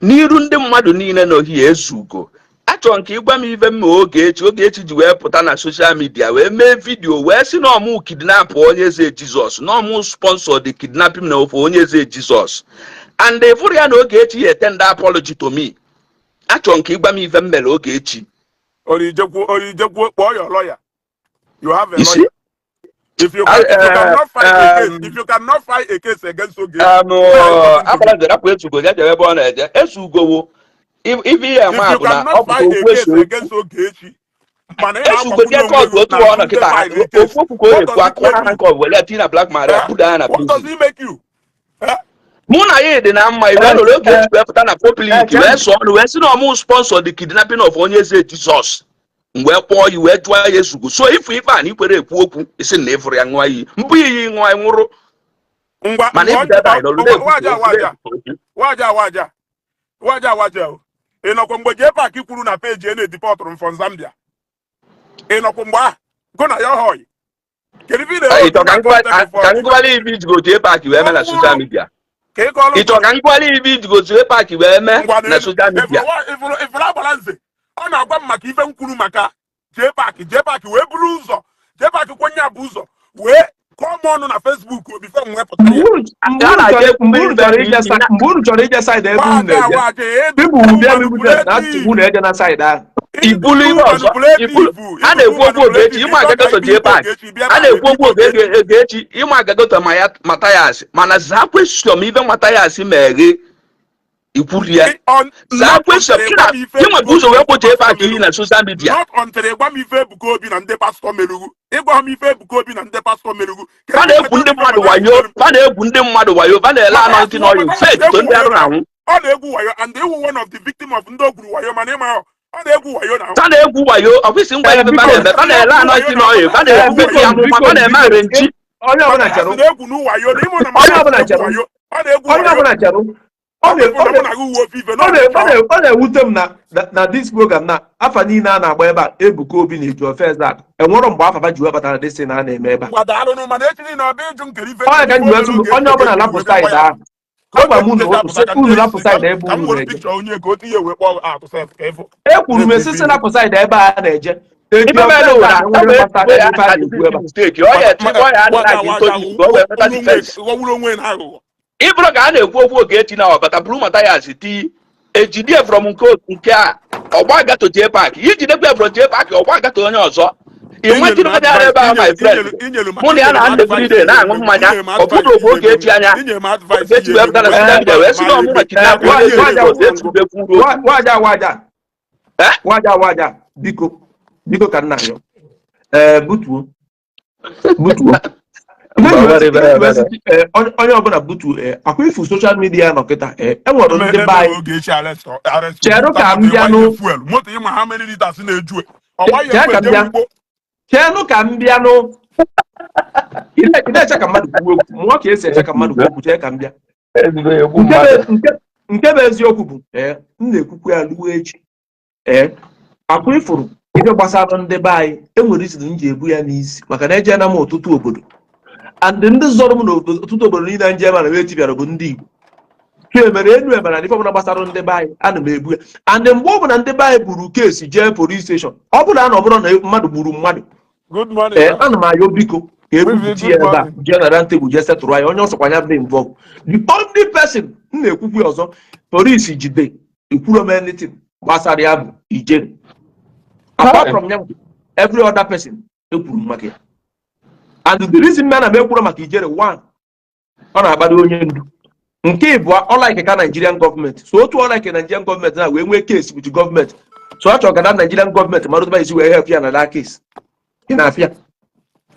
N'iru ndị mmadụ niile na ohie ezugo, achọrọ nke ịgwa m ife mma Ogechi. Ogechi ji wee pụta na social media wee mee video wee sị na ọmụ kidnap Onye Eze Jizọs, na ọmụ sponsor the kidnapping na ofe Onye Eze Jizọs, and ịfụrụ ya na Ogechi ya tender apology to me. Achọrọ nke ịgwa m ife m mere Ogechi. Orijekwu, orijekwu, kpọọ your lawyer. You have a You see? lawyer. If you cannot fight a case, if you cannot fight a case against Ogechi, why are you talking to me? Agbara rapụ Ezugo ya jebe ebe ọ na-eje. Ezugowo ife ihe If ma you bụ na cannot ọ pụta fight a okwu case eso okwu. against Ogechi, mana ị Ezugo na-agbagbu jee n'onwe court gị otu na ọ nọ ndị kịta file case. ofu okwu ka ọ What na-ekwu does it akụwa make ha you? nke ọ were tinye na Black Maria Eh? buda ya na What does prison. it make you? Eh? Mụ na ya dị na mma iwe nụrụ Ogechi wee pụta na public wee sụọ ọnụ wee sị na ọmụ sponsor the kidnapping of Onye Eze Jizọs. M wee kpọọ ya wee jụọ ya, Ezugo, so ifu ife a na ikwere ekwu okwu isi na ịfụrụ ya ṅụọ iyi mbụ iyi ṅụọ nwụrụ. Ngwa. Mana ngwa ịpụta ebe anyị nọrọ na-ekwu waja okwu waja na-ekwu okwu. Waja waja waja waja o. Ị nọkwa mgbe JPAC kwuru na peji e na-ediportụrụ m from Zambia? Ị nọkwa mgbe ahụ gụ na ya hoi? Kedu ife ị na-ere? Ị chọ ka m gụwala ibe ijigo JPAC wee mee na social media? Ka ị kọọlụ. Ị chọ ka m gụwala ibe ijigo JPAC wee mee Ngwa. na social media? Ifuru agbara nze, ọ na-agwa m maka ife m kwuru maka JPAC. JPAC wee buru ụzọ, JPAC kwenye bụ ụzọ wee kọọ m ọnụ na Facebook before m wepụtara ya. Mgbe A unu na-aja chọrọ ekwu mgbe unu ife chọrọ ije isi mgbe unu chọrọ ije side ebe unu waja na-eje, waja. people will be able na asị unu eje na side ahụ. Ibulu ibe ọzọ ibulu a na-ekwu okwu Ogechi, ịma agagoto JPAC. A na-ekwu okwu Ogechi, ịma agagoto ma ya Mathias, mana zaa question ife Mathias meghe ikwuru ya. Zaa question gị nwere ụzọ wee kpụ JPAC iyi na social media. Not until ịgwa m ife Ebuka Obi na ndị pastọ merugwu. Ịgwa m ife Ebuka Obi na ndị pastọ merugwu. Fa na-egwu ndị mmadụ wayo, fa na-egwu ndị mmadụ wayo, fa na-ele anointing oil fake to ndị arụ na-anwụ. Ọ na-egwu wayo, and iwu one of the victim of ndị ogwuru wayo, mana ịma ọ na-egwu wayo na Fa na-egwu wayo ọfisi ngwa ife fa na-eme, fa na-ele anointing oil, fa na-egwu Biko, amụma, biko, fa na-eme biko, arrange. Onye ọbụla chere. Na-egwu n'wayo na ịmụ na Onye ọbụla chere. wayo ọ na-egwu Onye wayo. ọbụla chere. Ọ na- ọ na- na gị uwe ofe ife na ọ na-ewute m na this program na afa niile a na-agba ebe a, Ebuka Obi na Ejiofor Ezeaku, enwero mgbe afafa ji webatara dịsị na a na-eme ebe a. Ngwa, daalụnụ, mana echi niile ọ bụ ịjụ nkere ife. Onye ka m ji wee sị unu, onye ọbụla lapụ side ahụ. Agwa m unu okwu sị unu lapụ side ebe Ka m unu were na-eje. pikchọ onye ka o tinye wee kpọọ atụ sef ka ịfụ. Ekwuru m esisi lapụ side ebe a na-eje. Ife Ejiofor mere ụra Ezeaku ọ bụ enwere gbasara ebubo ya ife a na-ekwu ebe a. mistake ọ ya etikwa ya adịghị gị ntoji ka o wee nweta defense. Ghọgburu onwe na aghụghọ. Ịbụrụ ka a na-ekwu okwu Ogechi na ọbata buru Mathias ti ejidie from nke a ọgba agato JPAC, ijidekwa ya from JPAC ọgba agato onye ọzọ. Ịnwetịrị onye ara ebe ahụ, my friend, mụ na ya na ndị everyday na-aṅụ mmanya. Ọ bụrụ ogbe Ogechi anya Ogechi wee pụta na social media wee sị na ọmụnwa kidnap onye eze Jizọs ezube kwuru okwu. Waja waja. Eh? Waja waja, biko, biko, ka nna yọ ee, butuo, butuo. Ee, onye ọbụla butuo. Ee, akwa ifu social media nọ kịta. Ee, enwere ndị be anyị. Ogechi arrest. Cheru ka m bịa fuel moto, ịma ha many liters na-eju ọgba Chee ka m bịa. ugbo. Cheenụ ka m bịanụ. Ị na-eche ka mmadụ kwuo okwu, mụọ ka esi eche ka mmadụ kwuo okwu. Chee ka m bịa. Nke bụ eziokwu bụ, ee, m na-ekwukwu ya ruo echi. Ee, akwa ifuru ife gbasara ndị be anyị, enwere isi m ji ebu ya n'isi maka na ejena m ọtụtụ obodo, and ndị zọrọ m n'obodo, ọtụtụ obodo niile nje ma na m bịara bụ ndị Igbo. So emere enu emere na ife ọbụla gbasara ndị be anyị, ana m ebu ya. And mgbe ọbụla ndị be anyị buru case jee police station, ọ bụla na ọ bụrụ na mmadụ gburu mmadụ, Good morning. ee, ana m ayọ, biko, ka ebupụta ya ebe a, jee na round table, jee setụrụ anyị. Onye ọsọkwa ya dị involve, the only person m na-ekwukwu ọzọ polisi jide ekwuro m anything gbasara ya bụ Ijere. Apart from ya, every other person ekwuru m maka ya. And the reason na m ekwuro maka Ijere, one, ọ na-akpado onye ndu. Nke ịbụọ, ọ like ka Nigerian gọọmenti, so otu ọ like Nigerian gọọmenti na wee nwee case with gọọmenti, so ọ chọrọ ka na Nigerian gọọmenti mara otu esi wee help ya na that case. Ị na-afịa,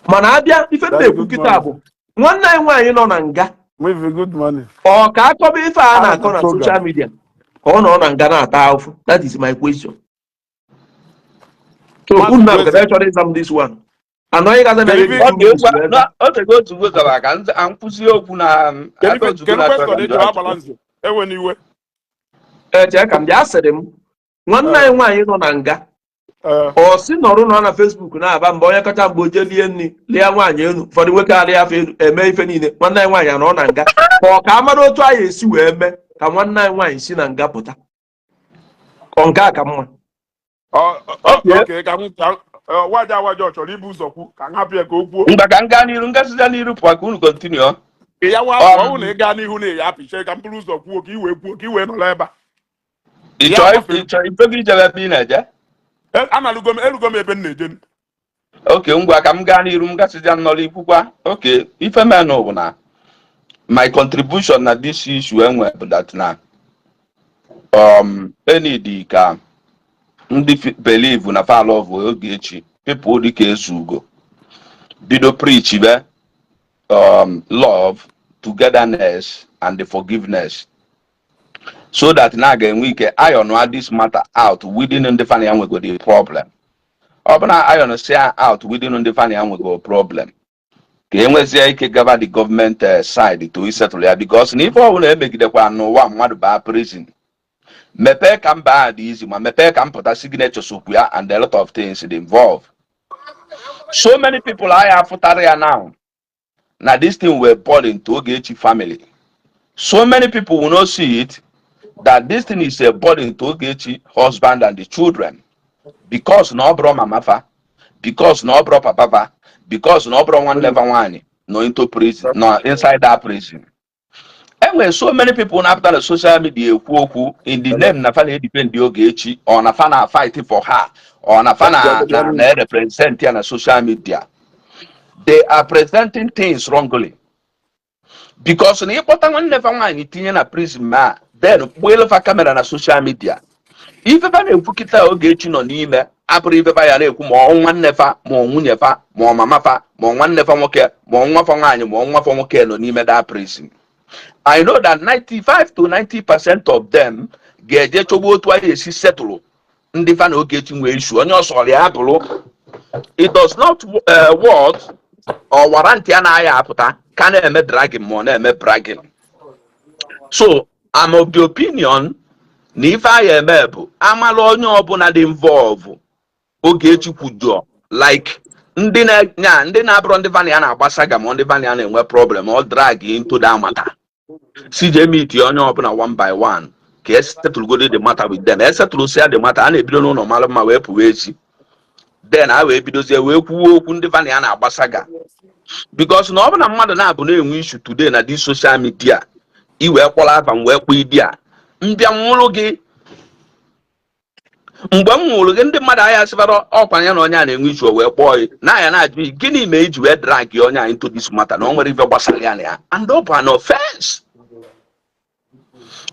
mana abịa ife m na-ekwu kịta bụ nwanne anyị nwaanyị nọ na nga. With good morning. Ọ ka akọba ife a na-akọ na social media ka ọ nọ na nga na-ata ahụhụ? That is my question. So unu na nke chọrọ ịza m this one, anọghị gaza m. Ọ ga-ekwu na o tego ozugbo zara ka nkwụsị okwu na ebe ozugbo Kedu na question ị jụrụ, agbala nze? Ewe n'iwe. Ee, chee ka m bịa. Asịrị m nwanne anyị nwaanyị nọ na nga, Ee. ọ sị nọrụ nọ na Facebook na-aba mba, onye kacha mgbe o jee lie nri lie nwaanyị elu, ụfọdụ nwoke alị afọ elu eme ife niile. Nwanne anyị nwaanyị anọ na nga, ka ọ ka a mara otu anyị esi wee mee. Ka nwanne anyị nwaanyị si na nga pụta. Ọ nke a ka mma. Okay, ka m ka waja waja ọ chọrọ ibu ụzọ kwu, ka m hapụ ya ka o kwuo. Mgbe ka m gaa n'iru, ngasịza n'iru pụọ ka unu continue. Ị ya wa ọ bụrụ na ị gaa n'ihu na ya apịche, ka m buru ụzọ kwuo ka ị wee kwuo, ka ị wee nọrọ ebe a. Ị Ya chọọ gbafere. Ị chọọ ifego ijebe ebe ị na-eje? Analugo m, elugo m ebe m na-eje. Okay, ngwa, ka m gaa n'iru, m gasịza nnọrọ ikwukwa. Okay, ife menụ bụ na my contribution na this issue enwe bụ that na enidi ka ndị believe na fa love Ogechi, people dịka Ezugo, bido preach be love, togetherness and the forgiveness, so that na a ga-enwe ike iron this matter out within ndị fa na ya nwego the problem. Ọ bụ na iron si out within ndị fa na ya nwego problem, ka e nwezie ike gaba the government side to isettle ya, because na ife ọbụla emegidekwa n'ụwa, mmadụ baa prison, mepee ka mba a dị izi, ma mepee ka mpụta, signature sokwu ya and a lot of things dị involved. So many people anya afụtara ya now na this thing were born into Ogechi family. So many people will not see it that this thing is a burden to Ogechi husband and the children, because na ọ bụrụ mama fa, because na ọ bụrụ papa fa, because na ọ bụrụ nwanne fa nwaanyị nọ into prison, nọ inside that prison. Enwere so many people na-apụta na social media ekwu okwu in the name na fa na-edefend Ogechi, or na fa na fight for her, or na fa na represent ya na social media. They are presenting things wrongly, because na ịkpọta nwanne fa nwaanyị tinye na prison, ma then kpụelu fa camera na social media, ife fa na-ekwu kịta Ogechi nọ n'ime abụrụ ife fa ya na-ekwu ma ọ nwanne fa, ma ọ nwunye fa, ma ọ mama fa, ma ọ nwanne fa nwoke, ma ọ nwa fa nwaanyị, ma ọ nwa fa nwoke nọ n'ime that prison. I know that 95 to 90% of them ga-eje chọgbu otu anyị esi settle ndị fa na Ogechi nwee issue. Onye ọsọrọ ya bụrụ, it does not worth or warrant ya na-aya apụta ka na-eme dragging ma ọ na-eme bragging. So I'm of the opinion na ife anyị eme bụ amala onye ọbụla dị involve Ogechi kwujọ, like ndị na ndị na-abụrụ ndị vani ya na-agbasa ga, ma ndị vani ya na-enwe problem, ọ drag into that matter, si jee meet onye ọbụla one by one ka esetụlugodi the matter with them. Esetụlụsịa the matter, a na-ebido n'ụlọ mara mma wee pụwa echi, then a wee bidozie wee kwuo okwu ndị vani ya na-agbasa ga, because na ọ bụ na mmadụ na-abụ na-enwe issue today na this social media, i wee kpọrọ afa m wee kpọọ idi a mbịa nwụrụ gị, mgbe m nwụrụ gị, ndị mmadụ ahịa sịbara ọkwa ya na onye a na-enwe issue, wee kpọọ gị na ya na-ajụ gị, gịnị mee iji wee drag onye a into this matter na o nwere ife gbasara ya na ya? And ọ bụ an offense.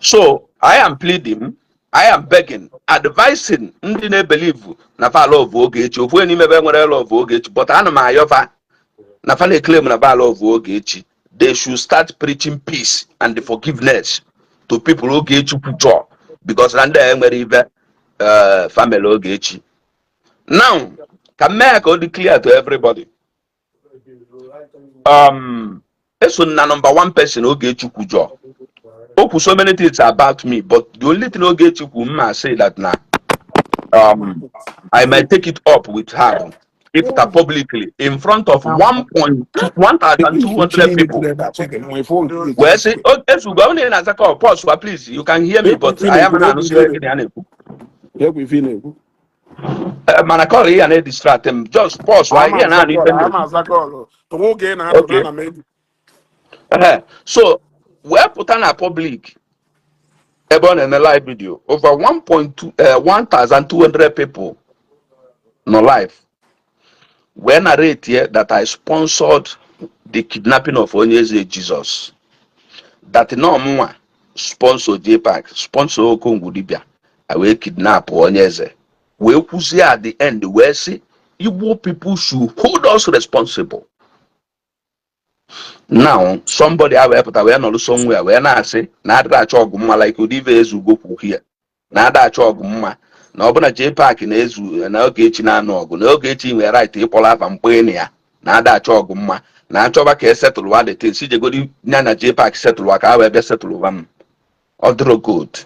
So I am pleading, I am begging, advising ndị na-ebelieve na fa love Ogechi. Ofu onye n'ime ebe nwere love Ogechi, but ana m ayọfa na fa na-eclaim na fa love Ogechi, they should start preaching peace and the forgiveness to people Ogechi kwujọ, because na ndị a enwere ife family Ogechi. Now, ka m mee ya ka ọ dị clear to everybody, eso na number one person Ogechi kwujọ. O kwu so many things about me, but the only thing Ogechi kwu mma say that na I might take it up with her ịpụta publicly in front of 1.2 1,200 people wee sị, "Ezugo ọ na na-aza call, pause wa, please. You can hear me, but I am na-anụsị gịnị a na-ekwu." Mana call ya na-edistract m. Just pause wa, ihe na-anụ ife m na-ekwu. Okay. So wee pụta na public ebe ọ na-eme live video, over 1.2 1,200 people nọ live, wee narrate here that I sponsored the kidnapping of Onyeze Jesus, that na ọmụnwa sponsor JPAC, sponsor Okongwu dibia, I wee kidnap Onyeze, wee kwuzie at the end wee sị Igbo people should hold us responsible. Now somebody a wee pụta wee nọrọ somewhere wee na-asị na adịghị achọ ọgụ mma, like ụdị ife Ezugo kwu here, na ada achọ ọgụ mma, na ọbụna JPAC na-ezu na Ogechi na-anụ ọgụ, na Ogechi nwere right ịkpọrọ afa mkpe na ya na ada achọ ọgụ mma, na achọba ka esetụlụwa the thing, si jegodi ya na JPAC setụlụwa ka ha wee bịa setụlụwa m. Ọ dịrọ good,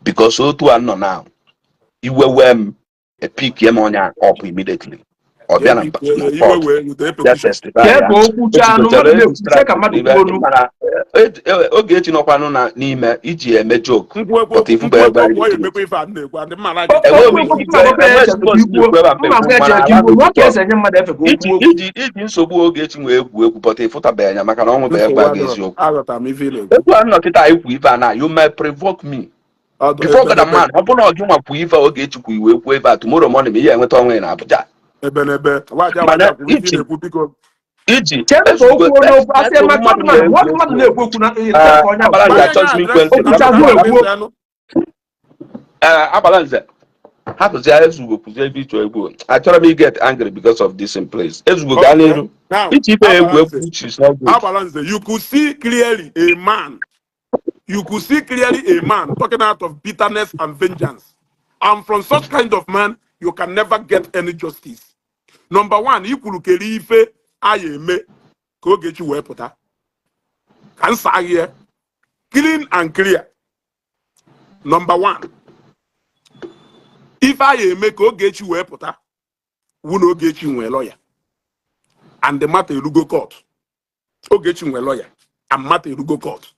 because otu a nọ now, iwe wee m, epick m onye up immediately. Ọ bịa na JP na iwe court wee dee bịa petition. testify Kee ya. ka okwu chaa anụ mmadụ na-ekwu ka mmadụ kwuo onu. Mana Ogechi nọkwanụ na n'ime iji eme joke. Nkwuekwu But ifu bụ nkwuekwu ebe okwu ọ anyị emekwa ife a m na-ekwu ndị mma like enweghị Okwu m okwu ike mma gwakwa ya enweghị eche ka suppose ikwuo ikwu ebe a mma mekwu gwa ya mana eche ka ala ikwuo na ọ ka bụ esi enye mmadụ efe ka o iji kwuo okwu. iji nsogbu Ogechi nwee egwu egwu, but ịfụtabeghị anya maka na ọ nwụbeghị Nsogbu gwa gị adịrọ. eziokwu. Aghọtara m ife ị na-ekwu. Ekwu a nnọkịta ikwu ife a na you may provoke me Ọdụ before God and ebe man. Ọ bụrụ na ọ gị nwa kwuo ife Ogechi kwu, iwe kwuo ife a tomorrow morning, ma ihe enweta onwe ya na Abuja. Ebe n'ebe waja Mana waja kwuru ife ị iji na-ekwu, biko. iji Chere ka o ezugo kwuo n'okwu asị nsogbu maka mmadụ mmadụ na-egwu mmadụ mmadụ egwu. Na-ekwu okwu na ihe ka onye ahụ Agbala kwuo. nze, Gbanye achọghịzi m ikwe address ntị. Okwuchazụ na ekwuo. ntị anụ. Ee, agbala nze, hapụzi ya. Ezugo, kwụzie ebe ịchọ egwu. Achọrọ m i get angry because of this in place. Ezugo, gaa Okay. n'iru. Now, Iche ife egwu Agbala egwu nze, which is not good. Agbala nze, you could see clearly a man. You could see clearly a man talking out of bitterness and vengeance. And from such kind of man, you can never get any justice. Number one, ikwuru kere ife a ya eme ka Ogechi wee pụta. Ka nsa ahịa clean and clear. Number one, ife a ya eme ka Ogechi wee pụta wụ na Ogechi nwee lawyer. And the matter erugo court. Ogechi nwee lawyer and matter erugo court.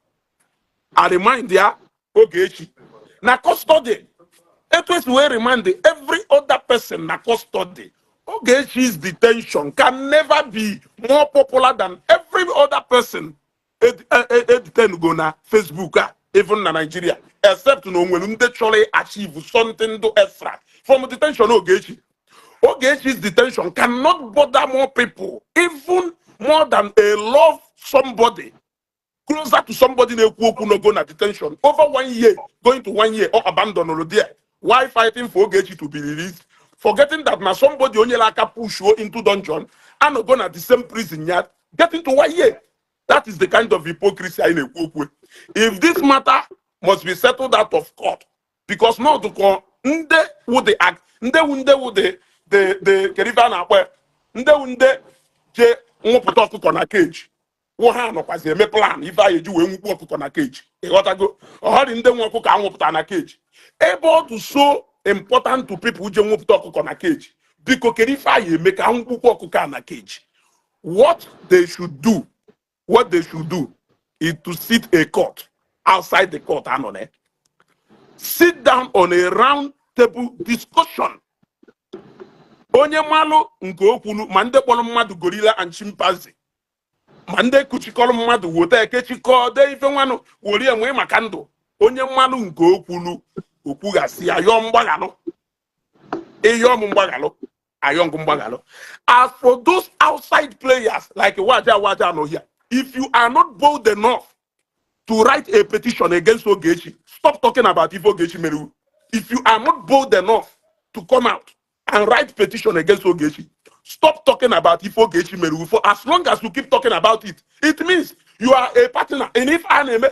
I remind ya Ogechi na custody. Etu esi wee remind every other person na custody. Ogechi's detention can never be more popular than every other person detain go na Facebook a, even na Nigeria, except na o nwere ndị chọrọ achieve something do extra from detention Ogechi. Ogechi's detention cannot bother more people, even more than a love somebody closer to somebody na-ekwu okwu no go na detention over one year, going to one year, or abandon there. Why fighting for Ogechi to be released, forgetting that na somebody onye aka push you into dungeon and go na the same prison yard getting to one year? That is the kind of hypocrisy anyị na-ekwu okwu. If this matter must be settled out of court, because not ka ndị wụ the act, ndị wụ ndị wụ the kedu ife a na-akpọ ya, ndị wụ ndị je nwụpụta ọkụkọ na cage, wụ ha nọkwazi eme plan ife anyị eji wee nwukpu ọkụkọ na cage. Ịghọtago? Ọhọrị ndị nwe ọkụkọ anwụpụta na cage, ebe ọ dị so important to people je nwụpụta ọkụkọ na cage. Biko, kedu ife anyị eme ka nwukpukwu ọkụkọ a na cage? What they should do is to sit a court outside the court anọ na sit down on a round table discussion. Onye malụ nke okwulu, ma ndị kpọrọ mmadụ gorilla and chimpanzee, ma ndị kuchikọrọ mmadụ wota ekechikọ dee ife nwanụ worie nwee maka ndụ. Onye mmalụ nke okwulu okwughasị ya, yọọ mgbaghalụ, ịyọọ m mgbaghalụ, ayọ ngụ mgbaghalụ. As for those outside players like Waja Waja no here, if you are not bold enough to write a petition against Ogechi, stop talking about if Ogechi meru. If you are not bold enough to come out and write petition against Ogechi, stop talking about if Ogechi meru. For as long as you keep talking about it, it means you are a partner. And if anime,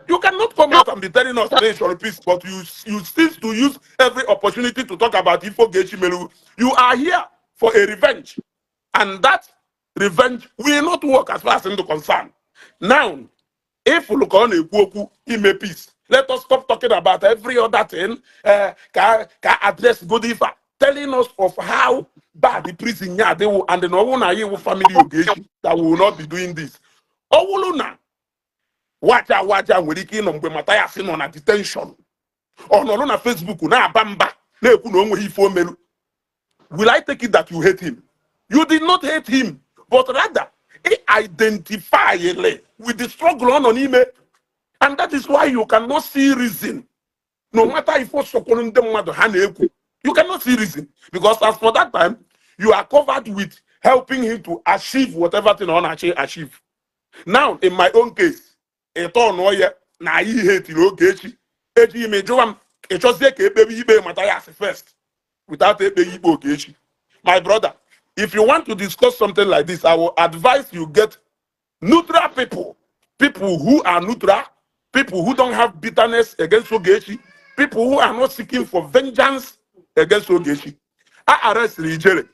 you cannot come out and be telling us nation peace, but you cease to use every opportunity to talk about if Ogechi meru. You are here for a revenge, and that revenge will not work as far as I'm concerned. Now, if look ọ na-ekwu okwu ime peace, let us stop talking about every other thing. Ka address good ife a, telling us of how bad the prison ya adịwụ and na ọnwụ na ya iwu family Ogechi that we will not be doing this. Ọ wụrụ na Waja Waja nwere ike ịnọ mgbe Mathias nọ na detention, ọ nọrọ na Facebook na-aba mba na-ekwu na o nweghị ife o meru, will I take it that you hate him? You did not hate him, but rather he identify with the struggle ọ nọ n'ime, and that is why you cannot see reason. No matter if ọ sọkwuru ndị mmadụ ha na-ekwu, you cannot see reason, because as for that time, you are covered with helping him to achieve whatever thing ọ na-achọ achieve. Now, in my own case, ịtọ nụọ ya na anyị ihe etiri Ogechi, ejighị m ịjụwa m ịchọzie ka ekpebe ikpe Mathias first without ekpeghị ikpe Ogechi. My brother, if you want to discuss something like this, I will advise you get neutral people, people who are neutral, people who don't have bitterness against Ogechi, people who are not seeking for vengeance against Ogechi. I arrest Ijele.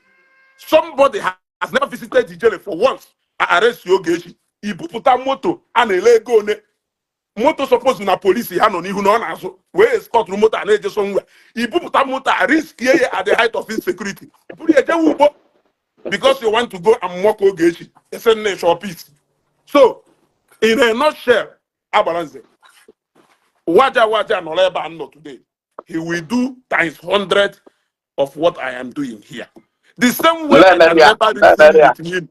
Somebody has never visited Ijele for once. I arrest Ogechi. Ibupụta moto a na-ele ego one, moto suppose na polisi ha nọ n'ihu na ọ na-azụ wee escortụrụ moto a na-eje somewhere. Ibupụta moto a, riskie ya at the height of insecurity, buru ya ejewe ugbo. Because you want to go and mock Ogechi, it's a nation peace. So, in a nutshell, Agbalanze, Waja Waja nọrọ ebe a nọ today. He will do times 100 of what I am doing here. The same way I can never reason with him.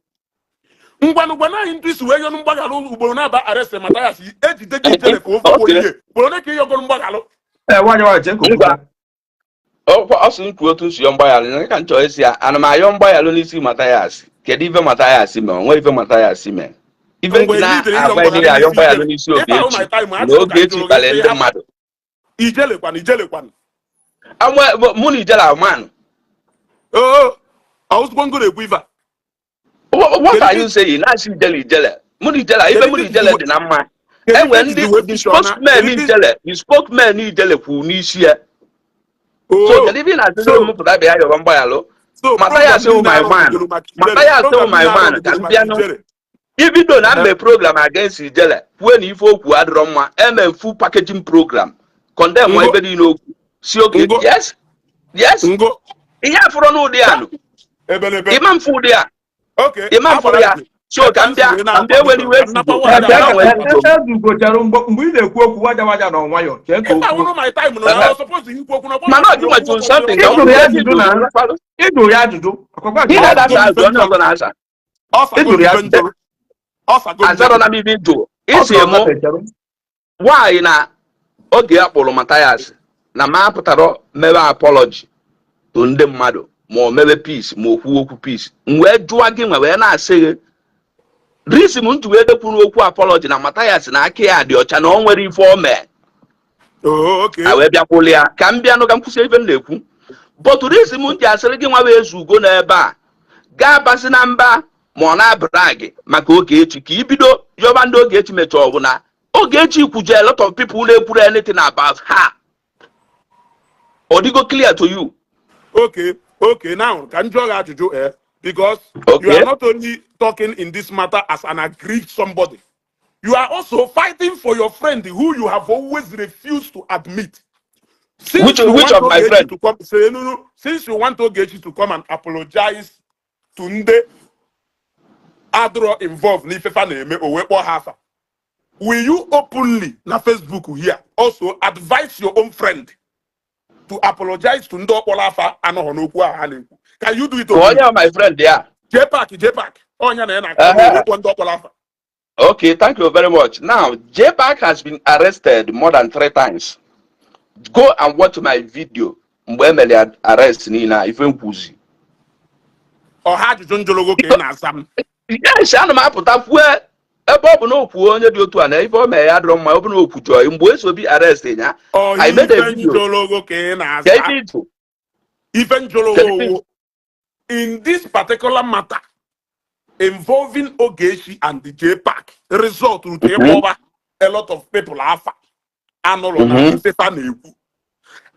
Ngwanụ gwana anyị ntụ isi wee yọnụ mgbaghalụ ugboro na-aba arrest Mathias, ejide gị ijele ka ofe ihe ugboro ole ka ịyọgoro mgbaghalụ? Ee, nwanyị nwanyị, chee ka o Ngwa. kwuo. Ọ sị m kwuo otu nsi yọ mgbaghalụ na ka m chọrọ isi ya. Ana m ayọ mgbaghalụ n'isi Mathias? Kedu ife Mathias mee? Onwe ife Mathias mee, ife Mgbe ji ị bidoro ịyọ na-agwa ndị mgbaghalụ ayọ n'isi mgbaghalụ ijele n'isi ịba ahụ my Ogechi time na ajụrụ ka m Ogechi jụrụ gị kpalị sị ndị hapụ mmadụ. Ijelekwanụ, ijelekwanụ. Mụ na ijele amanụ. Oo, ọzụkwa ngo na-ekwu ife a. What Kedu are ife you saying? Na-asị ijele, ijele, mụ na ijele, ife kedu mụ na ife ijele jizi dị na mma. Kedu Enwe ife jizi ndị wee the fichọ na spokesman kedu ife ijele, the spokesman ijele kwuru n'isi ya. So oo kedu ife ị na-asịziri so m pụta bịa yọrọ mgbaghalụ? So Mathias program wụ niile my man. arụgidoro maka ijele Mathias wụ program my niile man ka arụgidoro m maka bịanụ ijele. Ibido na mme program against ijele, kwuo na ife okwu adịrọ mma, eme full packaging program, condemn nwa Ngo ife niile okwu si oge. Ngo Yes. Ngo Ihe afụrọ n'ụdị a nụ. Ebelebe. Ịma mfụ ụdị a. Okay. Ịma mfụrụ ya. Agbalanze So ka m ebe m si bịa wee ka m bịa na-akwado ewere iwe ka m napa ezugo. waja Ee, Ka waja m wee waja. ezugo. Ezugo, chere mgbe ị na-ekwu okwu, waja waja na nwayọ, chee ka Ife o kwuo. awụrụ my time nọ na Ehe. ọ suppose ikwu okwu na ọgbọ Mana ọ na gị okwu nwetụ okwu something ka Ị m jụrụ kwuo ya ebe ajụjụ na ido. Ị jụrụ ya ajụjụ ọkwa Ị jụrụ na-ada ajụjụ. asa ajụ onye ọzọ na-asa. Ọ Ị sago jụrụ ya ife ajụjụ. njụrụ, ọ sago Azarọ njụrụ. na m ibe jụ Ọ isi sọrọ mụ ngafe, chere. nwaanyị na oge a kpụrụ Mathias na ma apụtara mewe apology to ndị mmadụ, ma o mewe peace, ma o kwuo okwu peace. M wee jụọ gị nwe wee na-asị gị, reason m ji wee dekwuru okwu apology na Mathias na aka ya dị ọcha, na o nwere ife o mee. Oh, okay. A wee bịakwụlụ ya ka m bịanụ ka m kwụsị ife m na-ekwu, but reason m ji asịrị gị nwa wee zugo n'ebe a gaa basị na mba ma ọ na-abara gị maka Ogechi, ka ibido yọba ndị Ogechi mechaa, ọ bụ na Ogechi kwuje a lot of people na-ekwuru anything about her. Ọ dịgo clear to you? Okay. Now, ka m jụọ gị ajụjụ, eh? Because you Okay. are not only talking in this matter as an aggrieved somebody, you are also fighting for your friend who you have always refused to admit. Since Which you which want of my Ogechi friend? to come, say, no, since you want Ogechi to come and apologize to ndị adịrọ involved n'ife fa na-eme, o wee kpọọ ha afa. Will you openly na Facebook here also advise your own friend to apologize to ndị ọkpọrọ afa anọghọ n'okwu ahụ ha na-ekwu? Can you do it Ka openly? onye of my friend ya? JPAC, JPAC. Ọnya na ya na-akọ na Ehe. o wee kpọọ ndị ọkpọrọ afa. Okay, thank you very much. Now, JPAC has been arrested more than three times. Go and watch my video mgbe e mere ya arrest niile a, ife nkwuzi. Ọha ajụjụ njụlụgo ka ị na-asa m. Yes, ana m apụta kwue ebe ọ bụ na okwu onye dị otu a na ife o mere ya adịrọ mma, ọ bụ na okwu jọọ mgbe eso bi arrest ya. Ọha I made a ife video. njụlụgo ka ị Ka na-asa. ife ịjụ. Ife njụlụgo Kedu ife owo in this particular matter involving Ogechi and the JPAC result rute ịkpọba a lot of people afa anụrụ na ife fa na-ekwu,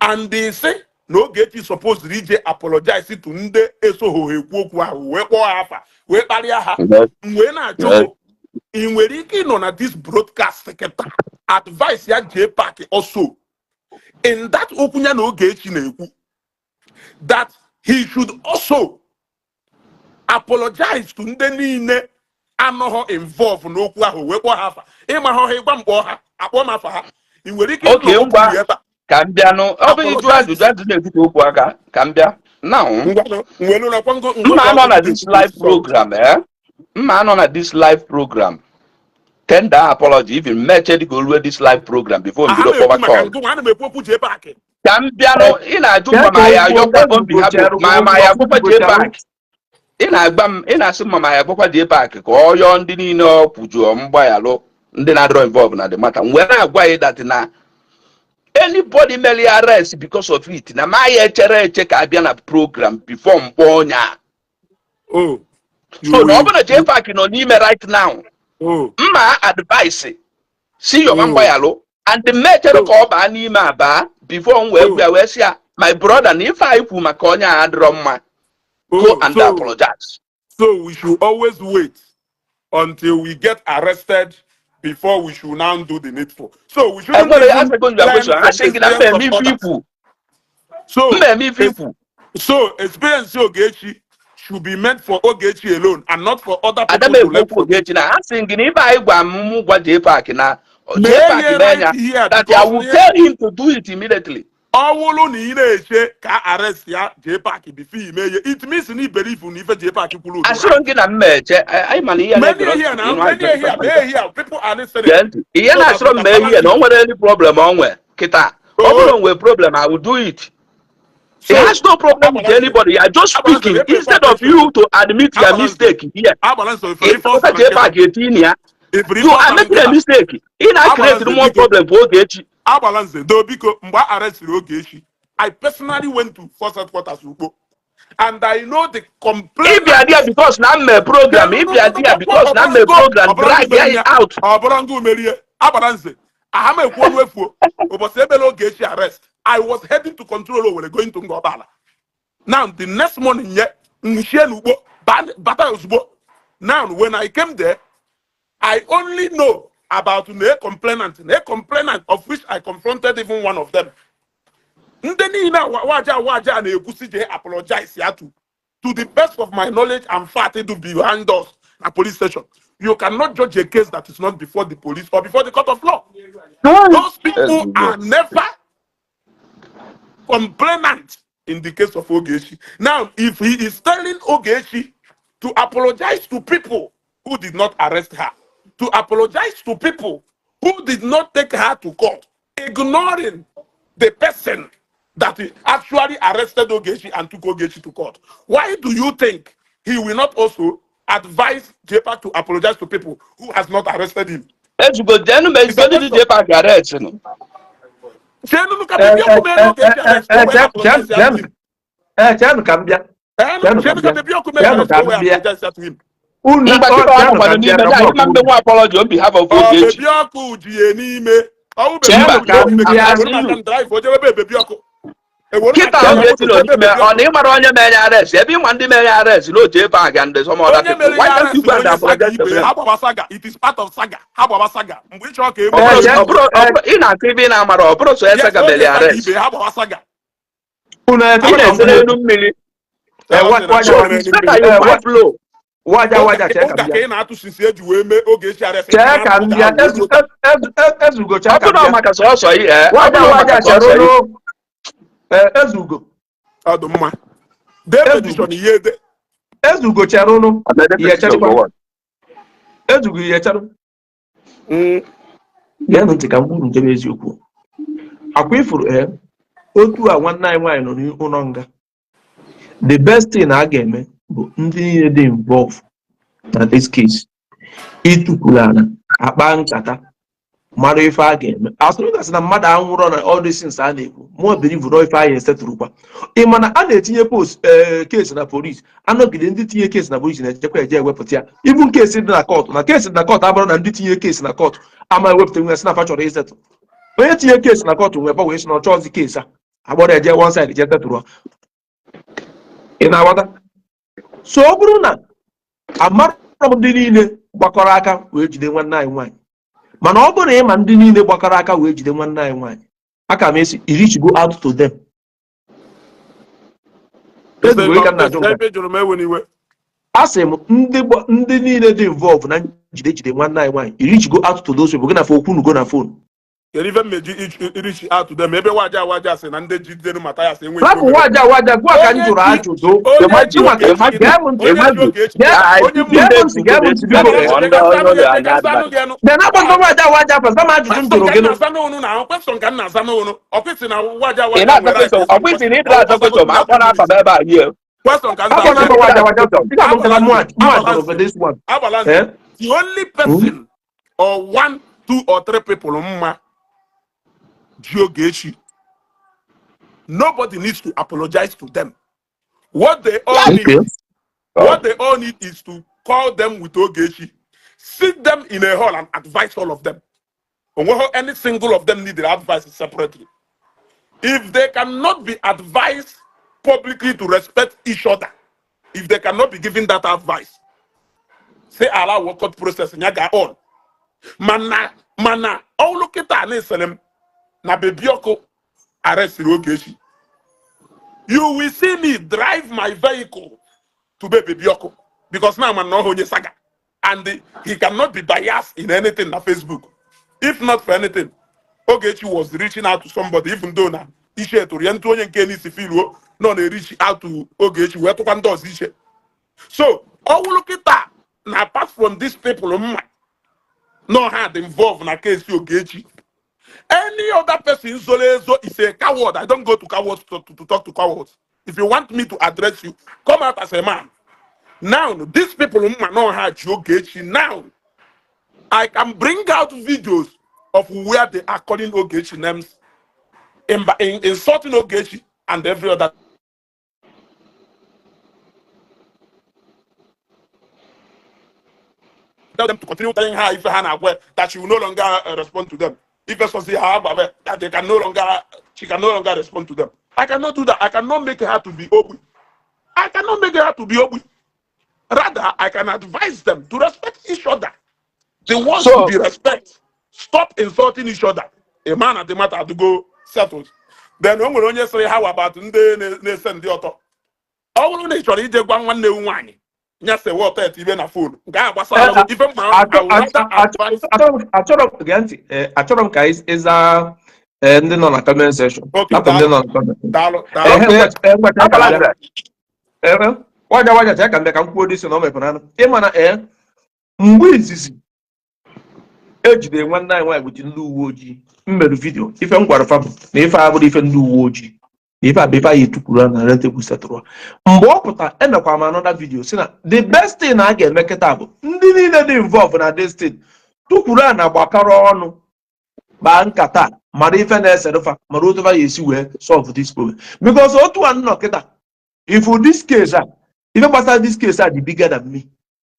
and they say na Ogechi supposed ije apologize to ndị esogho ha ekwu okwu ahụ, wee kpọọ ha afa, wee kparịa ha. M wee na-achọ ị nwere ike ịnọ na this broadcast kịta advice ya JPAC also in that okwu ya na Ogechi na-ekwu, that he should also apologize to ndị niile anọghọ involve n'okwu ahụ, wee kpọọ ha afa? Ịma ha ọha ịgwa m kpọọ ha, akpọọ m afa ha. Ị nwere ike Okay, ịnọ ngwa. openly ebe a Ka m bịanụ, ọ bụ ịjụ apologize? Ajụjụ ajụjụ na-ekwute okwu aka ka m bịa now. Ngwanụ, nwelu nakwa ngo ngo. Mma anọ na this live program, eh, mma anọ na this live program tender apology, even meche dịka o rue this live program before m Aha bido m ekwu kpọba maka call. ngụnwa, ana m ekwu okwu JPAC. Ka m bịanụ, ị na-ajụ mma ma ya ayọkwa on behalf of ma ya agwakwa JPAC. Ị na-agba m, ị na-asị mma ma ya agwakwa JPAC ka ọ yọọ ndị niile ọ kwujuo mgbaghalụ, ndị na-adịrọ involve na the matter. M wee na-agwa ya that na anybody mere arrest because of it, na ma ya echere eche ka abịa na program before mkpọ ọnya. Oh, you So na ọ will bụrụ na JPAC nọ n'ime right now, mma advice si yọba mgbaghalụ and mechere ka ọ baa n'ime abaa before m wee gwa wee sị ya, "My brother, na ife anyị kwu maka onye a adịrọ mma, go and so apologize." So we should always wait until we get arrested before we should now do the needful. So we shouldn't Enwere even asịgo your learn question from asị gị na experience mmemme of ife others. ikwu So mmemme ife ikwu. So experience Ogechi should be meant for Ogechi alone and not for other Ada people m to ekwu learn okwu from. Ogechi na a sị gị na ibe anyị gwa m mụ gwa JPAC na Mee JPAC ihe mee ya right here that I because will ihe tell him to do it immediately. Ọ wụrụ na ị na-eche ka arrest ya JPAC before ime ihe, it means na i believe na ife JPAC kwuru dị Asịrọ right. gị na m eche anyị mana ihe Many na-egere here ntị now, ịnụ many ajụjụ here, many here, people are listening. Gee ntị ihe So that na-asịrọ we m can mee ihe balance na o it. nwere any problem o nwe kịta ọ bụrụ Oh, o nwere problem, I will do it. He so has no problem with Agbalanze, anybody. You are just Agbalanze, speaking wepụ ife instead of attention. you to admit your Agbalanze, mistake here. Agbalanze, ifere ife Ịpụta ọsara nkịta. JPAC etinye ya. Ifere You ife are ọsara making a nkịta. mistake. Ị na-create Agbalanze, more biko. problem for Ogechi. Agbalanze, do biko, mgbe a arrestiri Ogechi, I personally went to Force Headquarters Ukpo, and I know the Ịbịa complainant. there because na mme program. Ịbịa there because na mme program drag ya out. Ọ bụrụ ngụ merie Agbalanze, aha m ekwu ọnụ efuo ụbọchị ebele Ogechi arrest, I was heading to control Owerri, going to Ngobala. Now the next morning nye nwuchie n'ugbo bata ozugbo. Now when I came there, I only know about na a complainant, of which I confronted even one of them. Ndị niile a waja waja na-ekwusi jee apologize ya to the best of my knowledge and fact do behind us na police station. You cannot judge a case that is not before the police or before the court of law. Those people are never complainant in the case of Ogechi. Now, if he is telling Ogechi to apologize to people who did not arrest her, to apologize to people who did not take her to court, ignoring the person that he actually arrested Ogechi and took Ogechi to court, why do you think he will not also advise JPAC to apologize to people who has not arrested him? Ezugo jenu It's a mezigodi question. JPAC arrest nụ. Chenu ka Baby Oku mere Ogechi arrest, o wee apologize ya to him. Ee, chenụ ka m bịa. Chenụ ka m Chenu ka bịa. Baby Oku mere Chenụ arrest, ka o m wee bịa. apologize ya to him. Unu Mgbe ọ kịta ọ chenụ ka nọkwanụ m bịa n'ime ka ya m ịma ọkụ mmenwu apology on behalf of Ọ Ogechi. Baby Oku ji ya n'ime. Ọwụ Baby Chenụ Mba, Oku ji ka ya m n'ime bịa. ka I'm ewere asking maka you. m drive o jebe Baby Oku. Ewere Kịta maka m Ogechi moto nọ jebe n'ime Baby ọ Oku. na ịmara onye mere arrest ebe ịma ndị mere arrest na oche JPAC and some other Onye people. mere Why ya can't you arrest go bụ and onye saga apologize to ibe them? ha gbaba saga. It is part of saga. Ha gbaba saga. Mgbe ị chọrọ ka e Ọ gbuo Ee, bụrụ che ọ bụrụ ọ bụrụ ị na-akụ ibe ị na-amara ọ bụrụ so Yes, ese onye mere saga arrest. ibe ha gbaba saga. Unu Ị echekwa ka m na-ese kwuo n'elu mmiri. Ee, waja So it's better you ee, buy flow. waja Ụka waja chee ka ụka m ka bịa. ị na-atụ sinsi eji wee mee Ogechi arrest. Ị Chee na-atụ ka m ụka bịa. ahụ wee Ezu ruo taa. ezugo chee Ọ ka m bụrụ bịa. maka sọsọ ihe ọ Waja bụrụ waja maka sọsọ chere ihe. unu. Ee, ezugo. Ọ dị mma. Dee Ezugo. petition ihe ede. Ezugo chere unu. Amede Ihe petition cherekwa. for what? Ezugo ihe chere. Geenụ ntị ka m kwuru nke bụ eziokwu. Akwa ifuru ee otu a nwanne anyị nwaanyị nọ n'ụlọ nga. The best thing a ga-eme bụ ndị niile dị involved na this case ịtụkwuru ala akpa nkata mara ife a ga-eme. As long as na mmadụ anwụrọ na all these things a na-ekwu, mụọ believe na ife anyị esetụrụkwa. Ị ma na a na-etinye post ee case na police anọgide ndị tinye case na police na-echekwa eje ewepụta ya. Even case dị na court na case dị na court abụrụ na ndị tinye case na court ama ewepụta nwe sị na fa chọrọ isetụ. Onye tinye case na court nwee wee sị na ọ chọọzi case a agbọrọ eje one side jee tetụrụ. Ị na-aghọta? So ọ bụrụ na amarọ m ndị niile gbakọrọ aka wee jide nwanne anyị nwaanyị, mana ọ bụrụ na ịma ndị niile gbakọrọ aka wee jide nwanne anyị nwaanyị, aka m esi reach go out to them. Ezigbo ka m na-ajụ nke a. Ebe jụrụ m ewe n'iwe. A sị m ndị niile dị involve na njide jide nwanne anyị nwaanyị, reach go out to those people gị na fo okwu nugo na phone. Kedu ife mmeji reach out to them ebe waja waja sị na ndị jidere Mathias enweghị Rapụ ihe o mere? waja waja gwa ka m Onye jụrụ ji ajụjụ. onye ji Imagine, Ogechi imagine, Gee m ntị. onye ji imagine. Ogechi Gee onye gee m ntị, gee m ntị biko. Bịa na akpọta waja waja pasa m ajụjụ m Question jụrụ ka gị m na-aza n'onu na ahụ, question ka m na-aza n'onu. Ọkwịsị na waja Ị waja na-aza nwere right question, isi ọ kwesịrị na ịdị aza question ma akpọ n'afa m ebe a hie. Question ka m Akpọ za. na waja waja ị ga-abụ nkata mụ jụrụ for this one. Agbalanze, Eh? the only person or one, two or three people mma ji Ogechi, nobody needs to apologize to them. What they all need, what they all need is to call them with Ogechi, sit them in a hall and advise all of them. Onweghị any single of them need the advice separately. If they cannot be advised publicly to respect each other, if they cannot be given that advice, say allow workout process nya ga on. Mana ọlụ kịta na-esere m na Baby Oku arrestiri Ogechi, you will see me drive my vehicle Tube Baby ọkụ, because na ama na ọhụ onye saga and he cannot be biased in anything na Facebook. If not for anything, Ogechi was reaching out to somebody, even though na iche tụrụ ya ntụ onye nke n'isi filuo nọ na-reach out to Ogechi wee tụkwa ndị ọzọ iche. So ọ wụrụ kịta na apart from these people mma no ha dị involved na case Ogechi, any other person zoro ezo is a coward. I don't go to cowards to talk to cowards. If you want me to address you, come out as a man. Now, these people mma no ha ji Ogechi now, I can bring out videos of where they are calling Ogechi names, insulting Ogechi and every other. Tell them to continue telling her if Hannah that she will no longer respond to them. If that they can no longer, she can no longer respond to them. I cannot do that. I cannot make her to be Obi. I cannot make her to be Obi. Rather, I can advise them to respect each other. They want So, to be respect. Stop insulting each other. A man at the matter to go settled. Then o nwere onye sịrị how about ndị na-ese ndị ọtọ. Ọ bụrụ na ị chọrọ ije gwa nwanne m nwaanyị ya sewe ọtọ eti ibe na phone nke a gbasara ife mma. I would rather advise. Achọrọ m, gee ntị, achọrọ m ka ịza ndị nọ na comment section. Okay, Hapụ ndị nọ na comment. Daalụ, daalụ. Ngwa, chee ka m bịa. Abalị. Waja waja, chee ka m bịa ka m kwuo disi na o mepere anụ. Ịma na mgbe izizi ejide nwanne anyị nwaanyị bụ ndị uwe ojii, m mere video. Ife m gwara fa bụ na ife a bụrụ ife ndị uwe ojii, na ife a bụ ife anyị etukwuru na round table setụrụ. Mgbe ọ pụta, emekwa m another video si na the best thing a ga-eme kịta bụ ndị niile dị involved na this thing tukwuru a na gbakọrọ ọnụ kpaa nkata, mara ife na-eserefa, mara otu fa ya esi wee solve this problem, because otu a nnọ kịta, if this case a, ife gbasara this case a dị bigger than me,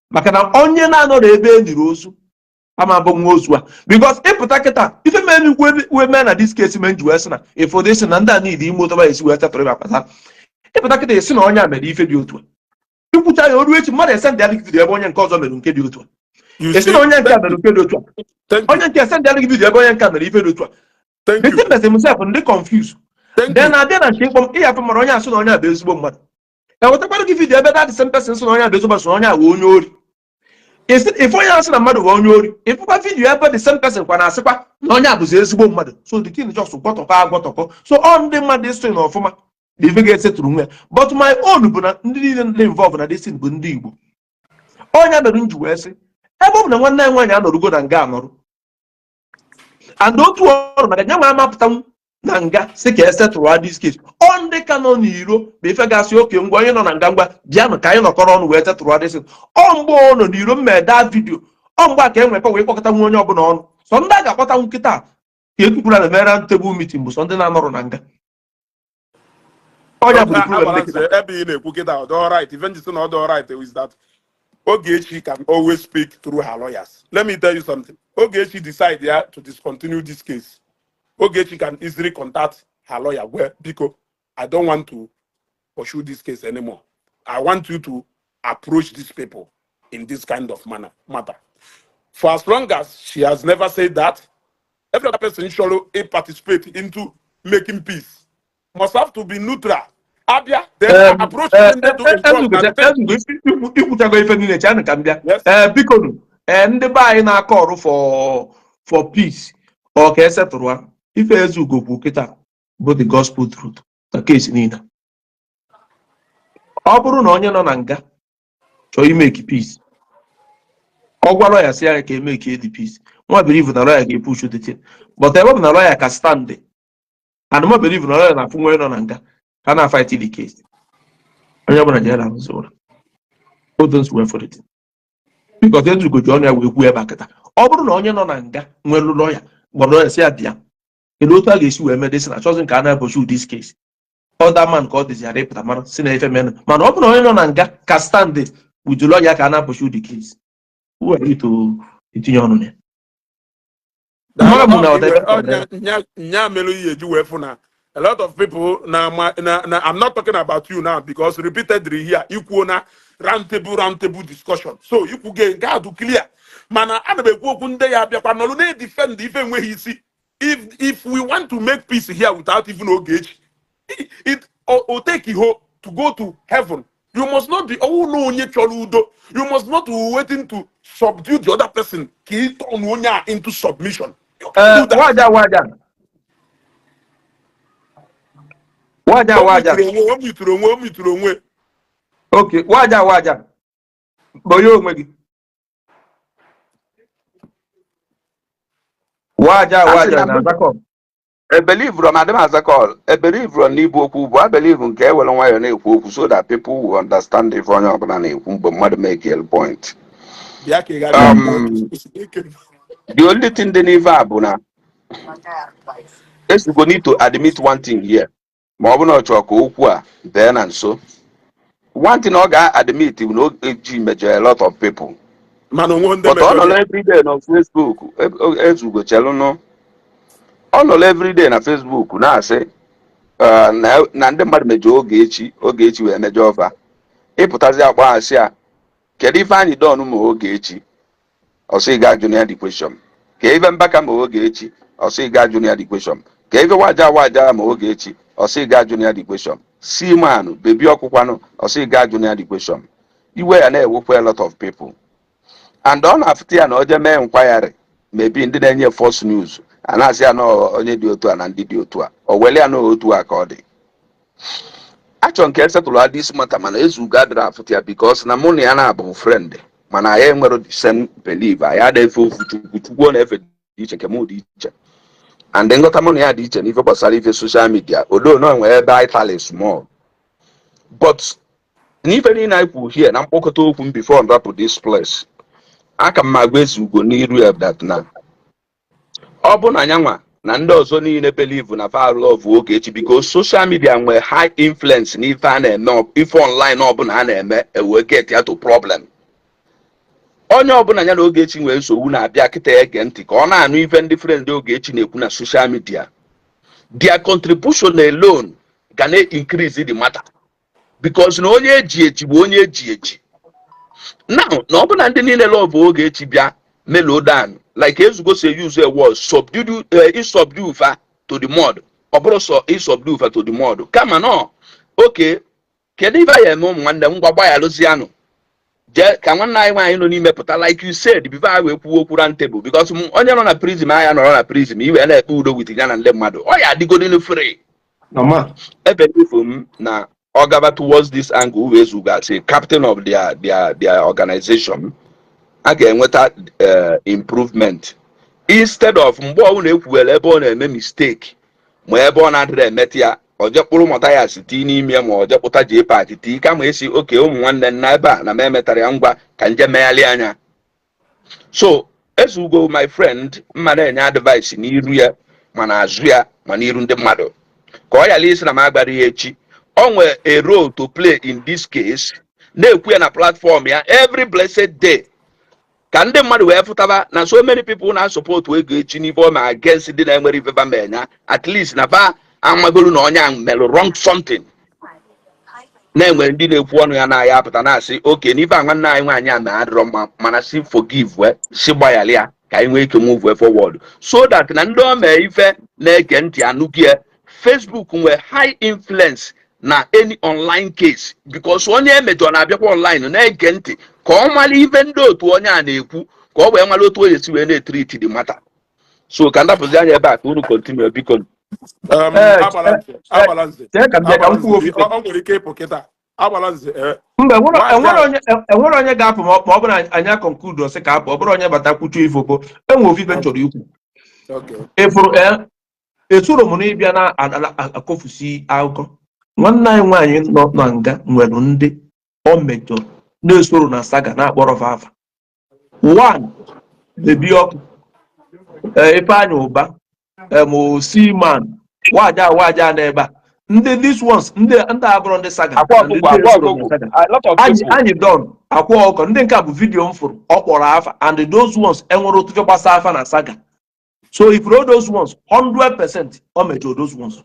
maka na onye na-anọrọ ebe e niri ozu ama bụ nwa ozu a, because ịpụta kịta ife mere wee mee na this case mee nji wee sị na ịfọdụ isi na ndị a niile ime otu esi wee tetụrụ ịba kpata. Ịpụta kịta esi na onye a mere ife dị otu a, ikwucha ya, oruo echi mmadụ ese ndị adịghị video ebe onye nke ọzọ mere nke dị otu a. Esi na onye nke a mere nke dị otu a, onye nke ese ndị adịghị video ebe onye nke a mere ife dị otu a. The thing mezi himself ndị confuse. Then abịa na nke ịkpọ m ịyafụ mara onye asụ na onye a bụ ezigbo mmadụ, ewetakwara gị video ebe that same person sị na onye a bụ ezigbo mmadụ sị na onye a bụ onye ori. Ife onye asị na mmadụ bụ onye ori, ịfụkwa video ebe the same person kwa na-asịkwa na onye a bụzi ezigbo mmadụ. So the thing just gwọtọkọ agwọtọkọ. So ọ ndị mmadụ isi na ọfụma na ife ga-esetụrụ nwe ya. But my own bụ na ndị niile dị involved na this thing bụ ndị Igbo. Onye mere m ji wee sị ebe ọ bụ na nwanne anyị nwaanyị anọrụgo na nga anọrụ and otu ọrụ na ya nwa amapụtanwu na nga si ka esetụrụ this case, ọ ndị ka nọ n'iro bụ ife gasị oke ngwa onye nọ na nga, ngwa bịanụ ka anyị nọkọrọ ọnụ wee setụrụ this. Ọ mgbe ọ nọ n'iro mmeda video, ọ mgbe a ka e nwekwa wee kpọkọta nwa onye ọbụla ọnụ. Sọ ndị a ga-akpọtanwu nkịta ka ekwukwura na mere table meeting bụ sọ ndị na-anọrọ na nga. Ọnya bụ the problem dị kịta. Ebe ị na-ekwu kịta ọ dị right. Even na ọ dị right is that Ogechi can always speak through her lawyers. Let me tell you something. Ogechi decide yeah, to discontinue this case. Ogechi can easily contact her lawyer. Well, because I don't want to pursue this case anymore. I want you to approach these people in this kind of manner matter. For as long as she has never said that, every other person should participate into making peace. Must have to be neutral. Abia, then approach them to involve. Ikwuchago ife niile, chaa ka m bịa. Ee, biko nụ, ee, ndị be anyị na-akọ ọrụ for peace, ọ ka esetụrụ ha ife. Ezeugo kwu kịta bụ the gospel truth na case niile. Ọ bụrụ na onye nọ na nga chọọ imeki peace, ọ gwa lawyer si ya ka emeki the peace, nwa believe na lawyer ga-epush the thing. But ebe ọ bụ na lawyer ka stand and nwa believe na lawyer na-afụ nwa onye nọ na nga ka na fight the case, onye ọbụla jere arụzi ụra o wee for the thing, because Ezeugo ji ọnụ ya wee kwuo ebe a kịta. Ọ bụrụ na onye nọ na nga nwere lawyer, gwara lawyer si ya bịa, kedu otu a ga-esi wee mee this na achọzi nke a na-ebochi this case, other man ka ọ dịziara ịpụta mara si na ife menụ. Mana ọ bụrụ na onye nọ na nga ka stand with lawyer ka a na-pursue the case, who are you to etinye ọnụ na ya? Mara m na ọ dị. Nya mere ihe eji wee fụ na a lot of people na I'm not talking about you now, because repeatedly here ikwuo na round table discussion, so ikwuge nke a dị clear. Mana ana m ekwu okwu ndị ya abịakwa nọrụ na-edefend ife enweghị isi. If we want to make peace here without even Ogechi, it o take ho to go to heaven. You must not be, oh no, onye chọrọ udo. You must not be waiting to subdue the other person ka ị turn onye a into submission. You can't do that. Waja waja waja O waja. mituru onwe, o mituru onwe, o mituru onwe. Okay, waja waja, kpọnye onwe gị. Waja A sị waja na na azakọ. Ebelieve m adịm azakọl, ebelieve n'ibu okwu bụ abelieve nke ewere nwayọọ na-ekwu okwu so that people will understand ife onye ọbụla na-ekwu mgbe mmadụ make a point. Bịa ka ị ghara ike. The only thing dị n'ife a bụ na Ezugo need to admit one thing here. Ma ọ bụ na ọ chọrọ ka okwu a bee na nso, one thing ọ ga-admit bụ na o ji mejọ a lot of people. Mana onwe ndị But ọ mejọrọ nọrọ ya. everyday na Facebook. Ezugo, chelụnụ, ọ nọrọ everyday na Facebook na-asị na ndị mmadụ mejọ Ogechi, Ogechi wee mejọ ọfa. Ịpụtazi akpọ asị a, kedu ife anyị dọn ma Ogechi? Ọsị ga ajụ ya the question. Ka ife Mbaka ma Ogechi? Ọsị ga ajụ ya the question. Ka ife waja waja ma Ogechi? Ọsị ga ajụ ya the question. Seaman bebi ọkụkwanụ? Ọsị ga ajụ ya the question. Iwe ya na-ewekwa a lot of people, and ọ na-afụta ya na o je mee nkwagharị, maybe ndị na-enye false news a na-asị ya na onye dị otu a na ndị dị otu a, o wele ya na otu a ka ọ dị. Achọ nke esetụlụ this matter, mana Ezugo adịrị afụta ya because na mụ na ya na-abụ friend, mana anyị enwere the same belief. Anyị adịghị efe ofu Chukwu. Chukwu ọ na-efe dị iche, nke mụ dị iche, and nghọta mụ na ya dị iche n'ife gbasara ife social media. Odo na enwe ebe anyị tally small, but n'ife niile anyị kwuru here na mkpokọta okwu m before m rapụ this place, aka m agwa Ezugo n'iru ya that na ọ bụ na anyanwa na ndị ọzọ niile believe na fa love Ogechi, because social media nwere high influence n'ife a na-eme, ife online ọbụla a na-eme, ewe get ya to problem. Onye ọbụla ya na Ogechi nwere nsogbu na-abịa kịta ege ntị ka ọ na-anụ ife ndị friend Ogechi na-ekwu na social media. Their contribution alone ga na-increase the matter, because na onye eji eji bụ onye eji eji. Now, na ọ bụ na ndị niile love Ogechi bịa mellow down, like Ezugo si use a word, subdue, subdue fa to the mud. Ọ bụrụ sọ isubdue fa to the mud, kama nọ oke, kedu ife ya eme? Ụmụ nwanne m, ngwa, gbaghalụzianụ, jee ka nwanne anyị nwaanyị nọ n'ime pụta, like you said before anyị wee kwuo okwu round table, because onye nọ na prison, anya nọrọ na prison iwe na-ekpe udo with ya na ndị mmadụ, ọ ya adịgodinu free. Normal. Ebelieve m na ọ gaba towards this angle wee Ezugo as a captain of their organization, a ga-enweta improvement, instead of mgbe ọbụla ekwuwere ebe ọ na-eme mistake ma ebe ọ na-adịrị emetụ ya, ọ je kpụrụ Mathias tii n'ime, ma ọ je kpụta J Park tii, kama esi oke ụmụ nwanne nna ebe a na m emetara ya, ngwa, ka nje megharị anya. So Ezugo, my friend, mma na-enye advice n'iru ya, ma na azụ ya, ma n'iru ndị mmadụ, ka ọ ghara isi na m agbara ya echi. O nwere a role to play in this case, na-ekwu ya na platform ya every blessed day, ka ndị mmadụ wee fụtaba na so many people na-support Ogechi n'ife ọ ma against ndị na-enwere ife ba menya. At least na fa amagolu na onye ahụ melụ wrong something, na-enwere ndị na-ekwu ọnụ ya na-aya apụta na-asị oke n'ife a nwanne anyị nwaanyị a ma adịrọ mma, mana si forgive, wee si gbaghara ya, ka anyị nwee ike move forward, so that na ndị o mee ife na-ege ntị anụgie. Facebook nwee high influence na any online case, because onye emejọ na-abịakwa online na-ege ntị ka ọ mara ife ndị otu onye a na-ekwu, ka ọ wee mara otu o esi wee na-etreat the matter. So ka ndapụzi anya ebe a, ka unu continue, biko. Agbala nze, agbala nze. Chee ka m bịa ka m kwuo Agbala nze. ofufe. Ọ nwere ike ịpụ kịta, agbala nze. Mba, enwere Nwaanyị enwere onye enwere onye ga-apụ ma ọ bụrụ na anyị aconclude ọsị ka apụ. Ọ bụrụ onye bata kwuchuo ifoko, enwe ofufe m chọrọ ikwu. Ịfụrụ ee, esoro m n'ịbịa na akọfusi akụkọ nwanne anyị nwaanyị nọ na nga nwere ndị o mejọrọ na-esoro na saga na-akpọrọ fa afa. One, Bebi Ọkụ, ee, Ifeanyị Ụba, em, Seaman, waja waja n'ebe a, ndị these ones, ndị abụrụ ndị saga Akwa and ndị ọkụkọ, akwa esoro na ọkụkọ. saga. A lot of Anyị people. anyị don akwa ọkụkọ, ndị nke a bụ video m fụrụ ọ kpọrọ afa, and those ones enwere otu ife gbasa afa na saga. So if you know those ones, 100% ọ mejọrọ those ones.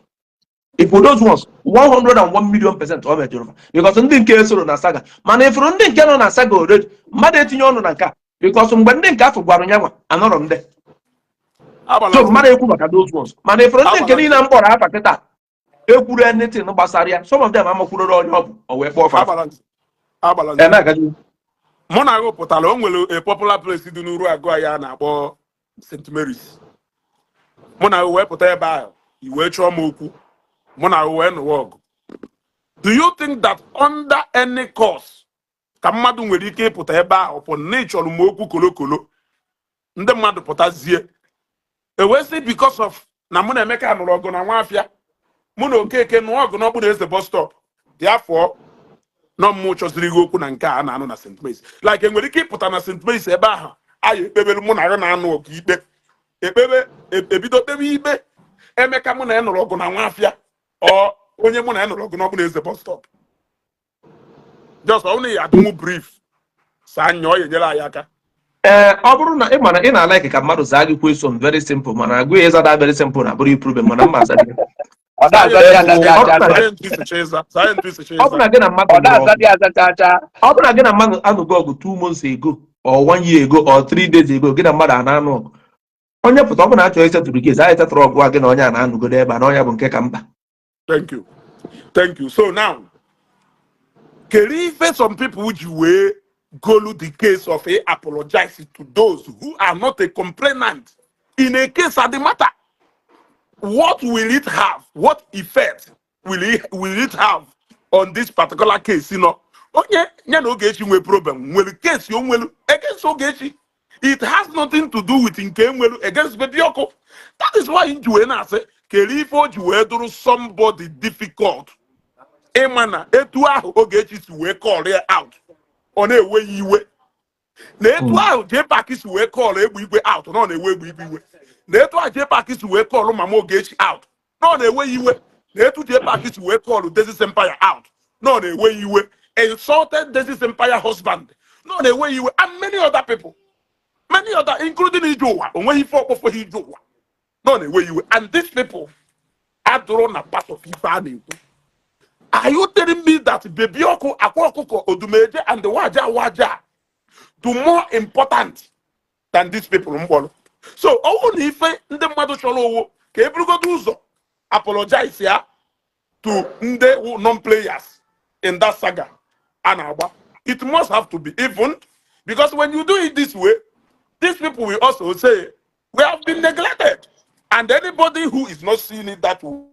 If you those ones, 101 million percent ọ mejọrọ fa, because ndị nke esoro na saga. Mana ifuru ndị nke nọ na saga already, mmadụ etinye ọnụ na nke a, because mgbe ndị nke afọ gwara ya nwa anọrọ m de. Agbala So nze. mmadụ ekwu maka those ones, mana ifuru ndị nke niile m kpọrọ afa kịta ekwuru anything gbasara ya. Some of them amakwuroro onye ọ bụ, o wee kpọọ fa afa. Agbala nze. Agbala nze. Na-aga n'ihu. Mụ na agụ pụtara, o nwere a popular place dị n'Uruagụ anyị a na-akpọ St. Mary's. Mụ na agụ wee pụta ebe ahụ, i wee chọọ m okwu. Mụ na agụ wee nụwa ọgụ. Do you think that under any cause ka mmadụ nwere ike ịpụta ebe ahụ pụ na ị chọrọ m okwu kolokolo, ndị mmadụ pụtazie e wee sị because of na mụ na Emeka nụrụ ọgụ na Nwafịa, mụ na Okeke nụọ ọgụ n'Okpuru Eze bus stop, dị afọ nọ mmụ chọziri ihe okwu na nke a na-anụ na St. Mary's, like enwere ike ịpụta na St. Mary's ebe ahụ anyị ekpebere mụ na ya na-anụ ọgụ ikpe ekpebe, ebido kpebe ikpe Emeka mụ na ya nụrụ ọgụ na Nwafịa, ọ onye mụ na ya nụrụ ọgụ n'Okpuru Eze bus stop. Just ọ na ya adụmụ brief saa anya, ọ ya enyere anyị aka. Ee, ọ bụrụ na ị mara ị na-alike ka mmadụ zaa gị question very simple, mana agụ ya ịza da very simple na bụrụ problem, mana mma aza gị. Ọ da-aza dị aza cha cha. Ọ bụrụ na gị na mmadụ Ọ da-aza dị aza cha cha. Ọ bụrụ na gị na mmadụ anụgo ọgụ 2 months ago or one year ago or 3 days ago, gị na mmadụ a na-anụ ọgụ, onye pụta, ọ bụrụ na achọghị isetụrụ case anyị setụrụ ọgụ a, gị na onye a na-anụgodo ebe a na onye bụ nke ka mkpa. Thank you, thank you. So now, kedu ife some people ji wee golu the case of a apologize to those who are not a complainant in a case at the matter? What will it have? What effect will it have on this particular case? Onye ya na Ogechi nwee problem nwere case o nwelu against Ogechi. It has nothing to do with nke nwelu against Baby Ọkụ. That is why ji wee na-asị, kedu ife o ji wee dụrụ somebody difficult ịma na etu ahụ Ogechi si wee call ya out, ọ na-ewe ya iwe, na etu ahụ JPAC si wee call Egbe Igwe out, na ọ na-ewe Egbe Igwe iwe, na etu ahụ JPAC si wee call Mama Ogechi out, na ọ na-ewe ya iwe, na etu JPAC si wee call Dezis Empire out, na ọ na-ewe ya iwe, insulted Dezis Empire husband, na ọ na-ewe ya iwe, and many other people, many other, including ije ụwa onweghị ife ọkpọfọ ije ụwa, na ọ na-ewe ya iwe. And these people adụrụ na part of ife a na-ekwu. Are you telling me that Baby Ọkụ, Akwa Ọkụkọ, Odumeje and the Waja Waja do more important than these people mkpọrọ? So ọwụ na ife ndị mmadụ chọrọ owo ka eburugodo ụzọ apologize ya to ndị wụ non-players in that saga a na-agba, it must have to be even, because when you do it this way, these people will also say we have been neglected, and anybody who is not seeing it that way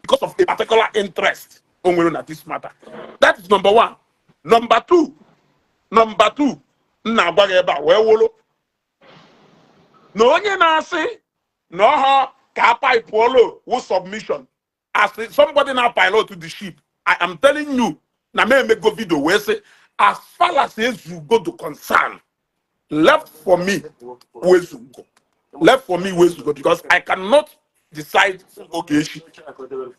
because of a particular interest o nwere na this matter. That is number one. Number two, m na-agwa gị ebe a wee wụrụ na onye na-asị na ọha ka a pipe wụ submission as somebody na pilot the ship, I am telling you na m emego video wee sị, as far as Ezugo do concern, left for me wezugo, left for me wezugo, because I cannot decide Ogechi.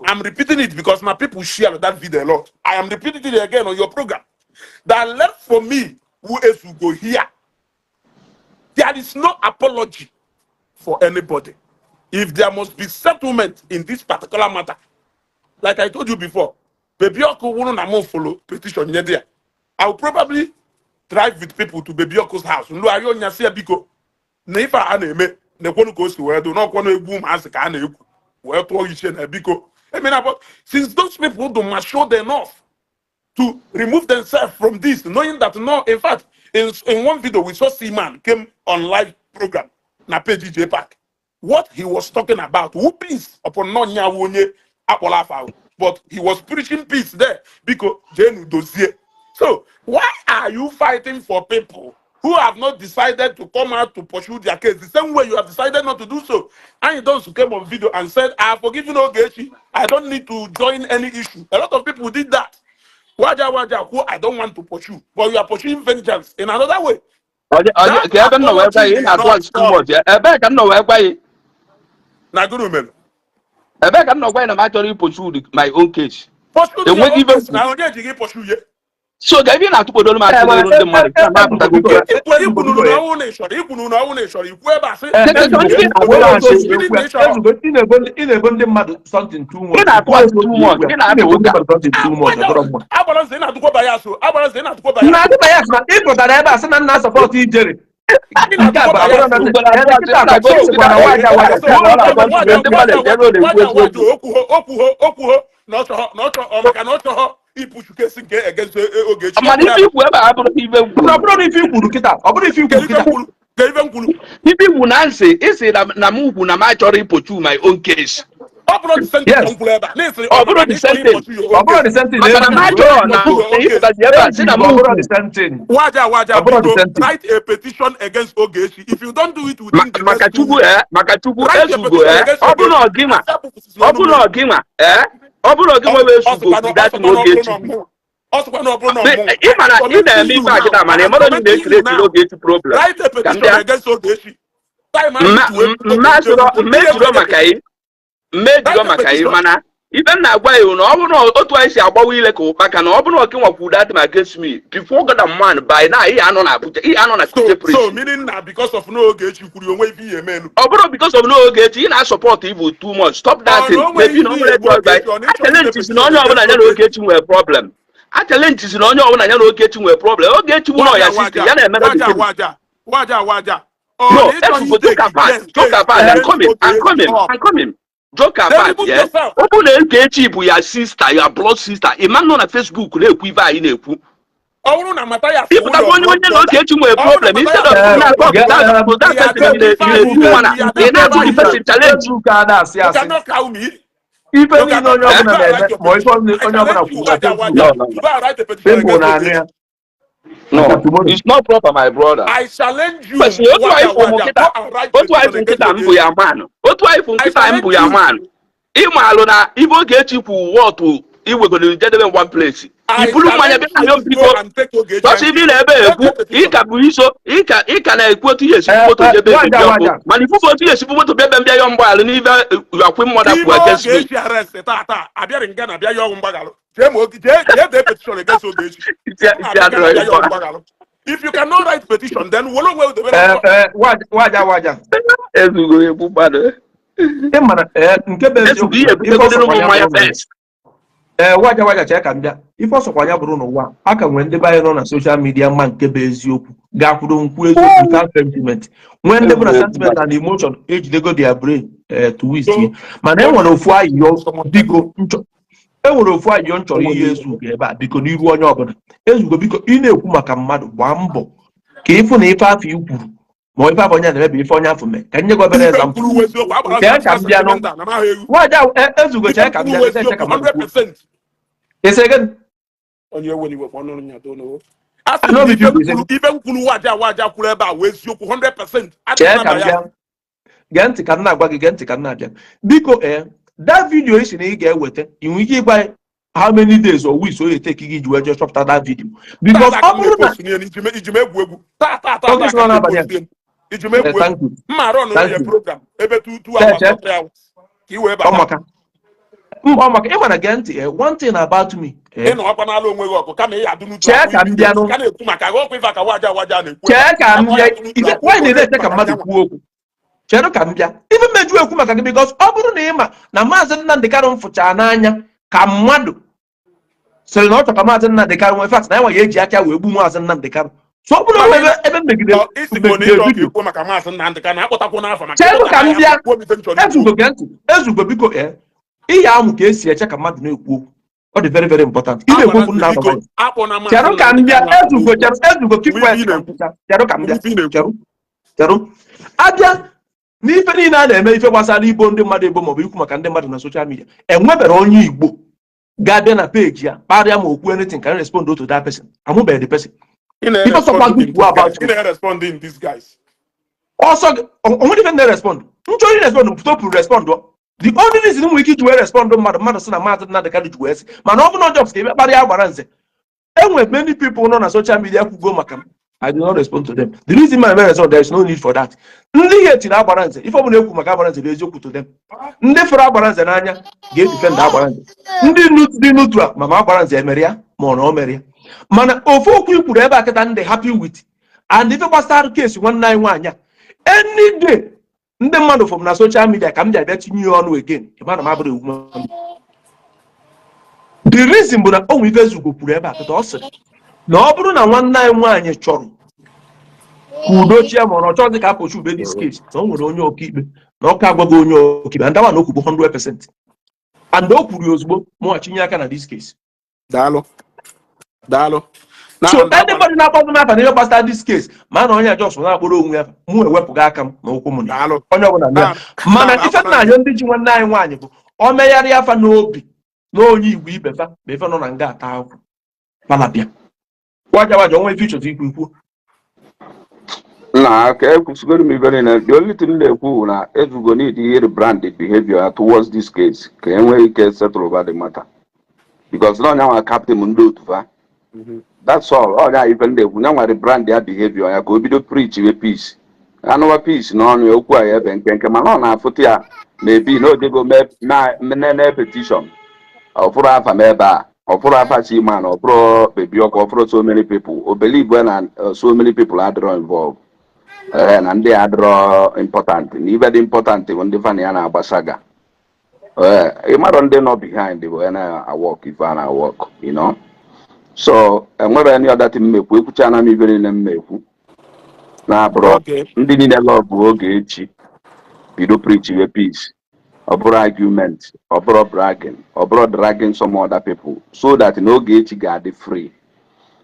I'm repeating it because my people share that video a lot. I am repeating it again on your program that left for me who Ezugo here, there is no apology for anybody. If there must be settlement in this particular matter, like I told you before, Baby Ọkụ wụrụ na mụ follow petition nye there, I will probably drive with people to Baby Ọkụ's house. Nlu arịọ nya si ya, biko, na ife a na-eme na-ekwonu ka o si wee dụ n'ọkwọnụ egwu ụmụazị ka a na-egwu wee tụọ iche na biko emena. But since those people do matured enough to remove themselves from this, knowing that no, in fact, in one video we saw Seaman came on live program na page JPAC. What he was talking about, who peace upon nonya onye akpọrọ afa ahụ, but he was preaching peace there because jenu dozie. So why are you fighting for people who have not decided to come out to pursue their case the same way you have decided not to do so? And those who came on video and said, "I have forgiven Ogechi, I don't need to join any issue." A lot of people did that. Waja Waja, who I don't want to pursue, but you are pursuing vengeance in another way. Ka ebe m nọ wee gwa ya, ị na-atụ asị too much. Ebee ka m nọ wee gwa ya? Na gụrụ mere. Ebee ka m nọ gwa ya na m achọrọ i pursue my own case? Pursue your Enweghị own ibe case na onye ji gị pursue ye. So ga ebe ị na-atụkpodoro m asị n'iru ndị mmadụ ka m apụtago nke. Ikwunuru na ọnwụ na ịchọrọ, ikwunuru na ọnwụ na ịchọrọ ikwu ebe a sị. Ezugo, ị na-ebo ndị mmadụ something too much. Ị na-atụ asị too much. Ị na-atụ Ị na-ebo ndị ụka. mmadụ something too much, ọ dọrọ mma. Agbara nze, ị na-atụkwa bias o. Agbara nze, ị na-atụkwa bias. Na adịba ya sị na ị pụtara ebe a sị na nna support ijere. Ị Nke a na-atụkwa bụ abụrụ bias na o. Ugboro ere abụọ kịta sị ka na-agụ chi sịkwa na waja waja sị na ọ na-agụ Waja ndị mmadụ waja ejere ọ na-ekwu waja waja eziokwu. okwuho okwuho na ọ chọghọ na ọ chọghọ ọ maka na ọ chọghọ ipuchu case nke against Ogechi. Ọ Mana bụrụ ya ife ikwu ebe a abụrụ ife m ọ kwuru. bụrụ na ife i kwuru kịta, ọ bụrụ ife i kedu kwuru ife m kịta. kwuru, kedu ife m kwuru? Ife ikwu na nsị isi na m kwu na m achọrọ ipuchu my own case. Ọ bụrụ the same thing ka Yes. m kwuru ebe a na-esi Ọ ọ bụrụ maka na the ị chọrọ same thing. ipuchu your Ọ own bụrụ case. the same thing. Maka na m achọrọ na Pursue your own case. ịpụtazi ebe a sị na m Ọ bụrụ kwu the same thing. Waja waja Ọ bụrụ the biko, same thing. write a petition against Ogechi. If you don't do it within the maka next 2 Chukwu weeks, maka Chukwu write a ezugo petition against ọ bụrụ na Ogechi. ọ gị nwa After pụpụsịsị ọ ọnụ bụrụ na mmiri. ọ gị nwa ọ bụrụ na ọ gị nwa wee Ọ ezugo sịkwa na kwu ọ that sịkwa na ọ bụrụ Ogechi. na ọmụnwa, ọ sịkwa na ọ bụrụ na ọmụnwa. Ị ma I'm na ị tormenting na-eme you ife a now. kịta, mana I ị am mara na ị tormenting you na-ecreate now. Ogechi problem. Write a Ka m petition bịa against Ogechi. Time anyị ji wee mma Ogechi sịrọ ekwukwo mma ihe ejiro ewere maka ị mma ejiro Write a maka ị petition. Mana ife m na-agwa ya na ọ bụrụ na otu anyị si agbawa ile ka ụkpaka, na ọ bụrụ na ọkịnwa kwuru that against me before God and man, by now ihe anọ na Abuja, ihe anọ na So Kuje so prison. Meaning na because of no Ogechi kwuru onwe ife ihe emenu. Ọ bụrụ because of no Ogechi, ị na-asupport evil too much. Stop that Ọ thing. na o nwere Maybe na o ife nwere ihe egbu drug by Ogechi, ọ na ịchọrọ ide challenge si na petition onye ọbụla against ya na Ogechi. Ogechi nwere problem. A challenge si na onye ọbụla ya na Ogechi nwere problem. Ogechi nwere Waja ya sister waja ya na-emere the waja thing. Waja waja waja. Ọ No, na ịchọghị efugo itake joke apart, case joke case apart. I'm against coming, I'm Ogechi coming, up. I'm coming. Joke Then apart, remove yeah. yourself. Ọ bụrụ na Ogechi bụ ya sister, ya blood sister, ị ma nọ na Facebook na-ekwu ife anyị na-ekwu. Ọ bụrụ na Mathias wụ Ịpụtakwa your onye blood onye na brother. Ogechi nwere Ọ bụrụ na problem, instead Mathias of wụ your na-akọ blood brother, that that he person ị identify na-ekwu who mana he ị identify na-atụ the you. person challenge. Facebook a na-asị You asị. cannot cow me. Ife You niile cannot onye Eh? ọbụla go and na-eme write your ma ife petition. I onye ọbụla challenge you, kwuru na waja Facebook. waja, No, no, to no. go and write a petition People against na-anụ Ogechi. ya. No, Maka tomorrow. it's not proper, my brother. I challenge you, Kwesịrị otu waja anyị fụ m waja, nkịta go and write otu anyị petition fụ against nkịta m bụ Ogechi. ya man otu anyị fụ I nkịta m bụ challenge ya you. man. Ịma alụ na ibe Ogechi kwu wọtụ iwegoro jedebe one place I iburu mmanya challenge bịa na you yo to go biko and take Ogechi tọsị and ibi na ebe write ekwu a petition. ịka bụ iso ịka ịka na-ekwu otu ihe esi moto jebe ebe Waja bịa ọkụ waja. mana ifufe otu ihe esibu moto bịa ebe mbịa yọ mgbaghalụ n'ibe akwi mmadụ Ime kwu against me. Ogechi arrest taa abịarị nga na abịa yọọ mgbaghalụ. Jee ma oge jee jee dee petition against Ogechi. Isi Ma isi abịa nga na adịrọ abịa yọọ ịgba. mgbaghalụ. If you cannot write petition, then were onwe debere Ee, nsọ. ee, waja waja waja. Ezugo egbu mmadụ. Ị mara nke bụ Ezugo eziokwu ihe na ife ebutegodoro ọsọkwa ụmụ ya mmanya bụrụ n'ụwa. first. Ee, waja waja, chee ka m bịa. Ife ọsọkwa ya bụrụ n'ụwa a ka nwee ndị be anyị nọ na social media mma nke bụ eziokwu ga-akwụdo nkwu eziokwu without sentiment, nwee ndị bụ na Ezugo egbu sentiment mmadụ. and emotion ejidego their brain twist So ye. Mana e nwere ofu ayịyọ, biko, nchọ e nwere ofu ayịyọ m chọrọ ihe Ezugo ebe a, biko, n'iru onye ọbụla. Ezugo, biko, ị na-ekwu maka mmadụ, gbaa mbọ ka ịfụ na ife afọ i kwuru ma ife afọ onye a na-eme bụ ife onye afọ mee. Ka nye gị obere Ife example. kwuru eziokwu agbara Chee ka m bịa nụ. sentimental na mahụ egwu. Nwaja Ezugo, Ife chee ka m kwuru bịa chee ka eziokwu mmadụ kwuo. 100%. Ị gịnị? Onye ewe n'iwe kwa ọnụ nya dono. A sị m Anọ na m ife ife m kwuru. kwuru, ife m kwuru, waja waja kwuru ebe a wee eziokwu 100%. Chee Adịghị ka na m ya. bịa. Gee ntị ka m na-agwa gị, gee ntị ka m na-abịa, biko. That video isi na ị ga-eweta, ị nwere ike ịgwa anyị how many days or weeks o ga-eteki gị ji wee jee chọpụta that video? Because Tata ọ ka m bụrụ na na-epost n'ihe iji m egwu egwu. Taa taa taa oge taa si ka nọ m n'abalị a na-epost ihe iji m egwu egwu. Thank you. Mma run Thank ya you. program ebe 2 Chee hours chee or 3 hours ka ị wee ọ bata. maka mba, ọ maka ị mana, gee ntị, one thing about me Ị nọ ọkwa n'ala onwe gị ọkụ kama ị adụ n'utu Chee akwụ ka m ibido bịa nụ. ka na-ekwu maka gị ọkwa ife aka waja waja na-ekwu ebe a Chee ka m kama ọ bịa. ya adụ n'utu Ife akwụ nwaanyị okwu na-eche ka maka mmadụ nyanwa. kwuo okwu. Chere ka m bịa. Ife mmeju ekwu maka gị, because ọ bụrụ na ị ma na Maazị Nnamdị Kanụ m fụchaa n'anya ka mmadụ sịrị na ọ chọ ka Maazị Nnamdị Kanụ nwee fact na ya nwa ya eji aka wee gbu Maazị Nnamdị Kanụ, so ọ bụrụ na Mana ebe ebe m megide ọ isikwo na megide ịchọ ka video ikwuo maka Maazị Nnamdị Kanụ akpọtakwo n'afọ maka Chere ịkpọta ka m ya bịa. kwuo m ife m chọrọ ikwu. Ezugo, gee ntị. Ezugo, biko, ihe amụ ka esi eche ka mmadụ na-ekwu okwu, ọ dị very very important. Ị na-ekwu Agbara okwu ntị nna biko anọ akpọ na Maazị chere ka m Nnamdị bịa. Kanụ afọ Ezugo, n'okwu. chere. Ezugo, keep Nwe quiet ife ị ka m na-ekwu. kwucha. Chere ka m Nwe bịa. ife ị na-ekwu. Chere, chere. Abịa n'ife niile a na-eme, ife gbasara ibo ndị mmadụ ebo maọbụ ikwu maka ndị mmadụ na social media, enwebere onye Igbo ga-abịa na peji ya kparịa ma okwu anything ka m respond to that person. Amụbeghị the person. Ị Ife ọsọkwa na-respond gị in kwuo about disguise. Ị na-respond in disguise. Ọsọ gị onwere ife na-respond m chọrọ irespond topụ respond. The only reason m nwere ike iji wee respond mmadụ, mmadụ sị na Maazị Nnamdị Kanụ ji wee sị, mana ọ bụ na jobs ka ebe kparịa agbara nze, enwere many people nọ na social media kwugo maka m, I do not respond to them. The reason my respond, there is no need for that. Ndị ihe tiri agbara nze, ife ọbụla ekwu maka agbara nze bụ eziokwu to them. Ndị fụrụ agbara nze n'anya ga-edefend agbara nze. Ndị dị neutral ma agbara nze emere ya ma ọ na o mere ya. Mana ofu okwu i kwuru ebe a kịta ndị happy with and ife gbasara case nwanne anyị nwaanyị a, any day ndị mmadụ fọm na social media ka m bịa bịa tinye ya ọnụ again, ịma na m abụrụ ewu mmadụ. The reason bụ na o nwere ife Ezugo kwuru ebe a kịta. Ọ sịrị na ọ bụrụ na nwanne anyị nwaanyị chọrọ Ka udo chie, ma ọ na ọ chọghịzị ka a pursue this case, na o nwere onye ọkaikpe na ọka agwaghị onye ọkaikpe, and that one o kwugbo 100%, and o kwuru ya ozugbo mụnwa chinye aka na this case. Daalụ, daalụ. Na So and agbara anybody na-akpọzi m afa n'ihe gbasara this case, ma na onye a just na-akpọrọ onwe ya, mụ ewepụga aka m na ụkwụ m na ya. Daalụ. Onye ọbụla na ya. Na Mana na ife agbara nna anyọ ndị ji nwanne anyị nwaanyị bụ o megharịa afa n'obi na onye Igbo ibe fa ma ife nọ na nga ata akwụ palabịa waja waja onwe ife ịchọta ikwu ikwu. Na ka ekwusigoro m ibe niile. The only thing m na-ekwu bụ na Ezugo need ihe rebrand the behavior towards this case ka e nwee ike settle over the matter, because na ọnya nwa captain ndị otu fa. That's all. Ọnya ife m na-ekwu, nya nwa rebrand ya behavior ya ka o bido preach we peace, anụwa peace n'ọnụ ya, okwu a ya ebe nkenke, mana ọ na-afụta ya maybe na ojego nene petition, ọfụrụ afa m ebe a, ọfụrụ afa Chiman, ọfụrụ Baby Ọkụ, ọfụrụ so many people. O believe na so many people adịrọ involved, ee, na ndị a adịrọ important, na ibe dị important bụ ndị fana ya na-agbasaga. Ee, ịmarọ ndị nọ behind bụ ya na-awọk ife a na-awọk. So enwere any other thing mmekwu, ekwuchana m ibe niile mmekwu na-abụrụ ndị niile love Ogechi, bido preach we peace. Ọ bụrụ argument, ọ bụrụ bragging, ọ bụrụ dragging some other people, so that n'Ogechi ga-adị free.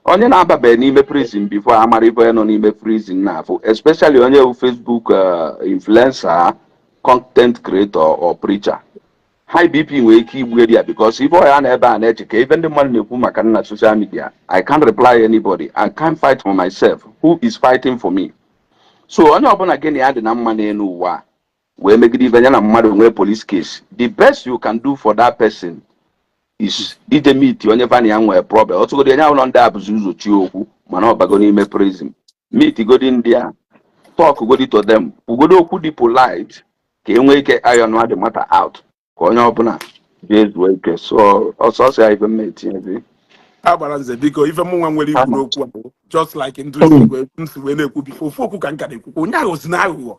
Onye na-ababeghị n'ime prison before amara ife onye nọ n'ime prison na-afụ, especially onye bụ Facebook influencer, content creator or preacher. High BP nwere ike igbu ya, because ife ọya na ebe a na-eche ka ife ndị mmadụ na-ekwu maka nna social media. I can't reply anybody, I can't fight for myself. Who is fighting for me? So onye ọbụla gị na ya dị na mma n'elu ụwa a, wee megide ibe ya na mmadụ nwee police case, the best you can do for that person is ije meet onye vana ya nwee problem. Ọtụgodi onye ahụ ndị a bụzi ụzọ chi okwu, mana ọ bago n'ime prison, meet godi ndị a, talk godi to them, kwugodi okwu dị polite ka e nwee ike iron the matter out, ka onye ọbụla jee zuo ike. So ọsọsọ ya ife mma etinyezi. Agbara nze, biko, ife mụ nwa nwere ikwu n'okwu a bụ just like ndụ si wee na-ekwu before. Ofu okwu ka m ka na-ekwukwa: onye ahụ si na aghụghọ,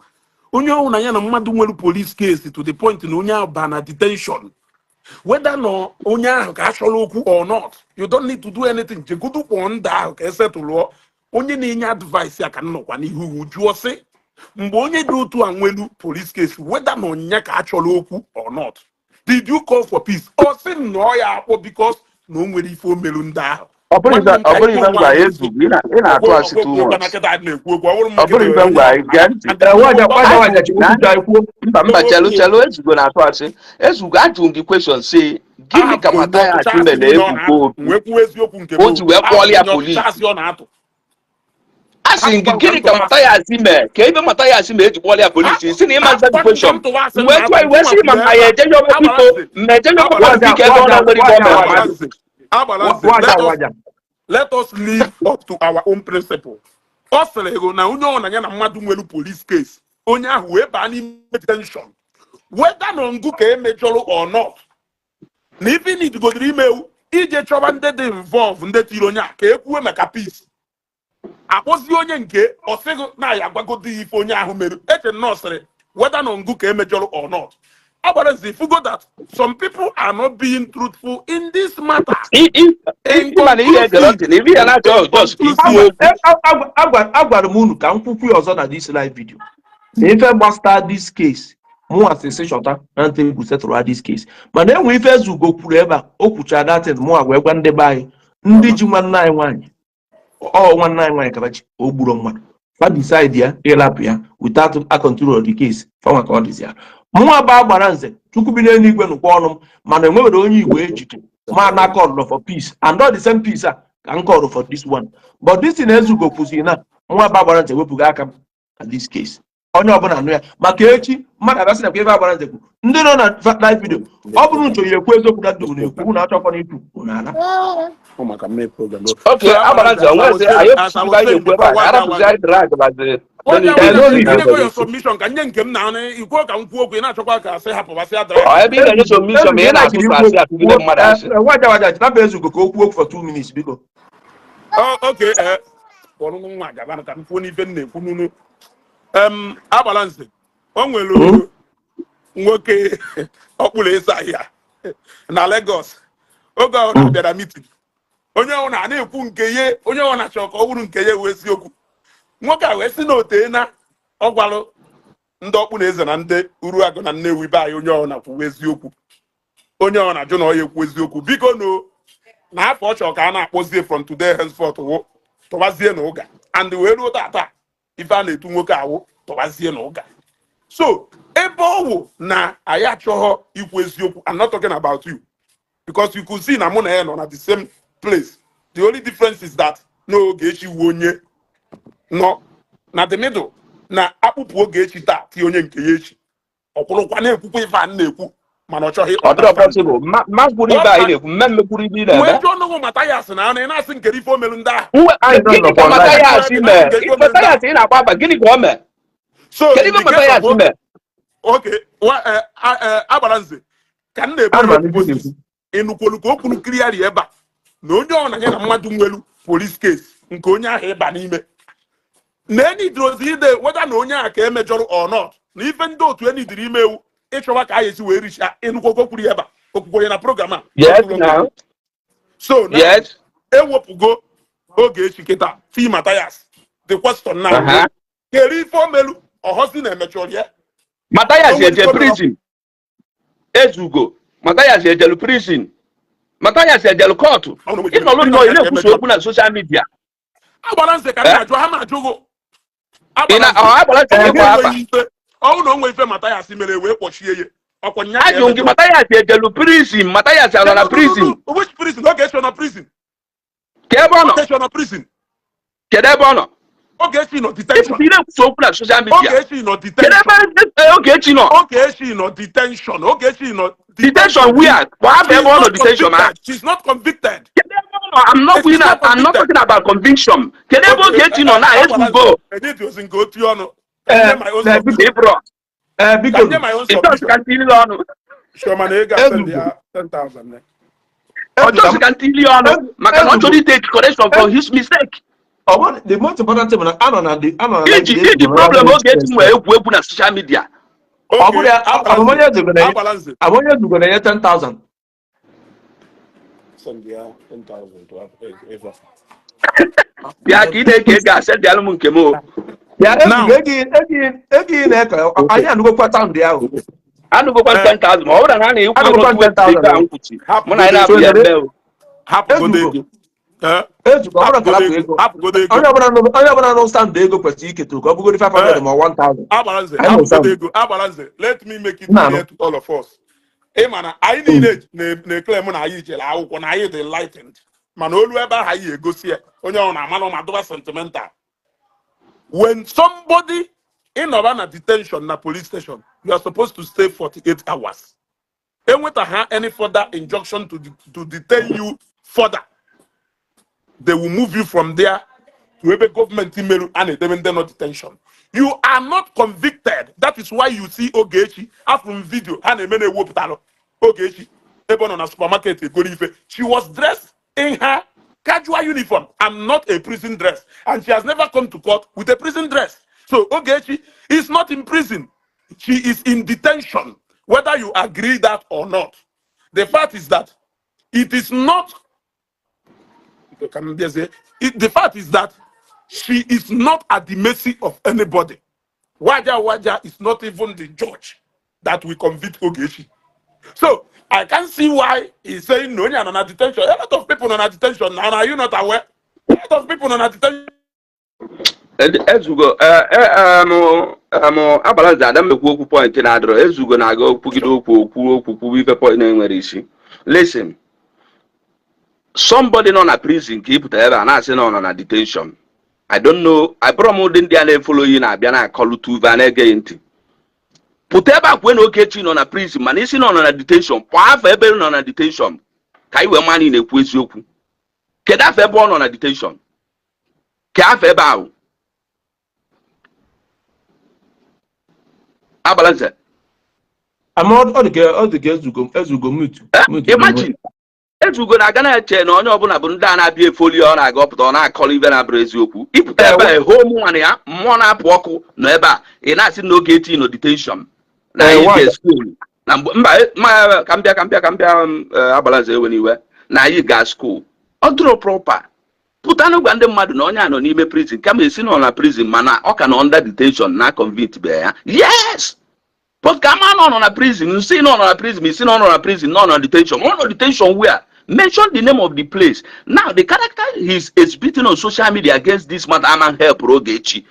onye ọhụrụ na ya na mmadụ nwere police case to the point na onye ahụ ba na detention, whether na onye ahụ ka a chọrọ okwu or not, you don't need to do anything. Jegodu kpọọ ndị ahụ ka esetụlụọ. Onye na-enye advice ya ka m nọkwa n'ihu iwu jụọ sị, mgbe onye dị otu a nwelu police case, whether na onyinye ka a chọrọ okwu or not, did you call for peace? Ọ sị na ọ ya akpọ because na o nwere ife o merụ ndị ahụ. Ọ bụrụ Nwanne ife m, ka ọ bụrụ anyị ife kwuo m gwa onwe ya anyị. Ezugo, ị na-atụ asị too Ọgwụ much. na kịta na-ekwu okwu, ọ bụrụ Ọ bụrụ ife m gwa ya, gee ntị. Ee, waja waja waja chi Na okwu anyị kwuo. Mba, mba, chelu, chelu, Ezugo na-atụ asị. Ezugo, ajụ gị question si gịnị ka Mathias mere Ebuka Obi Wee kwuo eziokwu nke o ji wee kpọọrọ ya polisi? Asị ọ na-atụ. A sị gị, gịnị ka Mathias mee, ka ebe Mathias mee eji kpọọrọ ya polisi, si na ịma nza the question wee jụọ, wee sị ma ya eje yọba biko, ma eje yọba biko ebe ọ na-nwere ibe ọ mere mmadụ. Agbara nze, Waja let us waja. Let us live up to our own principle. Ọ sịrị ego na onye ọ na ya na mmadụ nwere police case, onye ahụ wee baa n'ime detention, whether na ngụ ka emejọrọ or not, na ife nidigodiri ime ewu ije chọba ndị dị involve, ndị tiri onye a, ka e kwuwe maka peace. Akpọzie onye nke ọsịgụ na ya agwagodi ya ife onye ahụ mere. Eche nnọọ sịrị whether na ngụ ka emejọrọ or not. Agbara nze, fugo that some people are not being truthful in this matter. Ịma na ihe egere ntị na ibe ya na-achọ just ka ikwu okwu. Agwara m unu ka m kwukwu ya ọzọ na this live video na ife gbasara this case, mụnwa sị chọta na ntị egwu setụrụ this case, mana enwe ife Ezugo kwuru ebe a, o kwuchara datin, mụnwa wee gwa ndị be anyị, ndị ji nwanne anyị nwaanyị, ọ nwanne anyị nwaanyị kabachi o gburu mmadụ, fa decide ya ịlapụ ya without a control the case, fanwa ka ọ dịzi ya. Mụnwa bụ Agbara Nze, Chukwu bi n'eluigwe nụkwa ọnụ m, mana enwebere onye Igbo ejide ma na call for peace, and all the same peace a ka m call for this one. But this thing Ezugo kwụsịrị na nwa bụ Agbara Nze wepụga aka m na this case. Onye ọbụla nụ ya maka echi mmadụ abịa sị na ebe Agbara Nze kwu. Ndị nọ na live video, ọ bụrụ nchọ ya ekwu eziokwu na ndụ na-ekwu na achọkwana ikwu unu ala. Okay, Agbara Nze, onwezi anyị ekwusigo anyị ekwu ebe a, arapụzi anyị drag bazi. Onye no need. nyego your submission ka nye nke m na anụ ikwu ka m kwuo okwu, ị na-achọkwa ka asị hapụ basị adara. Ọ ebe ị na-enye submission ma ị na-atụtụ asị, atụgide mmadụ asị. Waja waja, napụ Ezugo ka o kwuo okwu for 2 minutes, biko. Oke, ee, kpọrọ nwa gaba ka m kwuo n'ife m na-ekwu n'unu. Agbara Nze, o nwere nwoke ọkpụrụ ịsa ahịa na Lagos oge ọ na-abịara meeting. Onye ọ na na-ekwu nke ye, onye ọ na-achọ ka ọ bụrụ nke ya wee eziokwu. Nwoke a wee sị na otee na ọ gwalụ ndị ọkpụ na eze na ndị Uruagụ na Nnewi be anyị, onye ọ na-kwuwa eziokwu, onye ọ na-ajụ na ọ ya ekwu eziokwu, biko no na afọ ọ chọrọ ka a na-akpọzie from today henceforth wụ tụwazie na ụga. And wee ruo tata, ife a na-etu nwoke awụ tụwazie na ụga. So ebe ọ wụ na anyị achọghọ ikwu eziokwu, I'm not talking about you, because you could see na mụ na ya nọ na the same place. The only difference is that n'Ogechi wu onye nọ na the middle, na akpụpụ Ogechi taa, tie onye nke ya echi, ọ kwụrụkwa na-ekwukwa ife a m na-ekwu, mana ọ chọghị Ọ dịrọ understand. possible. Ma kwuru ibe anyị na-ekwu, mmemme kwuru ibe ị Wee na-eme. jụọ ọnụgụ Mathias na anụ ị na-asị nkere ife omelu ndị ahụ. Anyị nọ Gịnị ka nọkwa online. Mathias mee? Mathias ị na-agba aba, gịnị ka o mee? So Kedu in ife the case Mathias of mee? Okay, agbara nze ka m na-ebu Ana m ya anụ ebubo. ife na-ekwu. Ịnụkwolu ka o kwuru clearly ebe a na onye ọ na ya na mmadụ nwelu police case nke onye ahụ ịba n'ime na enidrozi ide weda na onye ahụ ka emejọrọ or not, na ife ndị otu enidiri ime ewu ịchọwa ka a esi wee richa. Ịnụkwo ka o kwuru ebe a, okwukwo ya na program a? Yes now. So now, ewepụgo Ogechi kịta ti Mathias, the question now, kere ife omelu ọhọzi na emechọrọ ya? Mathias O nwere eje ife o mere. Prison ezugo. Mathias ejelu prison, Mathias ejelu court. Ọ na o Ịnọlụ nnọọ ị na-ekwusa okwu na social media. Agbara nze, ka m na-ajụ ha, ma ajụgo. Ị na ọ agbara ntị Ọ gị kwa afa. enweghị ife ọnwụ na o nwee ife Mathias mere wee kpọchie ya, ọkwa nya ka Ajụ gị, emejọrọ. Mathias ejelu prison? Mathias anọ na prison? Which prison? Ogechi nọ prison? Ka ebe ọ nọ? Ogechi nọ prison? Kedu ebe ọ nọ? Ogechi nọ detention. Ịpụta ị na-ekwusa okwu na social media. Ogechi nọ Kedu detention. ebe Ogechi nọ? Ogechi nọ detention. Ogechi nọ Detention where? Kwa afọ ebe ọ nọ detention ma? She's not convicted. Kedu ebe ọ nọ? I'm not She's winning. not I'm not convicted. talking about conviction. Kedu ebe Ogechi nọ na ezugo? Enye ozi nke otu ọnụ. Ka nye my own submission. Ịbụrọ Biko. Ka nye my own ịchọsị submission. ka ntili ọnụ. Chioma na ego Ezugo. asend ya 10,000 ne. Ọchọsị ka ntili ọnụ maka na ọ chọrọ itake correction for his mistake. Ọ bụrụ the most important thing bụ na anọ na the anọ na Iji problem Ogechi nwee egwu egwu na social media. Ọ bụrụ ya abụmonye ezugo na Agbala nze. Abụmonye ezugo na-enye 10,000. Send ya 10,000 to Eva. Bịa ka ị na-eke ego, asendịalụ m nke m o. Ya. Now- Ezugo, ego ị na-eke, anyị anụgokwa sound ahụ. Anụgokwa 10,000, ma ọ bụrụ na a na-ekwu Anụgokwa ego 10,000. ego a nkwuchi mụ na anyị na-abụ ya eme o. Hapụgodo Ezugo. ego. Eh? Ezugo, ọ bụrụ ka Hapụgodo rapụ ego. ego. Hapụgodo ego. Onye ọbụla nụ sound ego kwesịrị iketa ka ọ bụgoro 500 ma 1000. Agbara nze, Anyị nụ hapụgodo sound. ego. Agbara nze, let me make it Nna clear to all of us. Ị ma na anyị niile na-eclaim na anyị jere akwụkwọ, na anyị dị enlightened, mana olu ebe ahụ anyị egosi ya onye ọ na-amanụ ma dụba sentimental. When somebody ịnọba na detention na police station, you are supposed to stay 48 hours. Enweta ha any further injunction to detain you further, they will move you from there to ebe gọọmenti meru a na-edebe ndị nọ detention. You are not convicted. That is why you see Ogechi after video ha na-eme na-ewepụtalụ Ogechi ebe ọ nọ na supermarket egoro ife. She was dressed in her casual uniform and not a prison dress, and she has never come to court with a prison dress. So Ogechi is not in prison, she is in detention, whether you agree that or not. The fact is that it is not can I say, the fact is that she is not at the mercy of anybody. Waja Waja is not even the judge that will convict Ogechi. So I can't see why he's saying no, you're on detention. A lot of people on detention now. Are you not aware? A lot of people on detention. Ezugo, agbara ada m ekwu okwu point na-adịrọ. Ezugo na-aga okwugide okwu, okwu okwu kwuwe ife point na-enwere isi. Listen, somebody nọ na prison ka ị pụtara ebe a na-asị na ọ nọ na detention. I don't know, abụrọ m ụdị ndị a na-efollow yi na-abịa na-akọlụ tuve a na-egeghị ntị. Pụta ebe a kwue na Ogechi nọ na prison, mana isi na ọ nọ na detention, kpọọ afọ ebe nọ na detention ka anyị wee maa na ị na-ekwu eziokwu. Kedu afọ ebe ọ nọ na detention? Ka afọ ebe ahụ, agbala nze. Ama ọ dị ka ezugo mute mute. Imagine, ezugo na-aga na-eche na onye ọbụla bụ ndị a na-abịa efoli. Ọ na-aga ọpụta, ọ na-akọrọ ibe na-abụrụ eziokwu. Ịpụta ebe a hụ ụmụ nwanne ya, mmụọ na-apụ ọkụ nọ ebe a, ị na-asị na Ogechi nọ detention na anyị ga school na mgbe mba ma ka m bịa agbala nze, ewe n'iwe na anyị ga school. Ọ dụrụ proper. Pụtanụ gwa ndị mmadụ na onye a nọ n'ime prison, kama esi nọ na prison mana ọ ka nọ under detention na convict be ya. Yes, but ka ama na ọ nọ na prison, nsị na ọ nọ na prison, isi na ọ nọ na prison, na ọ nọ na detention. Ọ nọ detention where? Mention the name of the place. Now, the character he's exhibiting on social media against this matter ama help Ogechi.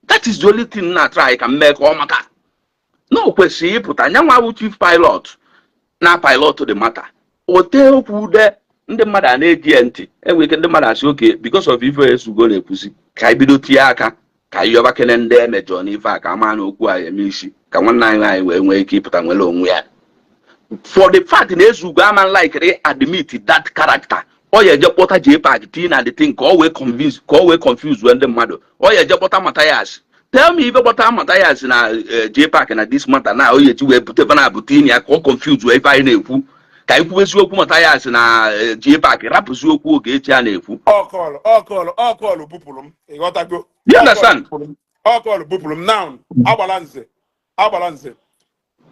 That is the only thing na try ka m mee ka ọ mata na o kwesịrị ịpụta. Nyanwa bụ chief pilot na pilot the matter, o tee okwu ude, ndị mmadụ a na-eji ya ntị. Enwere ike ndị mmadụ asị, "Okay, because of ife Ezugo na-ekwuzi, ka anyị bido tinye aka ka anyị yọba kene ndị emejọ n'ife a, ka ama na okwu a eme isi, ka nwanne anyị nwaanyị wee nwee ike ịpụta nwere onwe ya." For the fact na Ezugo ama like admit that character, ọ ya eje kpọta JPAC tinye na the thing ka ọ wee convince, ka ọ wee confuse wee ndị mmadụ. Ọ ya eje kpọta Matthias. Tell me ife kpọta Matthias na JPAC na this matter na ọ ya eji wee bute na abụ tinye ya ka ọ confuse wee ife anyị na-ekwu, ka anyị kwuo eziokwu. Matthias na JPAC, rapụzi okwu Ogechi a na-ekwu. Ọkọlụ, ọkọlụ, ọkọlụ bupụrụ m, ịghọtago? You understand? Ọkọlụ bupụrụ m. Now, Agbala Nze, Agbala Nze,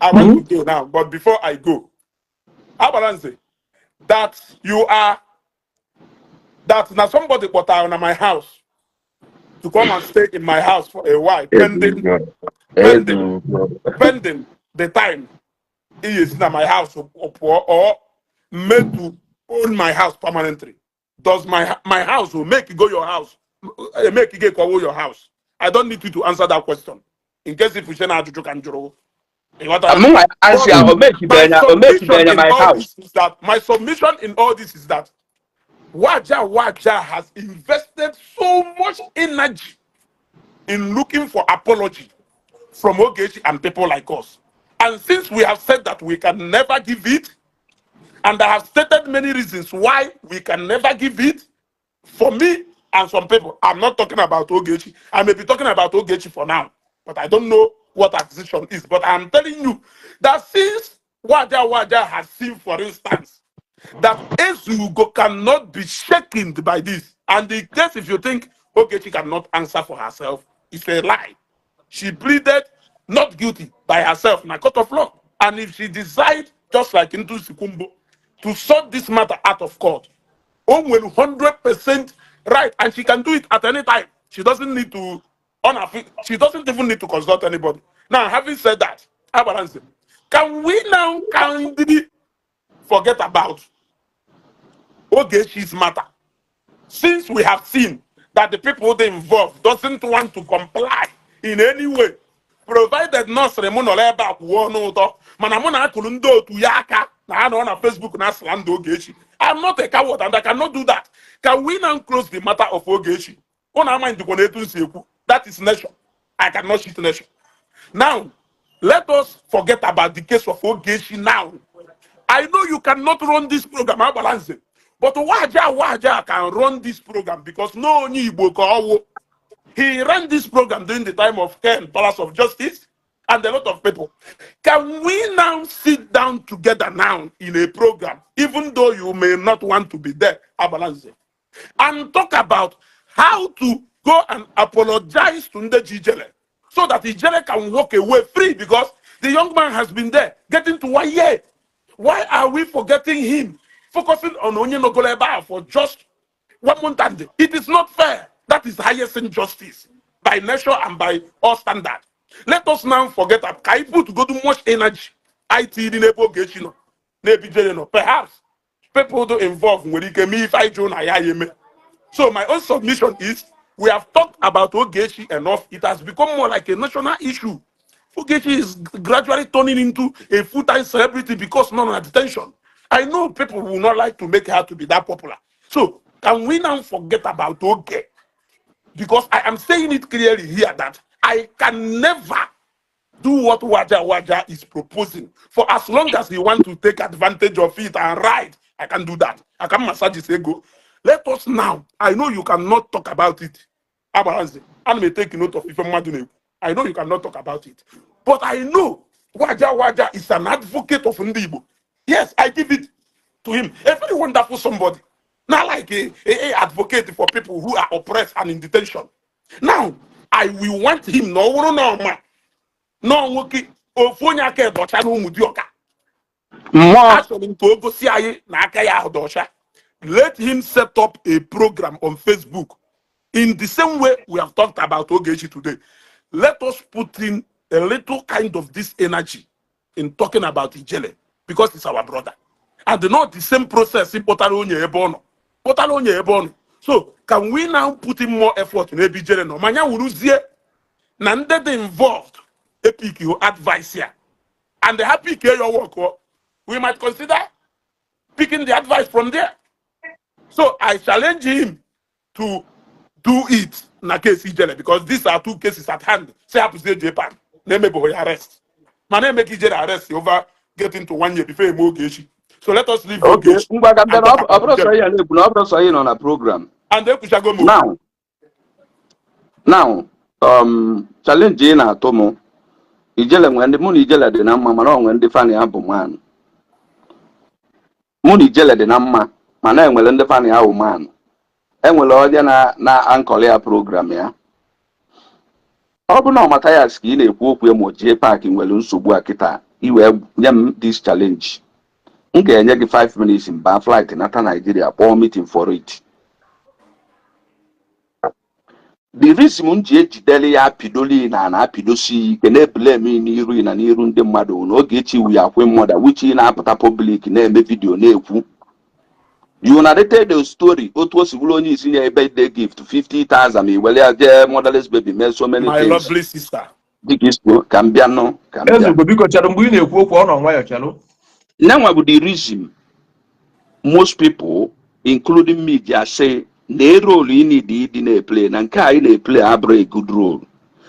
I want to go now, but before I go, Agbala Nze, that you are that na somebody kpọtara na my house to come and stay in my house for a while, pending the time he is in my house or made to own my house permanently. Does my house will make you go your house, make you get go your house? I don't need you to answer that question. In case if you say na ajụjụ ka m jụrụ. Ịghọtara? Mụnwa asị ya o mekibenya, o mekibenya my In all house. this is that my submission in all this is that Waja Waja has invested so much energy in looking for apology from Ogechi and people like us. And since we have said that we can never give it, and I have stated many reasons why we can never give it, for me and some people, I'm not talking about Ogechi. I may be talking about Ogechi for now, but I don't know what her decision is. But I'm telling you that since Waja Waja has seen, for instance, that Ezugo cannot be shaken by this, and the case, if you think Ogechi cannot answer for herself, it's a lie. She pleaded not guilty by herself in a court of law. And if she decide, just like Intu Sikumbo, to sort this matter out of court, o nwere 100% right, and she can do it at any time. She doesn't need to on her feet. She doesn't even need to consult anybody. Now, having said that, Abaranse, can we now kindly forget about Ogechi's matter? Since we have seen that the people they involved doesn't want to comply in any way, provided nọsịrị mụ nọrọ ebe a kwuo ọnụ ụtọ, mana mụ na-akụrụ ndị otu ya aka na ha nọ na Facebook na slander Ogechi. I'm not a coward and I cannot do that. Can we now close the matter of Ogechi? Ụnụ ama njikwa na etu m si ekwu. That is nation. I cannot cheat nation. Now, let us forget about the case of Ogechi now. I know you cannot run this program, Agbalanze, but Waja Waja can run this program because no onye Igbo ka ọ wụ. He ran this program during the time of Ken, Palace of Justice, and a lot of people. Can we now sit down together now in a program, even though you may not want to be there, Abalanze, and talk about how to go and apologize to Nde Ijele so that Ijele can walk away free, because the young man has been there getting to 1 year? Why are we forgetting him, focusing on onye nọgolo ebe a for just one month? And it is not fair. That is highest injustice by nature and by all standard. Let us now forget that. Ka anyị put go too much energy IT dị n'ebe Ogechi nọ, n'ebe Ijele nọ. Perhaps people do involve nwere ike mee ife anyị jụrụ na ya ya eme. So my own submission is we have talked about Ogechi enough. It has become more like a national issue. Ogechi is gradually turning into a full-time celebrity because none on detention. I know people will not like to make her to be that popular. So can we now forget about Oge? Because I am saying it clearly here that I can never do what Waja Waja is proposing. For as long as he want to take advantage of it and ride, I can do that. I can massage his ego. Let us now. I know you cannot talk about it. Abaranze, I may take note of ife mmadụ na-ekwu. I know you cannot talk about it. But I know Waja Waja is an advocate of Ndị Igbo. Yes, I give it to him. A very wonderful somebody. Not like a advocate for people who are oppressed and in detention. Now, I will want him no no no ma no nwoke ofu onye aka dọcha na ụmụ dioka. Mmụọ. Achọrọ m ka o gosi anyị na aka ya ahụ dị ọcha. Let him set up a program on Facebook in the same way we have talked about Ogechi today. Let us put in a little kind of this energy in talking about Ijele because it's our brother. And not the same process kpọtara onye ebe ọ nọ. Kpọtara onye ebe ọ nọ. So can we now put in more effort n'ebe Ijele nọ? Ma ya wuruzie na ndị dị involved epick your advice here. And they happy your work. Oh, we might consider picking the advice from there. So I challenge him to do it na case Ijele because these are two cases at hand. Say hapụzie JPAC na-emebeghị ya arrest. Ma na-eme ka Ijele arrest over getting to one year before eme Ogechi. So let us leave Okay, Ogechi ngwa ka m bịa and na talk ọ about bụrụ sọ Ijele. ihe na-ekwu na ọ bụrụ sọ ihe nọ na program. And ekwuchago m okwu. Now, challenge ị na-atụ m, Ijele nwere ndị mụ na Ijele dị na mma, mana ọ nwere ndị fan ya bụ man. Mụ na Ijele dị na mma, mana enwere ndị fan ya bụ man. Enwere onye na ankọlị ya program ya. Ọ bụ na ọ Mathias ka ị na-ekwu okwu ya, ma JPAC nwere nsogbu a kịta, iwee nye m this challenge, m ga-enye gị 5 minutes mba flight nata Nigeria, kpọọ meeting for it. The reason m ji ejidere ya apidoli na apidosi ike na-eblame n'iru na n'iru ndị mmadụ na Ogechi wu ya kwe mother which ị na-apụta public na-eme video na-ekwu. You narrated the story otu o si bụrụ onye isi nye birthday gift 50,000, ma iwere ya jee motherless baby, mee so many My things. lovely sister. Dịka isi ka m bịa nụ, ka m bịa. Ezugbo, biko chere, mgbe ị na-ekwu okwu, ọ nọ nwayọ, chelụ. Nyanwa bụ the reason most people, including me, ji asị na role ị need ịdị na-eplay na nke anyị na-eplay abụrụ a good role,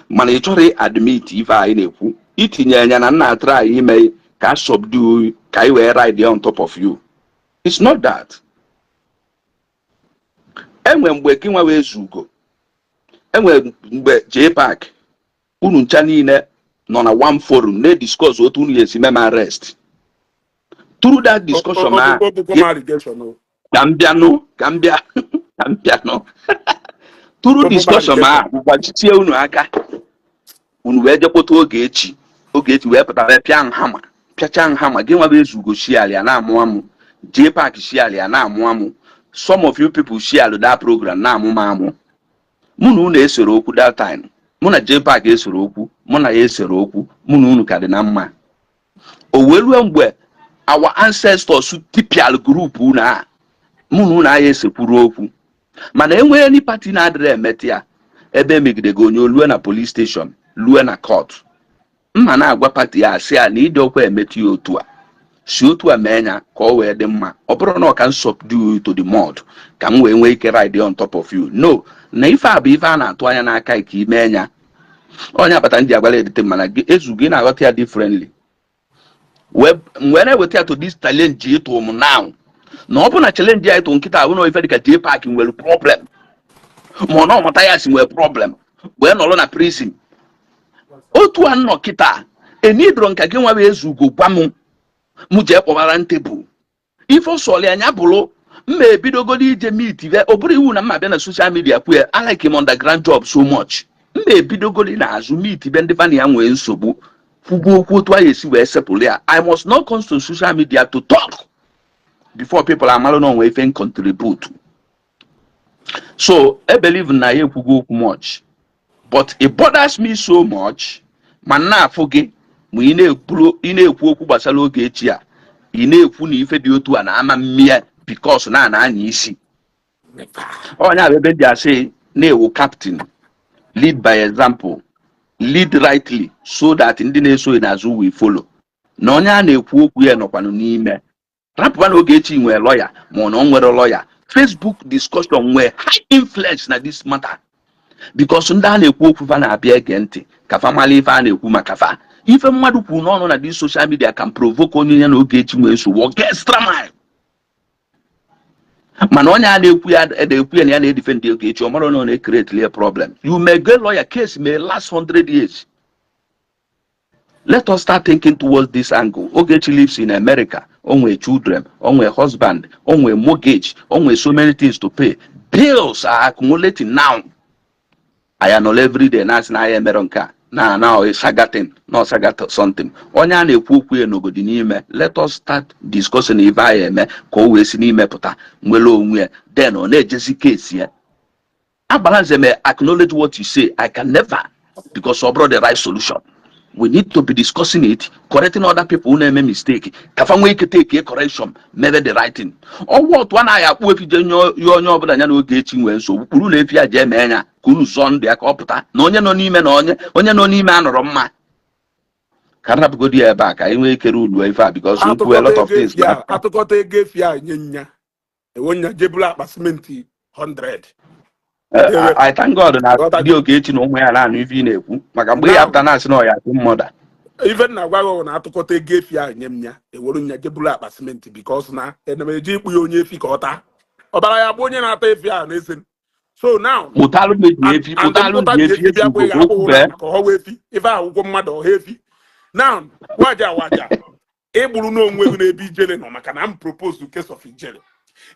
mana ị chọrọ admit ife anyị na-ekwu, itinye anya na nna try ime ka a subdue ka anyị wee ride on top of you. It's not that. Enwe mgbe gị nwa wee zugo, enwe mgbe JPAC, unu ncha niile nọ na one forum na-ediscuss otu unu ga-esi meme arrest. Through that discussion a Obugo m allegation o. Ka m bịanụ, ka m bịa, ka m bịanụ. Through Obugo m discussion a allegation. gbachitie unu aka, unu wee jekpọta Ogechi. Ogechi wee pụta wee pịa nhama, pịachaa nhama. Gị nwa bụ Ezugo shiali ya na-amụ amụ, JPAC shiali ya na-amụ amụ, some of you people shialụ that program na-amụ m amụ. Mụ na unu esoro okwu that time, mụ na JPAC esoro okwu, mụ na ya esoro okwu, mụ na unu ka dị na mma. O wee ruo mgbe our ancestors tipịalụ group unu a, mụ na unu agha esekwuru okwu, mana enwee any party na-adịrị emetụ ya ebe emegidego onye olue na police station, lue na court, mma na-agwa party ya asị ya na ịdị ọkwa emetụ ya otu a, si otu a mee ya ka ọ wee dị mma. Ọ bụrụ na ọ ka subdue to the mud ka m wee nwee ike ride on top of you, no. Na ife a bụ ife a na-atụ anya n'aka ka ime ya. Onye akpata m ji agwala edite, mana Ezugo, ị na-aghọta ya differently. Wee wee na-eweta ya to this challenge ịtụ m now, na ọ bụ na challenge ya ịtụ nkịta abụ na ife dịka JPAC nwere problem, ma ọ na ọmata ya si nwere problem wee nọrọ na prison otu a nnọ kịta enidro nka gị nwa bụ Ezugo gwa m, mụ jee kpọbara tebụl ife ọsọli anya bụrụ mma ebidogoro ije meet. Ọ bụrụ iwu na mma bịa na social media kwue. I like him underground job so much. Mma ebidogoro n'azụ meet be ndị fana ya nwee nsogbu, kwugbuo okwu otu anyị esi wee sepụrụ ya. I must not come to social media to talk before people amalụ na onwe ife contribute. So I believe na ya ekwugo okwu much, but it bothers me so much ma na-afụ gị ma ị na-ekwuru, ị na-ekwu okwu gbasara Ogechi a, ị na-ekwu na ife dị otu a na ama mmịa because na ana anya isi onye a bụ ebe dị asị na-ewu captain, lead by example, lead rightly so that ndị na-esoghị n'azụ will follow. Na onye a na-ekwu okwu ya nọkwanụ n'ime rapụba na Ogechi nwere lawyer ma ọ na ọ nwere lawyer. Facebook discussion nwee high influence na this matter because ndị a na-ekwu okwu fa na-abịa ege ntị ka fa mara ife a na-ekwu maka fa. Ife mmadụ kwuru n'ọnụ na this social media can provoke onye ya na Ogechi nwee nsogbu, ọ get extra mile. Mana onye a na-ekwu ya na-ekwu ya na ya na-edefend Ogechi, ọ mara na ọ na-ecreate a problem. You may get lawyer, case may last 100 years. Let us start thinking towards this angle. Ogechi lives in America. O nwere children, o nwere husband, o nwere mortgage, o nwere so many things to pay. Bills are accumulating now. Anyị anọla everyday na-asị na anyị emere nke a. Na saga thing, na saga something. Onye a na-ekwu okwu ya n'ogodi n'ime, let us start discussing ife anyị eme ka o wee si n'ime pụta nwere onwe ya, then ọ na-ejezi case ya. Agbalanze may acknowledge what you say. I can never, because ọ bụrụ the right solution. We need to be discussing it, correcting other people who na-eme mistake, ka fa nwee ike take a correction, mebe the right thing. Ọnwa otu anaghị akpụ efi je nye ya onye ọbụla ya na Ogechi nwee nsogbu kpuru na efi a jee mee ya ka unu zọọ ndụ ya ka ọ pụta na onye nọ n'ime na onye nọ n'ime anọrọ mma ka m rapụgodi ya ebe a ka anyị nwee ike ulu ife a, because nkwu a lot Atụkọta of ego things. efi a, atụkọta ego efi a nye nya ewo nya jebulu akpa simenti 100. I thank God na Ghọtago? ndị Ogechi na ụmụ ya na-anụ ife ị na-ekwu, maka mgbe ya Now, pụta na-asị na ọ ya atụ mmadụ. Ife nna gwa gị na atụkọta ego efi ahụ nye m ya, ewere nya jebulu akpa simenti, because na ena m eji ikpu ya onye efi ka ọ taa ọbara ya bụ onye na-ata efi ahụ na-ese. So now Kpụtalụ meji efi. And Kpụtalụ mpụta ji ji efi. efi bịa Ezugo gwa ka okwu akpụghị bee. na ka ọ wee efi ife ahụ ụgwọ mmadụ ọha efi. Now, waja waja ịgburu n'onwe gị n'ebe Ijele nọ, maka na m propose the case of Ijele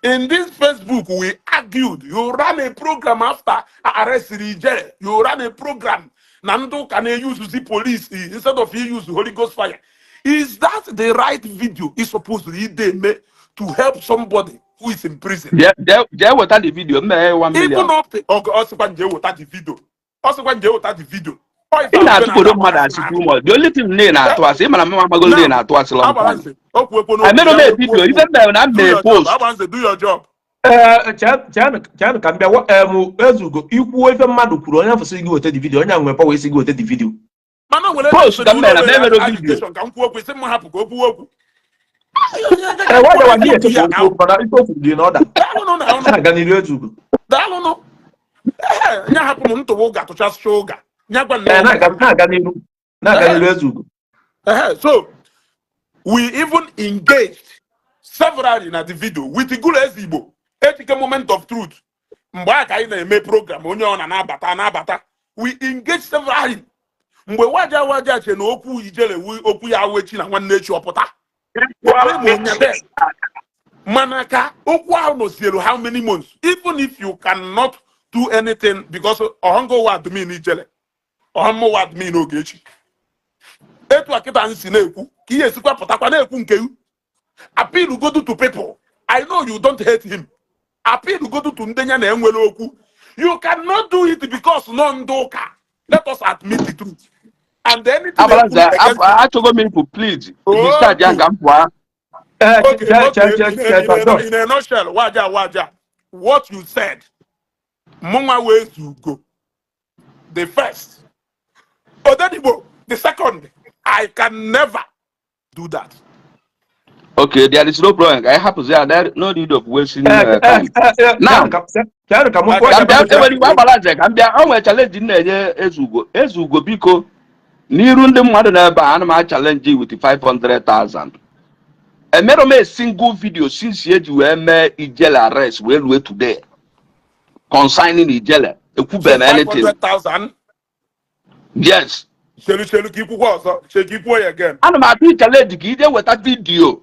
in this Facebook. We argued. You ran a program after arrested Ijele. You ran a program na ndị ụka na-eyuzuzi police instead of use Holy Ghost fire. Is that the right video is supposed to ide to help somebody who is in prison? Jee weta the video mmeghe 1 Even million. up to ọ sịkwa nje weta the video, ọ sịkwa nje weta the video. Ọ ife Ị ahụ na-atụkworo na-ata mmadụ asị too much. The only thing nne na-atụ asị, ị mara mma amago ndị na-atụ asị long Agbara time. nze okwu ekwu n'okwu Emere m ya a okwu video okwu. ife mere na m Do mee your job. post. Agbara nze, do your job. Ee, chenụ ka m bịa. Ezugo, ikwuo ife mmadụ kwuru, onye afọ sị gị weta the video, onye ahụ nwere power isi gị weta the video. Mana o nwere Post ka m mere na m emere video. Agitation ka m kwuo okwu, isi m hapụ ka o kwuo okwu. Ee, waja waja echefu okwu, mana ife okwu dị n'ọda. Daalụnụ na ọnụ. Na-aga n'iru, Ezugo. Daalụnụ. Ee, nya hapụ m ntụwa ụga tụchasịcha ụga nya gwa Ee, nnọọ. na-aga n'iru, Ezugo. Ehe, so we even engaged severally na the video with Gulu Ezigbo Ejike, Moment of Truth. Mgbe a ka anyị na-eme program, onye ọ na-anabata anabata, we engaged severally. Mgbe waja waja che na okwu Ijele wu okwu ya wechi na nwanne echi ọpụta eme, mana ka okwu ahụ nọsielu how many months, even if you cannot do anything, because ọhọngụ wa admin Ijele, ọhọmmụ wa admin Ogechi, etu a kịta m si na-ekwu ka ihe esikwa pụtakwa na-ekwu nke u appeal godu to people. I know you don't hate him. Appeal godu to ndị ya na enwere okwu. You cannot do it because nọ ndị ụka. Let us admit the truth and anything Abalanze, ekwu against achọgo m ịpụ, please. Discharge ya ka m pụọ. Okay, okay. In a nutshell, waja waja, what you said, mụnwa wee zugo the first, Odenigbo the second, I can never do that. Okay, there is no problem. Ka anyị hapụzi ya. There no need of wasting time. Now, Chenụ ka m kwuo. Ka m bịa, enwere igwe Agbalanze, ka m bịa. O nwere challenge m na-enye Ezugo. Ezugo, biko, n'iru ndị mmadụ n'ebe a, ana m challenge with 500,000. Emere m a single video since eji wee mee Ijele arrest wee rue today concerning Ijele. Ekwube m anything. 500,000? Yes. Chelu, chelu, ka ikwukwa ọzọ. Che ka ikwuo ya again. Ana m atụ challenge ka ije weta video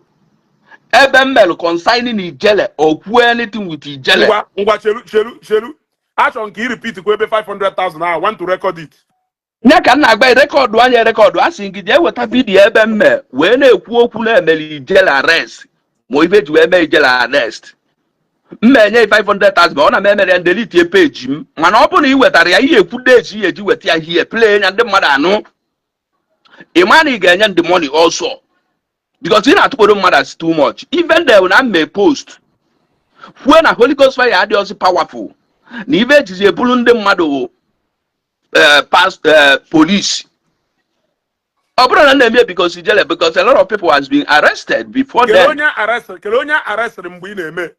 ebe m mere concerning Ijele or kwuo anything with Ijele. Ngwa ngwa, chelu, chelu, chelu, achọrọ m ka i repeat kwa ebe 500,000 ahụ. I want to record it. Nye ka m na-agba record anya record a sị gị jee weta video ebe m mee wee na-ekwu okwu na-emere Ijele arrest, ma ife ji wee mee Ijele arrest. M enye 500,000, ma ọ na m emere ya delete page m. Mana ọ bụrụ na ị wetara ya, ihe ekwu days ihe eji weta ya hie play ya, ndị mmadụ anụ, ị ma na ị ga-enye ndị money also, because ị na-atụkwado mmadụ as too much. Even though na mme post kwuo na Holy Ghost fire adịghịzi powerful, na ife ejizi ebulu ndị mmadụ wụ past police, ọ bụrụ na m na-eme because Ijele, because a lot of people has been arrested before Kele then. onye arrestịrị, kele onye arrestịrị mgbe ị na-eme?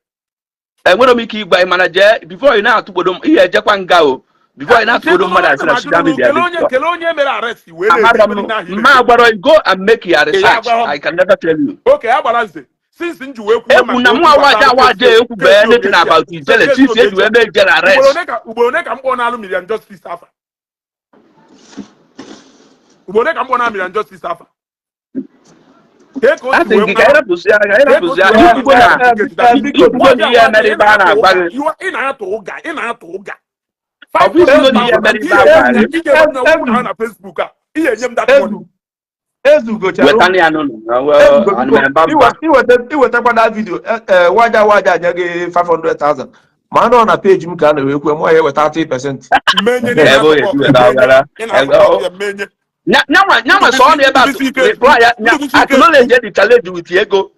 Enwere m ike ịgwa ị, mana jee before ị na-atụkpodo m ihe ejekwa nga o, before ị na-atụkpodo mmadụ asị na social media. Kele onye, kele onye mere arrest wee na-eme Amara ife m niile ahụ ị mma na-eme. agwara you, go and make your research. Agwa m. I can never tell you. Okay, agbara nze, since m ji wee kwuo Ekwu na mụ awaja awaja ekwube anything about Ijele since eji wee mee Ijele arrest. Ugboro one ka m kpọọ n'alụ Million Justice afa? Ugboro one ka m kpọọ n'alụ Million Justice afa? Kee ka o si Asị wee gị ka anyị rapụzi ya, ka anyị rapụzi ya. Ikwugo na Biko, ikwugo na ihe mere ebe a na-agwa gị. Ị na-atụ ụga, ị na-atụ ụga. Ọ bụ isi na ihe mere ibe agwa. Ị ga-enwe na na Facebook a, ị ga-enye m that money. Ezugochara. Wetana ya n'ụlọ. Mba mba. Iwetakwa na video waja waja nye gị 500,000, ma nọ na peji m ka a na-ekwe mụ ya eweta 30%. Mmenye. Ebe o esi weta ọgara. Ị na-asọpọtụ ya, mmenye. Nyanwa nyanwa sọ ọnụ ebe a reply ya acknowledge the challenge with ego.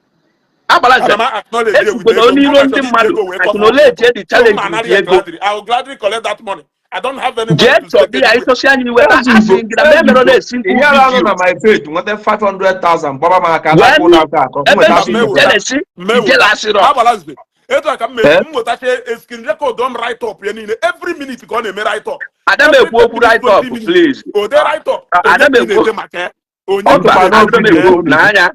Agbara nze. Ana m acknowledge you with Ekwukwena ego. onye iro ndị mmadụ acknowledge the challenge with ego. I will gladly collect that money. I don't have any Jee money to chọbi take ya anyway. ịchọsi anyị iweta asị gị na mgbe emere na-esi Ihe ara anọ na my page nweta 500,000, gbaba m aka Wee na-akwụ na-akọ akọ ebe nweta nsi Mmewe. ijele si Mmewe. ijele asịrọ. Agbala nze. Etu a ka m Eh? mere m nwetacha screen record m, write up ya niile, every minute ka ọ na-eme write up. Ada m ekwu okwu write up, please. O de write up. Ada m Onye ka ị ekwu. na-ede maka ya? Onye Ọ Mba, tụkwa ada m n'obi ekwu na- n'anya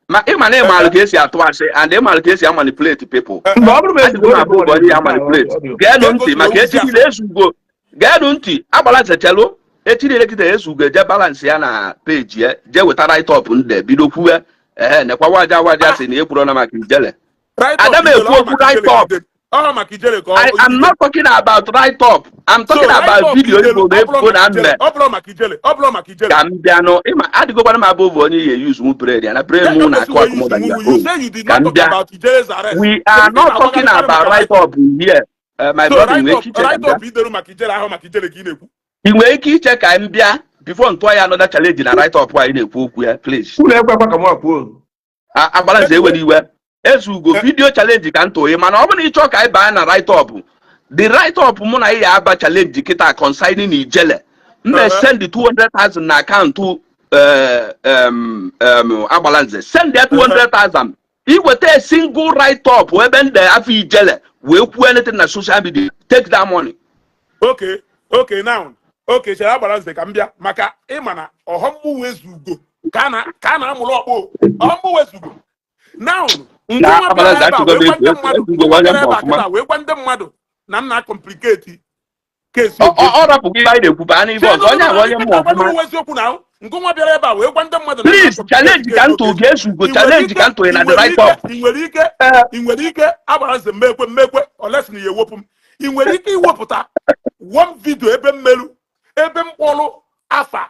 ma ịma na ịmalụ ka esi atụ asị and ịmalụ ka esi amanipulate people. Mgbe ọ bụrụ ma Adịgo m abụ ụgwọ onye ya manipulate. Geenụ ntị maka echi niile ezugo. Geenụ ntị, agbala nzechelụ echi niile kịta ezugo eje balance ya na peji ya, jee weta write up nde bido kwuwe ee nekwa waja waja sị na ekwuro na maka ijele. Write up Ada m ijele, ekwu ọ okwu maka write ijele up. ka ọ maka ijele ka ọ I am not talking about write up. I'm So, talking write about up video ijele, Igbo na ọ bụrụ ebubo na maka ijele, mme. ọ bụrụ maka ijele, ọ bụrụ maka ijele. Ka m bịanụ ịma adịgokwana m abụ onye ya use mu brain ya na brain mụ na-akụ akụ more than your You own. say you did Ka not m talk bịa. about Ijele's arrest. We are not talking about write up here. My So brother, write nwere up, ike iche ka m write bịa. up ideru maka ijele ahụ, maka ijele ka ị na-ekwu. Ị nwere ike iche ka m bịa before ntụọ ya another challenge na write up anyị na-ekwu okwu ya, please. Unu ekwekwa ka m kwuo. Agbala nze, ewere iwe. Ezugo, video challenge ka m tụọ, mana ọ bụrụ na ị chọọ ka anyị baa na write up, the write up mụ na ị ya aba challenge kịta concerning ijele m send 200,000 na akaụntụ Agbala nze, send ya 200,000, iweta a single write up ebe ndị afọ ijele wee kwuo anything na social media, take that money. Okay, now, okay, chere, agbara nze, ka m bịa maka ịma na ọghọm wezugo ka a na-amụrụ ọkpụ ọghọm wezugo. Now, Na ngwa agbara bịara nze ebe a achịgo wee m gwa ndị ezu mmadụ ezugo ngwa onye bịara mba ebe a ọfụma. kịta wee gwa ndị mmadụ na m na-complicate case Ọ rapụgo ibe anyị na-ekwu baa n'ibe ọzọ, onye ahụ onye mma ọfụma. Ọfụma eziokwu na ngụnwa bịara ebe a wee gwa ndị mmadụ na m Please, na-complicate challenge ka case ntụ Ogechi. ga-ezugo, challenge ka ntụ na the write up. Ị nwere ike ị nwere ike agbara nze, mmekwe mmekwe olesi na ya ewepụ m. Ị nwere ike iwepụta one video ebe mmelu ebe mkpọrọ afa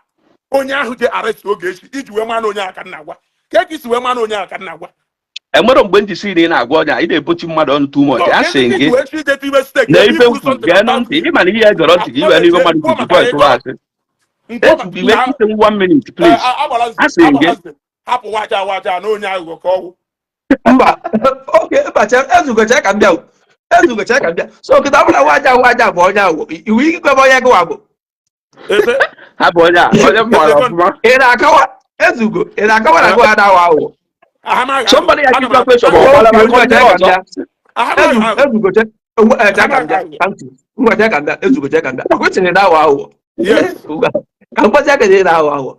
onye ahụ je arrest Ogechi iji wee maa na onye ahụ ka m na-agwa ka isi wee maa na onye ahụ ka m na-agwa? Enwere mgbe m ji si na ị na-agwa onye a, ị na-ebochi mmadụ ọnụ too much. A sị gị na ife nkwu, gee ntị, ịma na ihe gọrọ ntị gị iwe n'ife mmadụ kwuru tupu ịtụrụ asị. Ezugo, iwe ike ise one minute, please. A sị gị. Hapụ waja waja na onye aghụghọ ka ọwụ. Mba, oke mba, ezugocha ka m bịa o. Ezugocha ka m bịa. So nkịta bụla waja waja bụ onye aghụghọ, iwu ike bụ onye gịwa bụ Eze. Ha bụ onye a onye m maara ọfụma. Ị na-akọwa, ezugo, ị na-akọwa na gịwa na-aghọ aghụghọ? Somebody ya give question ma ọ gbara maka onye ọzọ. Ezugocha ka m bịa, ngwa chere ka m bịa, ezugocha ka m bịa. Ọ kwesịrị na-aghọ aghụghọ ka m kwesị aka na-aghọ aghụghọ.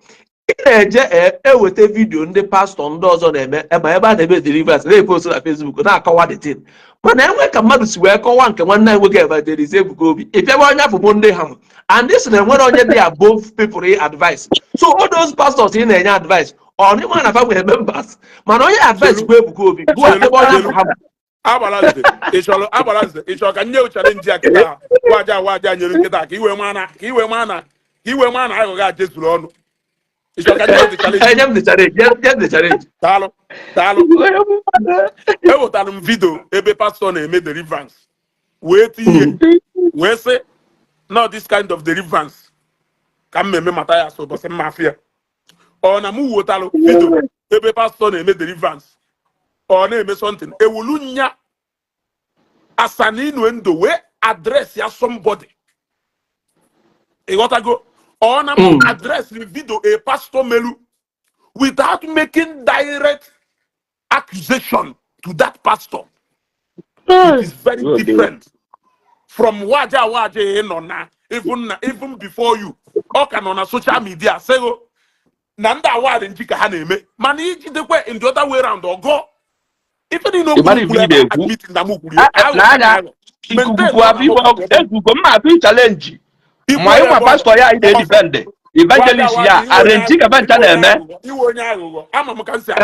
Ị na-eje eweta video ndị pastọ ndị ọzọ na-eme ebe ebe a na-eme deliverance, na-epost na Facebook na-akọwa the thing, mana enwe ka mmadụ si wee kọwaa nke nwanne anyị nwoke Evangelist Ebuka Obi, ị bịawa onye afọ bụ ndị ha and this na enwere onye dị above people ị advice. So all those pastors ị na-enye advice ọ n'ime na fa nwere members, mana onye advice bụ Ebuka Obi bụ ebe onye afọ ha bụ. Agbara nze, ị chọrọ, agbara nze, ị chọrọ ka nye challenge a kịta waja waja nyere nkịta ka iwe maa na aghụghọ a jezuru ọnụ? Ị chọrọ ka nye the challenge? Enye m the challenge, nye m the challenge. Daalụ, daalụ. Ewetara m video ebe pastọ na-eme deliverance wee tinye wee sị no, this kind of deliverance ka m eme mata ya so ụbọchị mma afịa. Ọ na m wetalụ video ebe pastọ na-eme deliverance, ọ na-eme something ewulu nya as an innuendo wee address ya somebody, ịghọtago? Ọ na m address the video a pastor melu without making direct accusation to that pastor, it is very Okay. different from waja waja ị nọ na even na even before you ọ ka nọ na social media sego na ndị awarị nji ka ha na-eme, mana ijidekwe in the other way round, ọgọ ife niile Ị mara okwu ife kwuru ị ebe a, na-ekwu? admit na m kwuru ya. Ah, n'anya ikuku kwuo afọ ife ezugo mma afọ challenge ma ịma pastọ ya anyị na-edefend, evangelist ya arrange ka bancha na-eme. Iwe onye aghụghọ, ama m ka m si Ọ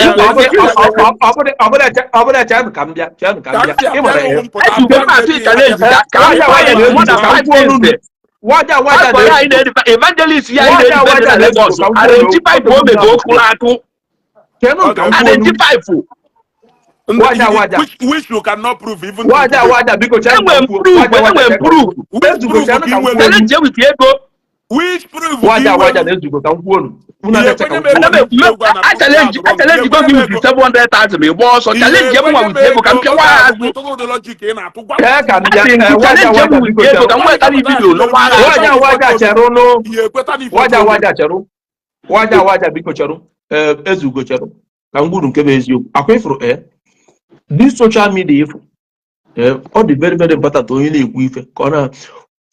bụrụ chenụ ka m bịa, chenụ ka m bịa, ị nwere ihe Ezugo, mma afọ challenge ka anyị gwa ya more than five things. Waja waja Pastor ya anyị na-ezugo. na-edife evangelist ya anyị Waja na-edife waja na na-ezugo Lagos ka m kwuo arrange na pipe o mego okwu akụ. Chenụ ka m kwuo Arrange nu. pipe. Waja waja. Which you cannot prove even till Waja today. waja, biko chenụ ka Enwere m m kwuo. proof, Waja waja, enwere m chenụ ka m proof. kwuo. Which Ezugo, proof chenụ ka ka ị m kwuo nwere? nu. Challenge with ego. Which proof ka Waja ị waja nwere? na ezugo, ka m kwuo nu. Unu Ihe anacha ka ekwenye m m kwuo ego nu. na egwu a na A challenge, a challenge go gị with 700,000, ịgba ọsọ. Challenge m nwa ihe with ekwenye m ego ka m ego pịawa oge ya ahụ azụ. ịtụrụ ụdị logic ị na-atụ gwa m. Kee ka m bịa. Asị m Ee, gị waja challenge waja, m with biko ego ka chenụ. m wetara video nọkwa agha azụ. Waja waja, cherụ nụ. Ihe ekweta n'ife Waja otu waja, cherụ. Waja waja, biko cherụ. Ee, ezugo, cherụ ka m gwuru nke bụ eziokwu. Akwa ifuru, ee, this social media ifu, ee, ọ dị very very important. Onye na-ekwu ife ka ọ na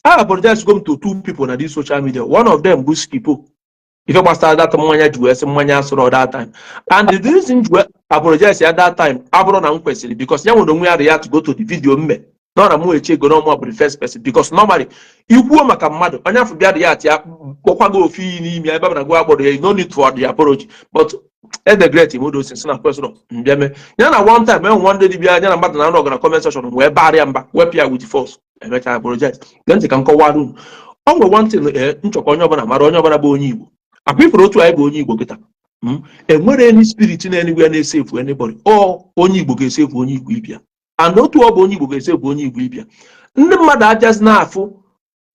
I apologize go to two people na this social media. One of them bụ Skipo, ife gbasara that mmanya ji wee sị mmanya asụrụ that time, and the reason ji wee apologize ya that time abụrụ na m kwesịrị, because ya nwere onwe ya react go to the video mme nọ na mụ eche ego na ọmụ bụ the first person, because normally ikwuo maka mmadụ, onye afọ bịa react ya kpọkwa gị ofu iyi n'ime ya ebe ọ na gị akpọrọ ya, no need for the apology. But ede great imodo si na kwesịrị mbịa mee ya na one time enwe nwanne dibịa ya na mmadụ na nrọ gara comment section wee barịa mba, wepụ ya with force, emechaa apologize. Gee ntị ka m kọwara unu. Ọ nwere one thing, ee, nchọkọ onye ọbụla mara, onye ọbụla bụ onye Igbo, akwa ifuru otu anyị bụ onye Igbo kịta, enwere any spirit na-enigwe na-esefu anybody. Ọ onye Igbo ga-esefu onye Igbo ibia, and otu ọ bụ onye Igbo ga-esefu onye Igbo ibia. Ndị mmadụ ajazi na-afụ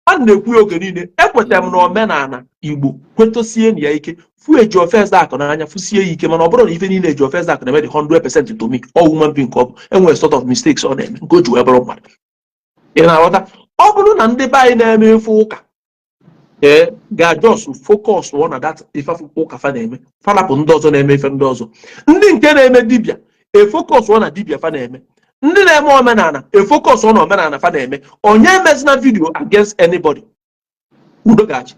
a na-ekwu ya oge niile. Ekwetara m na omenala Igbo kwetosie na ya ike, fu eji ofeze akụ n'anya, fụsie ya ike, mana ọ bụrụ na ife niile eji ofeze akụ na-eme dị 100% to me, ọ human being ka ọ bụ, enwere sort of mistakes ọ na-eme nke o ji wee bụrụ mmadụ. Ị na-aghọta? Ọ bụrụ na ndị be anyị na-eme ife ụka, ee, ga-just focus on na that ife ụka fa na-eme, falapụ ndị ọzọ na-eme ife ndị ọzọ. Ndị nke na-eme dibịa, efocus na dibịa fa na-eme. Ndị na-eme omenala, efocus na omenala fa na-eme. Onye emezina video against anybody, udo ga-achị.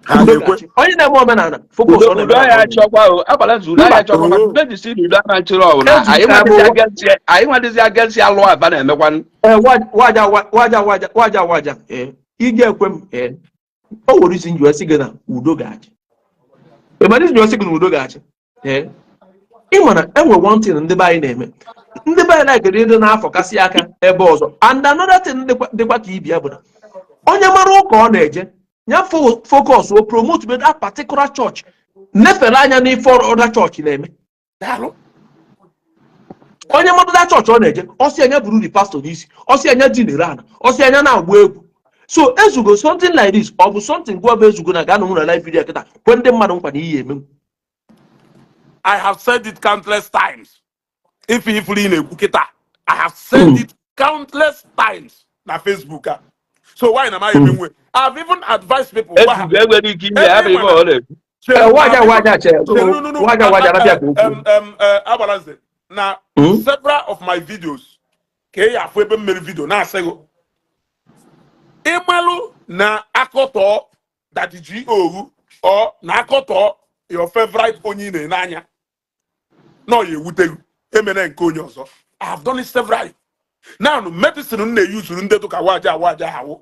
Ha Udo ga-ekwe. ga-achị. Onye na-eme omenala, focus Udo on udo omenala ya ọ na-eme. achọkwa o agbala nzu, udo ya Mba. achọkwa maka mkpebi si na udo ama nchịrị ọwụ na anyị nwadịzi against, anyị nwadịzi against alụ aba na-emekwanụ. Ee, waja waja waja waja waja, ee, ị ga-ekwe m. Ee, o nwere isi nji sị gị na udo ga-achị. Ị mara isi nji sị gị na udo ga-achị? Ee, ị ma na enwe one thing ndị be anyị na-eme. Ndị be anyị na-ekere ịdị n'afọ kasị aka ebe ọzọ. And another thing dịkwa ka ibia bụ na onye mara ụka ọ na-eje ya focus o promote with that particular church, nefere anya n'ife other church na-eme. Daalụ. Onye mmadụ that church ọ na-eje, ọsị anya buru the pastor n'isi, ọsị anya dinere ana, ọsị anya na-agba egwu. So ezugo, something like this, ọ bụ something gwa bụ ezugo na ga-anọ na live video kịta kwe ndị mmadụ nkwa na iyi emenwu. I have said it countless times. If ifuru ị na-ekwu kịta, I have said it countless times na Facebook a. So why na m emenwe? I've even advised people gwa ha. Ezugo enwere ike ime ya bụ ife ọ na-ekwu. Ee, waja waja, che waja waja, rabịa ka okwu. Agbalanze na several of my videos ka ị afụ ebe m mere video na-asị gị ịmalụ na akọtọ Daddy G.O. or na akọtọ your favorite onye ị na-ene anya na ọ ya ewute gị, emere nke onye ọzọ. I have done it several. Now, medicine m na-eyuzuru ndị dụka waja waja hawo.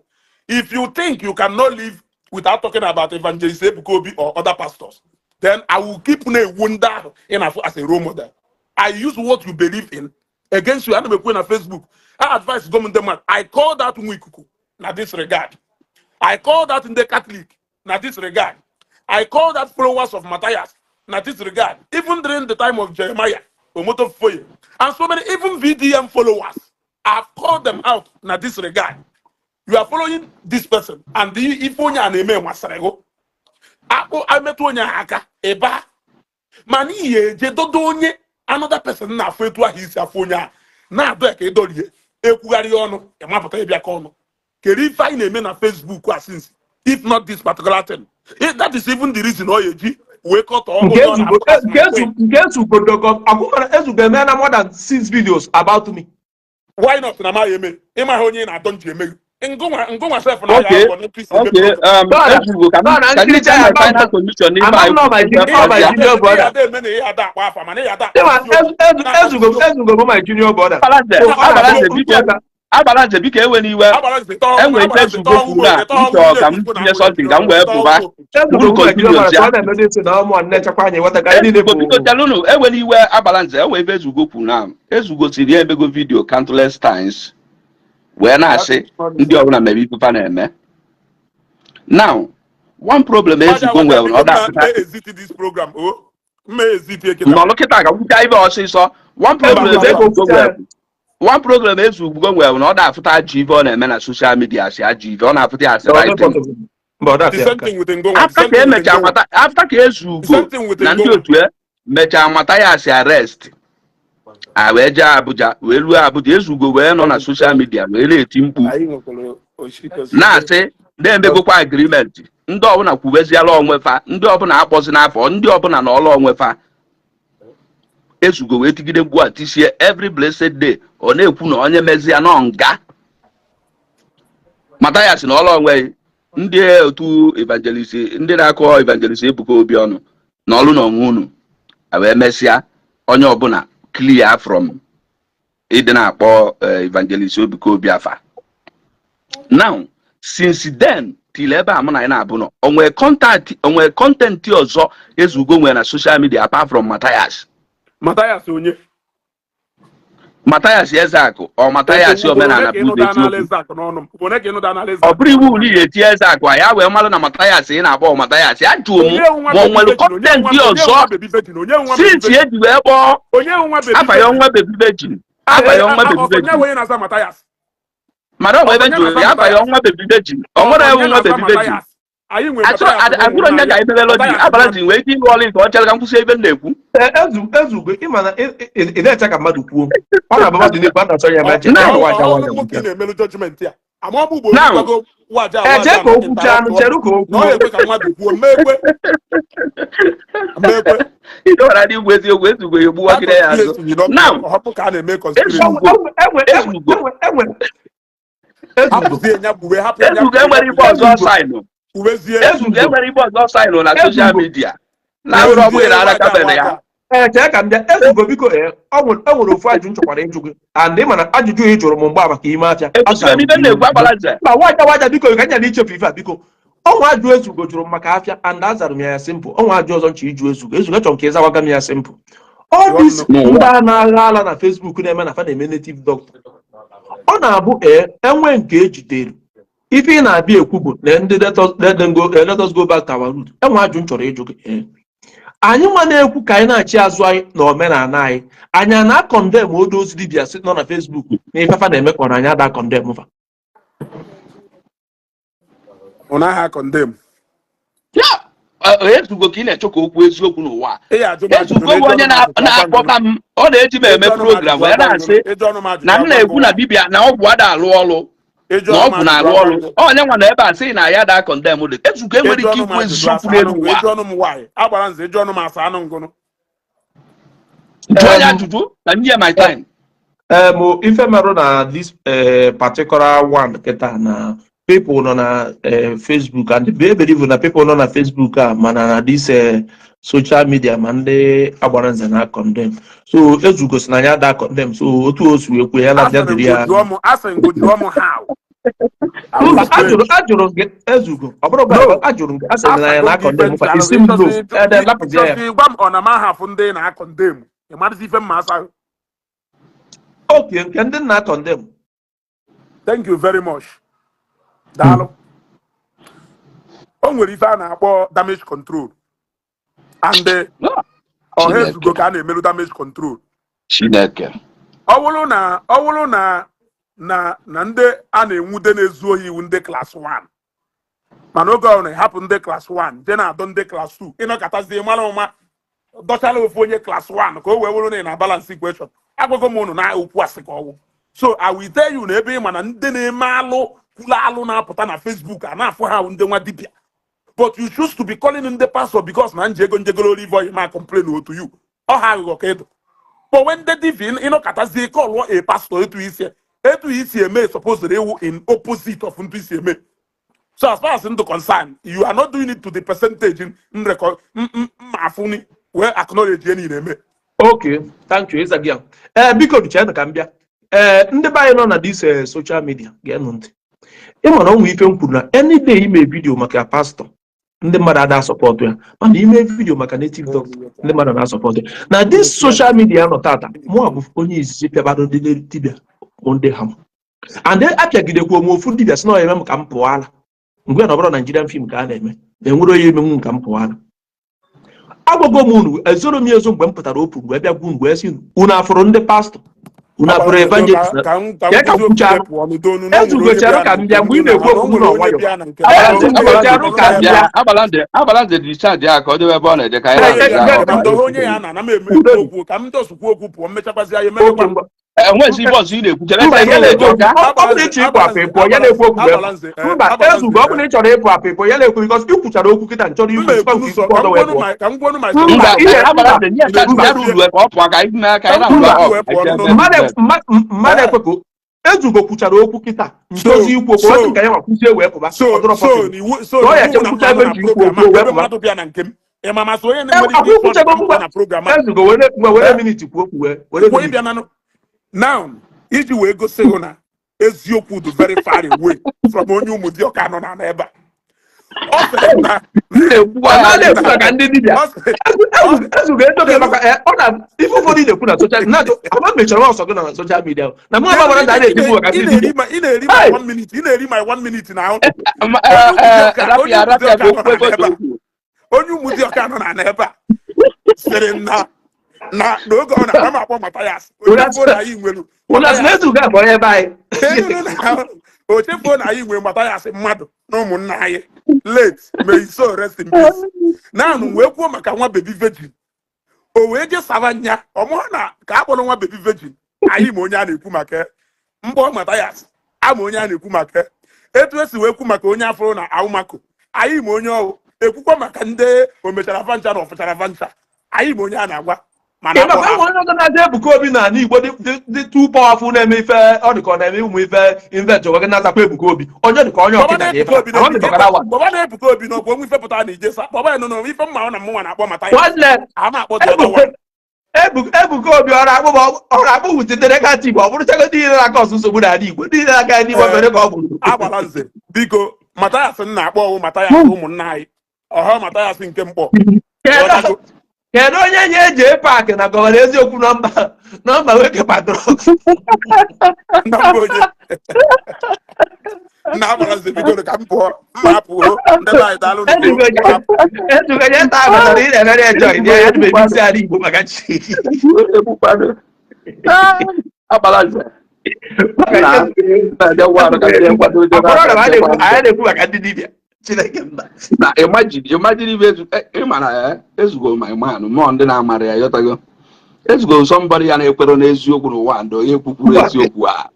If you think you cannot live without talking about Evangelist Ebuka Obi or other pastors, then I will keep na-ewu ndị ahụ ị na-afụ as a role model. I use what you believe in against you. Ana m ekwe na Facebook, I advise gom ndị mmadụ. I call that nwa ikuku na this regard. I call that ndị Catholic na this regard. I call that followers of Matthias na this regard. Even during the time of Jeremiah, Omoto Foye, and so many, even VDM followers, I've called them out na this regard. You are following this person, and the if onye a na-eme masịrị gị, akpụ emetụ onye ahụ aka ịba, mana ihe eje dodo onye another person na-afụ etu ahụ isi afụ onye ahụ na-adọ ya ka ịdọrie ekwugharị ọnụ ịmapụta ịbịa ka ọnụ kedu ife anyị na-eme na Facebook a since, if not this particular thing. That is even the reason ọ ya eji wee kọtọọ Nke onye ọ ezugo na-afụ as nke my ezu queen. Nke ezugo dogo akwụmara ezugo emeela more than six videos about me. Why not na amaghị eme ịmaghị onye ị na-adọ nji eme gị ngụnwa ngụnwa sef na ya Okay, agwọ n'otu isi eme okay. program. Brother, Ezugo, ka m brother, ka m nkiricha nye ya my ama final solution n'ife ama anyị m nọ my kwuru tupu junior, my ya. junior Ihe brother. ada eme na ihe ada akpa afa mana ihe ada akpa Ịma eziokwu na-akpa ezugo eziokwu. Ezugo bụ my junior brother. Abalanze, So ọ na-abụ Abalanze, biko, mkpata. Abalanze, biko, ewe n'iwe. Agbara tọọ Enwere ife agbara Ezugo tọọ kwuru ugbo a tọọ m chọrọ ka m ugbo tinye something ka m wee pụba. Ezugo Bụrụ bụ my junior continuous brother, so ya. ọ na-emezi ntị na ụmụ nne-echekwa anyị nweta ka anyị niile Ezugo, biko bụ chalụnụ, ewe n'iwe. Abalanze, enwe ife Ezugo kwuru na Ezugo siri ya emego video countless times. Wee na-asị ndị ọbụla mere ife fa na-eme. Now, one problem Waja Ezugo waja nwere na biko ọ mma da-apụta exit this program o mma exit kịta. Nọlụ kịta ka kwucha ibe ọsịsọ. One problem Ezugo Ezugo kwucha. nwere, one problem Ezugo nwere na ọ da-afụta ajọ ife ọ na-eme na social media asị ajọ ife, ọ na-afụta ya asị right thing. Mba, ọ The dafịa same aka. thing with Ngonwa, the After same ka thing with emechaa Ngonwa. nwata, after ka The Ezugo same thing with na ndị Ngonwa. otu ya mechaa nwata ya asị arrest, a wee jee Abuja, wee ruo Abuja, Ezugo wee nọ na social media wee na-eti mkpu Anyị nwekwara oshikosi. na-asị na-emegokwa agreement, ndị ọbụla kwubeziala onwe fa, ndị ọbụla akpọzi n'afọ, ndị ọbụla na ọlụ onwe fa. Ezugo wee tigide mkpu a tisie every blessed day. Ọ na-ekwu na onye mezie nọ nga mata ya si na ọlụ onwe ndị otu evangelist, ndị na-akọ Evangelist Ebuka Obi ọnụ na ọlụ na onwe unu. A wee mesịa onye ọbụla clear from ịdị na-akpọ Evangelist Ebuka Obi afa. Now, since then till ebe a mụ na ya na-abụ nọ, onwee contact, onwee content ọzọ Ezugo nwere na social media apart from Matthias? Matthias onye? Matthias Ezeakụ ọ Matthias omenala bụ ụzọ eziokwu. Ọ bụrụ iwu uli ya eti Ezeakụ a ya wee malụ na Matthias ị na-akpọ Matthias ya. Jụọ m ma o nwere content ọzọ since eji wee kpọọ afa ya ọnwa Baby Virgin, afa ya ọnwa Baby Virgin. Mana ọ bụ ebe jụrụ ya afa ya ọnwa Baby Virgin, ọ nwere ewu nwa Baby Virgin atụrụ onye ga emebelo ji abara ji nwee ike ịrụ ọrụ nke ọ chere ka m kwụsị ebe m na-ekwu. Ezugo, ịma na ị na-eche ka mmadụ kwuo, ọ na-abụ mmadụ na-ekwu, a na-achọ ya ebe Now- waja waja. Now- Eche ka o kwuchaa anụ, chere ka o Na ọ kwuo. ekwe ka mmadụ kwuo, mmekwe mmekwe. Ịdọwara n'igwe eziokwu, Ezugo egbuwagide ya azụ. Now- Ọhapụ ka a na-eme conspiracy. Ezugo. Enwe Ezugo. enwe enwe Ezugo. Hapụzie ya gbuwe, hapụ ya. Ezugo enwere ibe ọzọ saịnụ. Kwubezie. Ezugo enwere ibe ọzọ saịnụ na social Ezugo. media na-abụrụ ọ bụghị na arakabere ya. Ee, chee ka m bịa. Ezugo, biko, ee, ọ nwere ofu ajụjụ m chọkwara ịjụ gị, and ị ma na ajụjụ ị jụrụ m mgbe a maka ime afịa. Ekwesịrị m ibe m na-ekwu, agbala nze. Mba, waja waja, biko, ka nyara ichefu ife a, biko. Ọnwa ajụ Ezugo jụrụ m maka afịa and azara m ya simple. Ọnwa ajụ ọzọ nche ịjụ Ezugo. Ezugo, achọrọ m ka ịzawaga m ya simple. All this N'ụwa. ndị a na-agha ala na Facebook na-eme na fa na-eme native doctor, ọ na-abụ ee enwe nke ejidere, ife ị na-abịa ekwu bụ na ndị let them go, let us go back to our root. Enwe ajụ m chọrọ ịjụ gị. Ee, anyị nwa na-ekwu ka anyị na-achị azụ anyị na omenala anyị, anyị a na-acondemn odo ozi dibịa si nọ na Facebook na ife fa na-eme, ka ọ na anyị ada condemn fa? Ọ naghị acondemn. Ya Ezugo, ka ị na-achọ ka okwu eziokwu n'ụwa. Ị ya ajụ m ajụjụ. Ezugo bụ onye na-akpọta m, ọ na-eji m eme program wee na-asị na m na-ekwu na dibịa na ọgwụ ada alụ ọrụ, na ọgwụ na-arụ ọrụ. Onye nwa na ebe a sị na ya da condemn dị. Ezugo enwere ike ikwu eziokwu n'elu ụwa. Ịjụ ọnụ m nwaanyị agbara nze, ịjụ ọnụ m asa anụ ngụnụ. Jụọ ya ajụjụ na nye my time. Ife merụ na this particular one kịta na people nọ na Facebook and they believe na people nọ na Facebook a, mana na this social media, ma ndị agbara nze na condemn. So Ezugo si na ya da condemn, so otu o si wee kwuo ya na bịa dịrị ya. Asịrị m gị jụọ m how. Mba, ajụrụ gị, Ezugo, ọ bụrụ No. ajụrụ gị, asịrị na ya na condemn kwa, isi m no ede lapụzie ya. Ịchọzi gwa m ọ na m ahafụ ndị na-acondemn, ị marụzi ife mma asa. Okay, nke ndị na condemn. Thank you very much, daalụ. O nwere ife a na-akpọ damage control and ọha. Chineke. Ezugo ka a na-emerụ damage control. Chineke. Ọ bụrụ na ndị a na-enwude na-ezu ohi iwu ndị class 1, mana oge ọ na-ehapụ ndị class 1 je na-adọ ndị class 2, ịnọkọtazie mara ụma dọchala ofu onye class 1 ka o wee wụrụ na ị na balance equation. Agwago m ụnụ na okwu asị ka ọwụ. So I will tell you na ebe ị ma na ndị na-eme alụ kwulu alụ na-apụta na Facebook a na-afụ ha ndị nwa dibịa, but you choose to be calling ndị pastor because na nji ego njegoro olive oil ma complain otu you ọ ha aghụghọ ka ịdụ. But when ndị dibịa ịnọkọtazie call a pastor, etu isi eme supposed ewu in opposite of ntu isi eme. So as far as I'm concerned, you are not doing it to the percentage in record mafuni wee acknowledge ihe niile eme. Okay, thank you, ịza gị ya. Ee, biko, cheenụ ka m bịa. Ee, ndị be anyị nọ na this social media, geenụ ntị. Ị ma na ọ nwe ife m kwuru na any day ime video maka pastor, ndị mmadụ ada support ya, mana ime video maka native doctor, ndị mmadụ na-asupport ya na this social media nọ tata. Mụa bụ onye izizi pịabara ndị dibịa bụ ndị ha. And then apịagidekwa m ofu dibịa sị na ọ ya eme m ka m pụọ ala. Mgbe na ọ bụrụ Nigerian film ka a na-eme, na enwere onye emenwu m ka m pụọ ala. Agwago m unu, ezoro m ya ezo. Mgbe m pụtara opu wee bịa gwa unu, wee sị unu, unu afụrụ ndị pastọ, unu afụrụ evangelist ka m ka m ka kwuzie okwu kwuchaa. pụọ n'udo. Na o nwere onye Ezugochere bịa ka na m nke bịa m mgbe ị na na-ekwu mana o okwu nwere nọ onye nwayọ. bịa na nke Abalanze. m, mana o nwere Abalanze. onye Ezugochere ka m bịa bịa. Abalanze, Abalanze, discharge ya ka ọ debe ebe ọ na-eje ka anyị onye na-azụ bịa ya. na nke m dọrọ onye ya na na m eme ekwu okwu ka m dọsụkwu okwu pụọ, mmechakwazi ya Oke emekwa. mgbe Enwezi ibe ọzọ ị na-ekwu, chere Mba, ka ya ị na-ekwu na-ekwu. okwu. Ọ bụrụ ịchọ ịpụ apụ, ịpụọ, ya na-ekwu okwu wee Abalanze, mba. Abalanze, Ezugo, ọ bụrụ na ị chọrọ ịpụ apụ, ịpụọ, ya na-ekwu, because ị kwuchara okwu kịta, nchọrọ ikwu Mba, sikwa ekwunu nke sọ ikwu ka ọzọ m wee gwonu pụọ. my ka m gwonu my Mba, Mba, ihe mba. Abalanze, nye ya Mba. ya ruru ka ọ pụọ ka anyị mee ka anyị Mba. na-agba wee pụọ n'ụlọ. Mmadụ ekwe ka ezugo kwuchara okwu kịta, ndozi ikwu okwu, ọ sị ka ya nwa kwuzie wee pụba. So Ọ dịrọ so possible. n'iwu so Ka ọ ya n'iwu na chekwucha mmadụ ebe na ji ikwu program okwu a wee ebe pụba. mmadụ bịa na nke m, ị ma masị onye na-enwere ike Akwa ịkpọ ikwuchago na m pụọ ngwa. na program a. Ezugo, were ngwa, were minute kwuo okwu, wee were Kwuo minute. ịbịa na now iji wee gosi hụ na eziokwu dị very far away from onye Ụmụdịọka nọ na ebe a. Ọ sịrị na Na-ekwukwa Ọ ya. na-ekwu maka ndị dibịa. Ọ sịrị Ezugo edoghị maka ọ na ife ụfọdụ ị na-ekwu na social na ama mechara ọsọ gị na social media na mụ agbara na a na-eti mkpu maka ị ndị na-eri dibịa. ma ị na-eri my Hey! one minute, ị na-eri my one minute na onye Ụmụdịọka onye Rapịa, rapịa Ụmụdịọka bụ nọ okwu ebe na ebe a okwu. Onye Ụmụdịọka nọ na ebe a sịrị na n'oge ọ na-ana m akpọ Mathias, o chefuo na anyị nwere Ụna sị na Mathias Ezugo akpọrọ ebe anyị. O chefuo na anyị nwere Mathias mmadụ na ụmụnna anyị late, may his soul rest in peace. Naanụ wee kwuo maka nwa baby virgin, o wee je saba nya ọmụọ na ka a kpọrọ nwa baby virgin. Anyị ma onye a na-ekwu maka ya. Mkpọ Mathias, ama onye a na-ekwu maka ya. Etu esi wee kwu maka onye afọrọ na awụmako, anyị ma onye ọwụ ekwukwa maka ndị o mechara vancha na ọfụchara vancha, anyị ma onye a na-agwa mana Ị makwa akpọ enwe onye ọzọ na-aza Ebuka Obi n'ala Igbo dị too powerful, na-eme ife ọ dị ka ọ na-eme ụmụ ife invent onwe gị, na-azakwa Ebuka Obi, onye dị ka onye Kpọba ọkịta na ka Ebuka ịba Obi na ama mekọkara wa. Kpọba na Ebuka Obi na ọkwa onwe ife pụtara na ijesa kpọba ya nọ na ife mma ọ na mụnwa na-akpọ Mathias. Nwanne, ama akpọ the other one. Ebuka Obi ọrụ akpụ ọrụ akpụ wute negative, ọ bụrụchago niile na-aka ọsụ nsogbu n'ala Igbo niile na-aka ndị Igbo mere ka ọ bụrụ. Agbara nze, biko, Mathias m na-akpọ ọwụ Mathias ụmụnna anyị ọha, Mathias nke mkpọ. Kedu kedu onye nye eji paakị na governor eziokwu nọmba nwoke patron? Na mbụ onye nna agbara nze, biko, ka m pụọ, mma apụo. Ndị be anyị, daalụ. Ezugo nye taa batara ị na-emere enjoy ya ya dị isi ala Igbo maka chi. Ekwukwanụ. Abalanze. Na na-abịa wa ka ndị nkwado oche. Akpọrọ na anyị na-ekwu maka ndị dibịa, Chineke mba. Na imagine ibe ezu ị mara ya, ezugo my man mmụọ ndị na-amara ya yọtago ezugo somebody ya na-ekwero n'eziokwu n'ụwa ndị onye kwukwuru eziokwu a.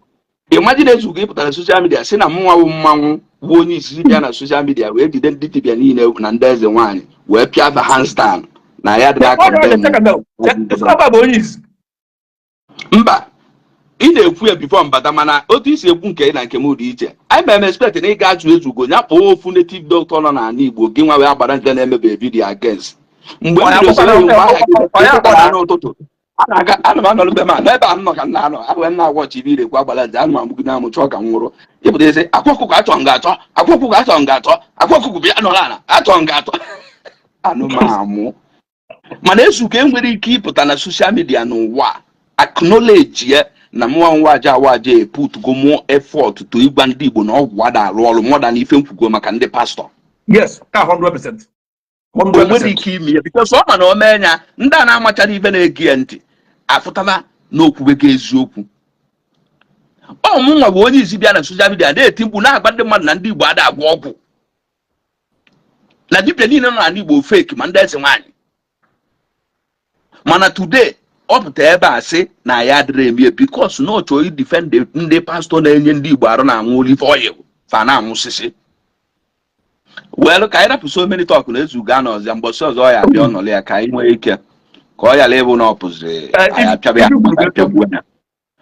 Imagine ezugo ịpụtara social media si na mụnwa bụ mmanwụ bụ onye izizi bịa na social media wee jide ndị dibịa niile na ndị eze nwaanyị wee pịa the hands down na ya dịrị Ọ dị condemn. ọba bụ onye izu. Mba, ị na-ekwu ya before mbata, mana otu isi ekwu nke ị na nke m dị iche. Anyị mere expect na ị ga-ajụ ezugo ya kpọọ ofu native doctor nọ n'ala Igbo gị nwa wee agbara nke na-emebe video against mgbe m bidoro soro mgbe ahịa gị pụtara n'ụtụtụ a na-aga ana m anọrọ be m a n'ebe a m nọ ka m na-anọ ahụ m na-agwọchi ibe irekwu agbara nze ana m amụgide amụ chọọ ka m nwụrụ. Ịpụta ezi akwa ọkụkọ achọ m ga-achọ akwa ọkụkọ achọ m ga-achọ akwa ọkụkọ bịa nọrọ ala achọ m ga-atọ anụ m amụ. Mana ezugo enwere ike ịpụta na social media n'ụwa acknowledge ya na mụnwa nwa aja awaja put go more effort to ịgwa ndị Igbo na ọgwụ ada arụ ọrụ more than ife nkwugo maka ndị pastọ. Yes, ka 100%. O nwere 100%. ike ime ya because ọ ma na o mee ya, ndị a na-amachara ife na-ege ya ntị afụtaba na okwubego eziokwu. Ọ mụnwa bụ onye izi bịa na social media na-eti mkpu na-agba ndị mmadụ na ndị Igbo ada agwọ ọgwụ, na dibịa niile nọ n'ala Igbo fake, ma ndị eze nwaanyị. Mana today ọ pụta ebe a sị na ya adịrị eme because na ọ chọrọ idefend ndị pastọ na-enye ndị Igbo arụ na-anwụ olive oil fa na-anwụsịsị. Well, ka anyị rapụ so many talk na ezuga na ọzọ mbọsị ọzọ ọ ya abịa ọnọlụ ya ka anyị nwee ike ka ọ ghara ịbụ na ọ pụziri anyị apịaba ya maka apịagbuo ya.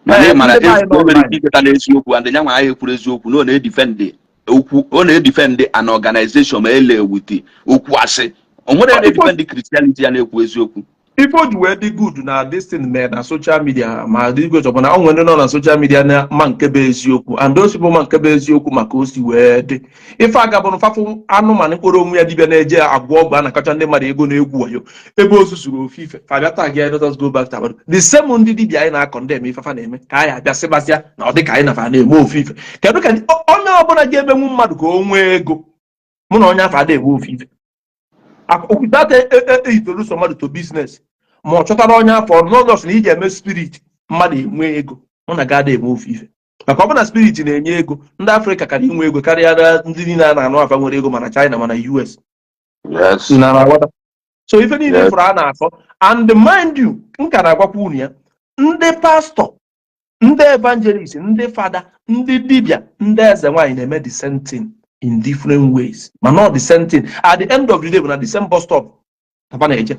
Mana ị mara Ndị be anyị ezugo nọ nwere online. ike iketa n'eziokwu and ya nwa anyị ekwuru eziokwu na ọ na-edefend okwu, ọ na-edefend an organization ma ele wute okwu asị o nwere na-edefend Christianity ya na-ekwu eziokwu. Ife o ji wee dị good na this thing mere na social media ma dị good bụ na ọ nwere ndị nọ na social media na ma nke bụ eziokwu, and those people ma nke bụ eziokwu maka o si wee dị. Ife aga bụ fafụ anụmanụ kpọrọ onwe ya dibịa na-eje agwọ ọgwụ a na-akacha ndị mmadụ ego na-egwu wayo ebe o zuzuru ofe ife fa bịa tag ya. Let us go back to our the same ndị dibịa anyị na-akọ ndị eme ifefa na-eme ka anyị abịa sịbasịa na ọ dị ka anyị nafa na-eme ofe ife. Kedu ka onye ọbụla ga-emenwu mmadụ ka o nwee ego, mụ na onye afọ ada eme ofe ife without introduce mmadụ to business, ma ọ chọtara onye afọ n'ọdọs na iji eme spirit mmadụ enwe ego, mụ na gada eme ofe ife, maka ọ bụ na spirit na-enye ego, ndị Afrịka kara inwe ego karịa ndị niile a na-anụ afa nwere ego, mana China, mana US. Na na-aghọta. So ife niile fụrụ a na-akọ, and mind you, m ka na-agwakwa unu ya, ndị pastọ, ndị evangelist, ndị fada, ndị dibịa, ndị eze nwaanyị na-eme the same thing in different ways, ma not the same thing. At the end of the day bụ na the same bus stop papa na-eje,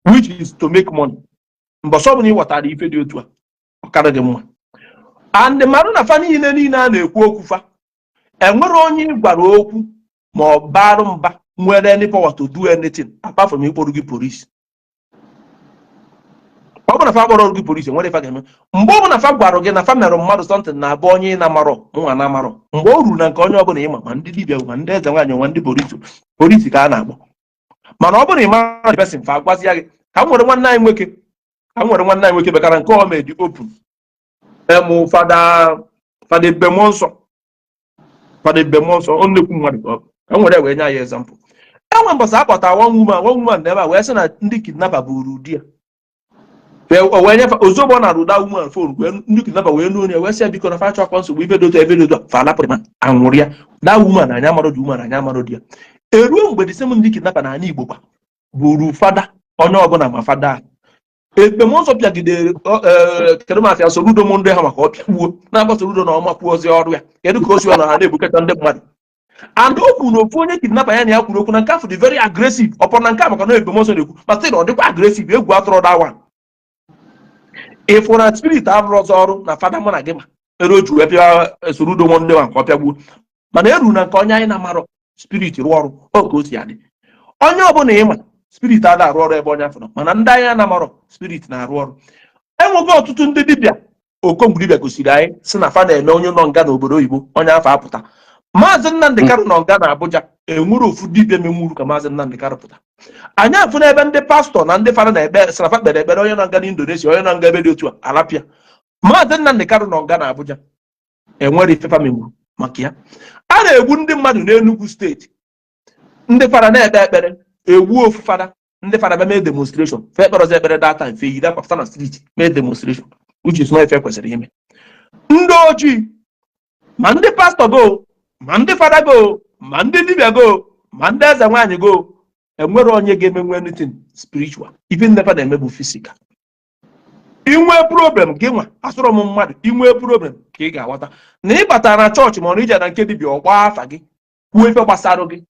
which is to make money. Mbọsọ ọbụla ị ghọtara ife dị otu a, ọ karị gị mma. And marụ na fa niile niile a na-ekwu okwu fa, enwere onye ị gwara okwu ma ọ barụ mba nwere any power to do anything apart from ịkpọrọ gị police. Ọ bụrụ na fa kpọrọ gị police, enwere ife ga-eme. Mgbe ọ bụla fa gwara gị na fa merụ mmadụ something na abụ onye ị na-amarọ, nwa na-amarọ, mgbe o ruru na nke onye ọbụla ịma, ma ndị dibịa, ma ndị eze nwaanyị, ma ndị polisi, polisi ka a na-akpọ. Mana ọ bụrụ na ị mara the person, fa agwazi ya gị. Ka m nwere nwanne anyị nwoke bekara nke ọ dị open emụ fada Ebube Nsọ, fada Ebube Nsọ, ọ nnekwu mmadụ ka ọ bụ. Ka m were wee nye anyị example. Enwe mbọsị akpọta one woman ebe a wee sị na ndị kidnapper buru di ya. O wee nyefe ozugbo ọ na-arụ that woman phone, wee ndị kidnapper wee nuo ya, wee sị ya biko na fa chọkwa nsogbu, ife dị otu a, ife dị otu a, fa alapụrụ ma anwụrụ ya. That woman, anyị amarọ di woman, anyị amarọ di ya. Eruo mgbe the same ndị kidnapper na ala Igbo kwa buru fada onye ọbụla ma fada a. Ekpe mmụọ nsọ pịagidere kedu mafia Soludo mụ ndị ha maka ọ pịagbuo na-agba Soludo na ọma kwuozi ọrụ ya. Kedu ka o si nọ ha na-ebukọta ndị mmadụ? And o kwuru na ofu onye kidnapper ya na ya kwuru okwu na nke afọ dị very aggressive. Ọ pụrụ na nke a maka na Ebube Mmụọ Nsọ na-ekwu, ma sị na ọ dịkwa aggressive, egwu atụrụ that one. Ịfụ na spirit arụrụ ọzọ ọrụ na fada mụ na gị ma mere o ji wee pịa Soludo nwa ndị ma nke ọ pịagbuo, mana eru na nke onye anyị na-amarọ, spirit rụọ ọrụ. Ọ ka o si adị, onye ọbụla ịma, spirit ada arụ ọrụ ebe onye afọ nọ, mana ndị anyị na-amarọ, spirit na-arụ ọrụ. Enwego ọtụtụ ndị dibịa, okongwu dibịa gosiri anyị si na fa na-eme onye nọ nga n'obodo oyibo, onye afọ apụta. Maazị Nnamdị Kanụ nọ nga na Abuja, enwere ofu dibịa menwuru ka Maazị Nnamdị Kanụ pụta. Anyị afụ n'ebe ndị pastọ na ndị fada na-ekpe sị na fa kpere ekpere, onye nọ nga na Indonesia, onye nọ nga ebe dị otu a, alapịa. Maazị Nnamdị Kanụ nọ nga na Abuja, enwere ife fa menwuru maka ya. A na-egbu ndị mmadụ n'Enugu Steeti, ndị fada na-ekpe ekpere, egbuo ofu fada, ndị fada bịa mee demonstration. Fe ekpere ọzọ ekpere that time, fe yiri akwa pụta na street mee demonstration, which is not ife kwesịrị ime. Ndị ojii, ma ndị pastọ go, ma ndị fada go, ma ndị dibịa go, ma ndị eze nwaanyị go, enwere onye ga-emenwe anything spiritual. Ife nnefa na-eme bụ physical. Inwe problem gị nwa asụrụ m mmadụ, inwe problem ka ị ga-aghọta na ị batara na chọọchị, ma ọ na ije na nke dibịa, ọgba afa gị, kwuo ife gbasara gị,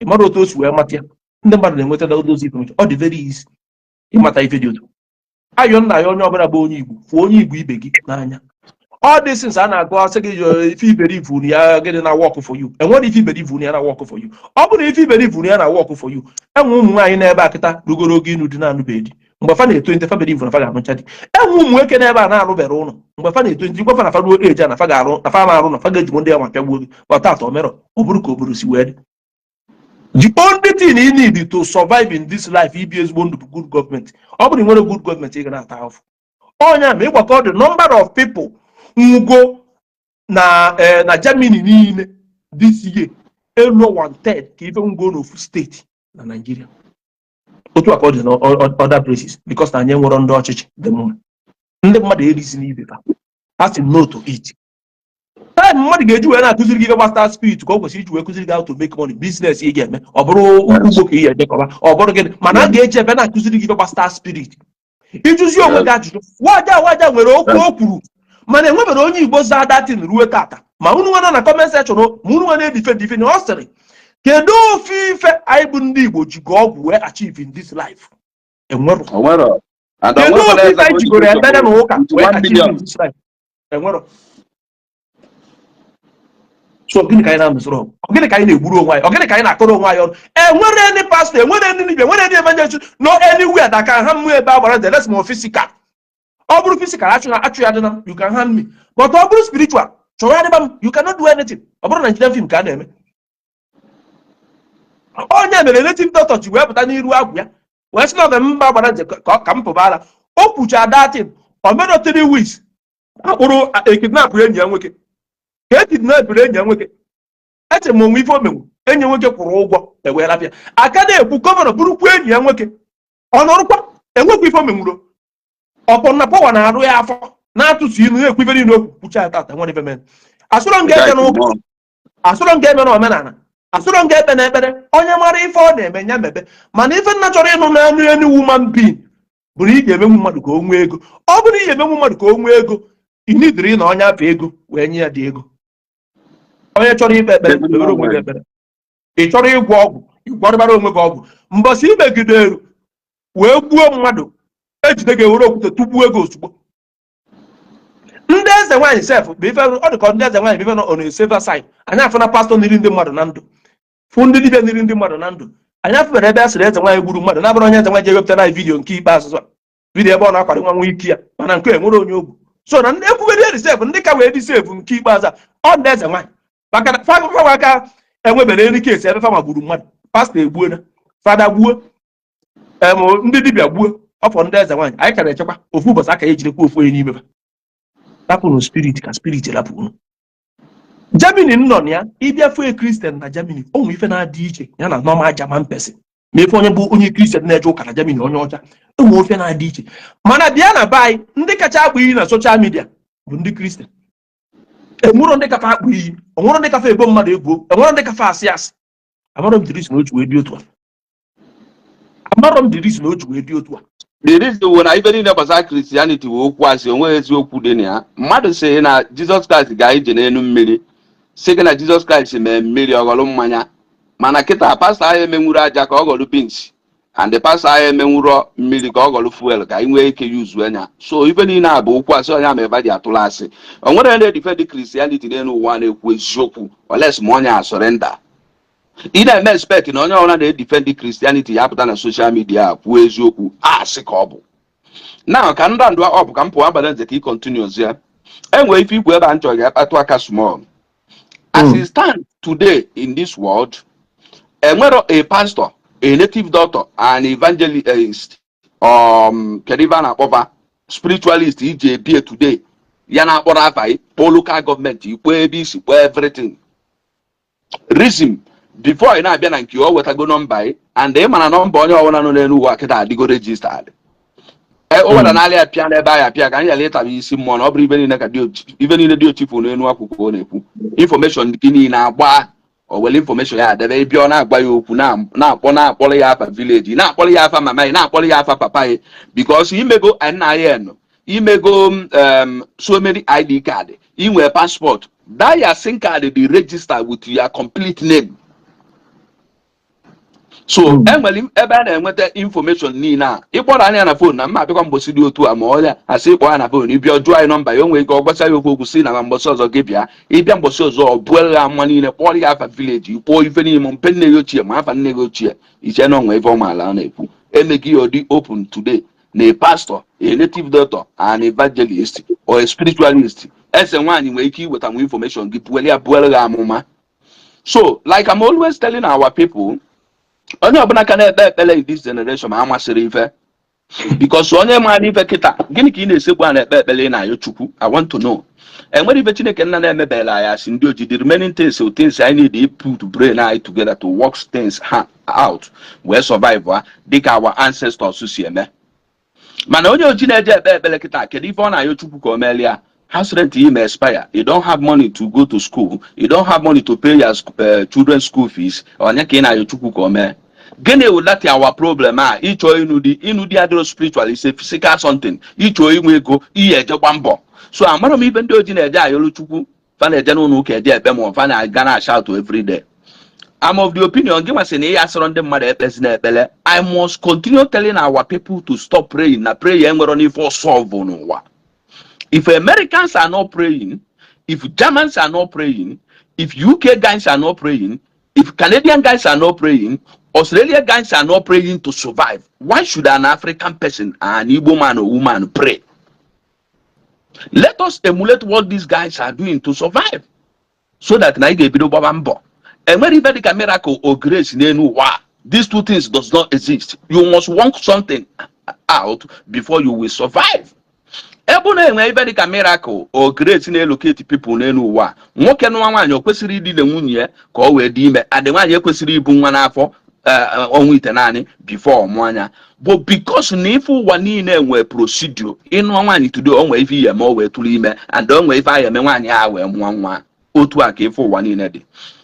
ị mara otu o si wee mata ya. Ndị mmadụ na-enweta those information. Ọ dị very easy ịmata ife dị otu ayọ nna ya. Onye ọbụla bụ onye Igbo, fụọ onye Igbo ibe gị n'anya. All these things a na-agụ asị gị ife iberivu ya gịnị na work for you, enwere ife iberivu ya na work for you. Ọ bụrụ ife iberivu ya na work for you, enwe ụmụ nwaanyị n'ebe a kịta rugoro oge ịnụ di na-anụbeghị di. Mgbe fa na-eto nte, fa believe na fa ga-anụcha di. Enwe ụmụ nwoke n'ebe a na-arụbere ụlọ, mgbe fa na-eto nte, gwa fa na fa ruo eji a na fa ga-arụ, na fa na-arụ, na fa ga-ejigbo ndị ya ma pịagbuo gị. Ma taata o merọ, ọ bụrụ ka obodo si wee dị. The only thing you need to survive in this life, ibi ezigbo ndụ, bụ good government. Ọ bụrụ na ị nwere good government, ị ga na-ata ahụhụ. Ọnya ma ịgbakọ the number of people nwugo na Germany niile this year, elu one third ka ife nwugo n'ofu steeti na Nigeria. Otu a ka ọ dị na other places, because na anyị nwere ndị ọchịchị dị mma. Ndị mmadụ erisi n'ibe ha, a sị no to it. Time mmadụ ga-eji wee na-akụziri gị ife gbasara spirit ka ọ kwesịrị iji wee kụziri gị how to make money, business ị ga-eme, ọ bụrụ ugbo ka ị ga-ejekọba, ọ bụrụ gịnị, mana a ga-eji ebe na-akụziri gị ife gbasara spirit. Ịjụzi onwe gị ajụjụ. Waja waja nwere okwu o kwuru, mana enwebere onye Igbo zaa datin ruo tata. Ma unu nwa nọ na comment section, ma unu nwa na-edife dife na ọ sịrị, kedu ofe ife anyị bụ ndị Igbo jigo ọgwụ wee achieve in this life? Enwero. Onwero. And Kedu onwero. ofe ife anyị jigoro ekpere na ụka with wee 1 achieve billion. in this life? Enwero. So gịnị ka anyị na-anụsoro ọgụ? Ọ gịnị ka anyị na-egburu onwe anyị? Ọ gịnị ka anyị na-akọrọ onwe anyị ọnụ? Enwere any pastor, enwere any dibia, enwere any evangelist, no anywhere that can harm me ebe a gbara the less more physical. Ọ bụrụ physical, achụ achụ ya dịna, you can harm me, but ọ bụrụ spiritual, chọrọ ya dịba m, you cannot do anything. Ọ bụrụ Nigerian film ka a na-eme. Onye mere native doctor ji wee pụta n'iru agwụ ya wee sị na ọ mba gbara nje ka m pụba ara. O kwucha datin, o mere 3 weeks, akpụrụ ekidnapụ enyi ya nwoke. Ka e kidnapụrụ enyi ya nwoke, eche m onwe ife omenwu enyi ya nwoke kwụrụ ụgwọ ewee rapịa aka na-ekwu governor bụrụkwa enyi ya nwoke. Ọ nọrụkwa enwekwa ife omenwuro ọpọ na power na-arụ ya afọ na-atụtụ ilu na-ekwu ife niile okwu kwucha ya. Tata nwere ife mere. Asụrọ m ga-eje n'ụka, asụrọ m ga-eme n'omenala, asụrọ m ga-ekpe n'ekpere. Onye mara ife ọ na-eme ya mebe. Mana ife nna chọrọ ịnụ n'anụ enu woman being bụ na ị ga-emenwu mmadụ ka o nwee ego. Ọ bụrụ na ị ga-emenwu mmadụ ka o nwee ego, ị nidiri na onye afọ ego wee nye ya dị ego. Onye chọrọ ikpe ekpere, kpewere onwe gị ekpere. Ị chọrọ ịgwọ ọgwụ, ịgwọrịbara onwe gị ọgwụ. Mbọsị imegidere wee gbuo mmadụ, ejide gị, ewere okwute tụgbuo ego ozugbo. Ndị eze nwaanyị sef bụ ife ọ dị ka ndị eze nwaanyị bụ ife nọ on a safer side. Anyị afụna pastor niri ndị mmadụ na ndụ, fụ ndị dibịa niri ndị mmadụ na ndụ. Anyị afụbere ebe a sịrị eze nwaanyị gburu mmadụ na-abụrụ onye eze nwaanyị ji ewepụtara anyị video nke ikpeazụ a, video ebe ọ na-akwado nwa nwa ike ya. Mana nke enwere onye ogbu so na ndị ekwugoro eri sef, ndị ka wee dị safe nke ikpeazụ a, ọ ndị eze nwaanyị, maka na fawa aka enwebere eri case ebe fama gburu mmadụ. Pastor egbuona, fada gbuo, em, ndị dibịa gbuo, ọfọ ndị eze nwaanyị. Anyị ka na-echekwa ofu ụbọchị aka ya ejidekwa ofu onye n'ime ha. Rapụnụ spirit ka spirit rapụ unu. Germany nọ na ya, ịbịa fụ Christian na Germany, o nwere ife na-adị iche ya na normal German person. Ma ife onye bụ onye Christian na-eje ụka na Germany, onye ọcha, enwe ofe na-adị iche. Mana bịa na be anyị, ndị kacha akpụ iyi na social media bụ ndị Christian. Enwero ndị kafa akpụ iyi, onwero ndị kafa ebo mmadụ ebuo, enwero ndị kafa asị asị. Amarọ m the reason o ji wee dị otu a. Amarọ m the reason o ji wee dị otu a. The reason wụ na ife niile gbasara Christianity bụ okwu asị. Onweghị eziokwu dị na ya. Mmadụ sị na Jizọs Kraịst gaa ije n'elu mmiri, sị gị na Jizọs Kraịst mee mmiri ọghọrọ mmanya. Mana kịta, pastor ahụ emenwuru aja ka ọ ghọrọ beans, and the pastor ahụ emenwuro mmiri ka ọ ghọrọ fuel ka anyị nwee ike yuzu anya. So ife niile a bụ okwu asị. Onye ama ebe dị atụrụ asị. O nwere na-edefend Christianity n'elu ụwa na-ekwu eziokwu, unless ma onye a surrender. Ị na-eme expect na onye ọbụla na-edefend Christianity ya pụta na social media kwuo eziokwu? Asị ka ọ bụ na ka ndụ ndụ ọ bụ ka m pụọ abalị nze ka ị continues ya. Enwere ife ikwu ebe a m chọrọ ga-akpatụ aka small. As it stand today in this world, enwero a pastor, a native doctor, an evangelist, kedu ife a na-akpọba, spiritualist iji ebie today ya na-akpọrọ afa gị, kpọọ local government, ikpo ebe isi, kpọọ everything. Reason, before ị na-abịa na nke o wetago nọmba gị, and ị mara nọmba onye ọbụla nọ n'elu ụwa kịta adịgo registered. E o were n'alị ya pịa n'ebe ahụ apịa ka anyị ghara ịtaba isi mmụọ na ọ bụrụ ibe niile ka ibe niile dị ochifu n'elu akwụkwọ ọ na-ekwu. Information gị niile agba, o were information ya adebe ebe ọ na-agwa ya okwu, na-akpọ, na-akpọrọ ya afa village, na-akpọrọ ya afa mama ya, na-akpọrọ ya afa papa ya, because imego NIN, imego so many ID card, inwe passport, that your SIM card dị register with your complete name. So enwere ebe a na-enweta information niile a. Ịkpọrọ anya na phone na mma abịakwa mgbosi dị otu a, ma ọ ya asị ịkpọ ya na phone, ịbịa jụọ anyị nọmba ya, o nwere ike ọ gwasa ya okwu okwu si na ma mgbọsị ọzọ gị bịa. Ịbịa mgbọsị ọzọ, ọ buere ya mma niile, kpọrọ ya afa village, kpọọ ife niile, ma mpe nne ya ochie, ma afa nne gị ochie. Iche na onwe ife ọmaala a na-ekwu emeghị ya ọdị open today na a pastor, a native doctor, an evangelist or a spiritualist, eze nwaanyị nwere ike iweta nwa information gị, buere ya, buere ya amụma. So like I'm always telling our people, onye ọbụla ka na-ekpe ekpere in this generation ma amasịrị ife, because onye maara ife kịta, gịnị ka ị na-esekwu a na-ekpe ekpere ị na-ayọ Chukwu? I want to know. Enwere ife Chineke nna na-emebela anyị asị ndị oji. The remaining things, so things I need to put brain anyị together to work things ha out wee survive ha dịka our ancestors si eme. Mana onye oji na-eje ekpe ekpere kịta, kedu ife ọ na-ayọ Chukwu ka o melie ya? House rent you may expire, you don't have money to go to school, you don't have money to pay your children's school fees. Onye ka ị na-ayọ Chukwu ka o mee gịnị? Wụ that our problem a. Ịchọ ịnụ di, ịnụ di adịrọ spiritual, is a physical something. Ịchọ inwe ego, iyi ejekwa mbọ. So amara m ife ndị oji na-eje ayọrọ Chukwu, fa na-eje n'ụlọ ụka eje ekpe, ma fa na-aga na shout every day. I'm of the opinion gị masị na ị asịrọ ndị mmadụ ekpezi na ekpere. I must continue telling our people to stop praying, na prayer enwero n'ife ọsọ n'ụwa. If Americans are not praying, if Germans are not praying, If UK guys are not praying, if Canadian guys are not praying, Australia guys are not praying to survive, why should an African person, an Igbo man or woman, pray? Let us emulate what these guys are doing to survive, so that na ị ga-ebido gbaba mbọ. Enwere ife dịka miracle or grace n'elu ụwa. These two things does not exist. You must work something out before you will survive. Ebe na-enwe ife dịka miracle or grace na-elocate people n'elu ụwa, nwoke nụwa nwaanyị, o kwesịrị ịdị nwunye ya ka ọ wee dị ime. Adị nwaanyị ekwesịrị ibu nwa n'afọ ọnwa 9 before ọmụ anya. But because na ife ụwa niile nwee procedure, ịnụọ nwaanyị today, o nwee ife ihe eme o wee tụrụ ime, and o nwee ife ahụ eme nwaanyị a wee mụọ nwa. Otu a ka ife ụwa niile dị.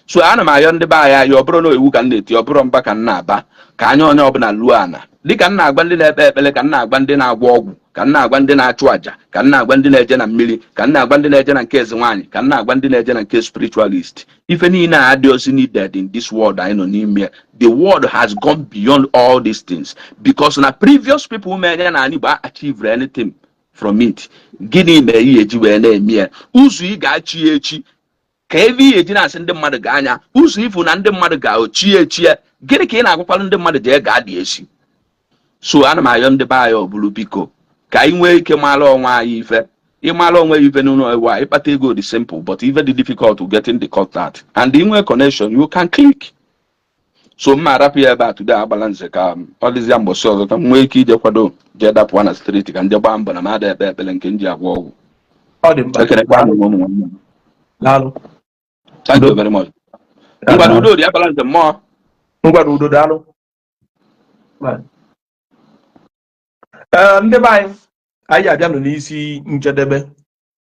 So ana m ayọ ndị be anyị ayọ, ọ bụrụ na iwu ka m na-eti, ọ bụrụ mba ka m na-aba, ka anya onye ọbụla luo ana. Dịka m na-agwa ndị na-ekpe ekpere, ka m na-agwa ndị na-agwọ ọgwụ, ka m na-agwa ndị na-achụ àjà, ka m na-agwa ndị na-eje na mmiri, ka m na-agwa ndị na-eje na nke eze nwaanyị, ka m na-agwa ndị na-eje na nke spiritualist, ife niile a adịghịzi needed in this world anyị nọ n'ime. The world has gone beyond all these things, because na previous people mere na anyị Igbo achieve anything from it. Gịnị mere ihe eji wee na-eme ya? Ụzọ ị ga-achị echi ka ebe ihe eji na-asị ndị mmadụ ga anya ụzọ ifu na ndị mmadụ ga-ochie echie, gịnị ka ị na-agwakwara ndị mmadụ jee gaa dị esi? So ana m ayọ ndị be anyị, ọ bụrụ biko, ka anyị nwee ike mara onwe anyị ife. Ịmara onwe ya ife n'ụlọ iwu a, ịkpata ego dị simple, but ife dị difficult to getting the contact and inwe connection you can click. So mma arapụ ya ebe a today. Agbala nze ka ọ dịzịa mbọsị ọzọ, ka m nwee ike ije kwado jee dapụwa na street, ka nje gbaa mbọ na m ada ekpe ekpere nke m ji agwọ ọgwụ. Ọ dị mkpa. Ekelekwa m ụmụ nwanne m. Daalụ. Thank you very much. Ngwa, udo dị. Agbala nze mmụọ. Ngwa na udo, daalụ. Bye. Ee, ndị be anyị, anyị abịanụ n'isi njedebe.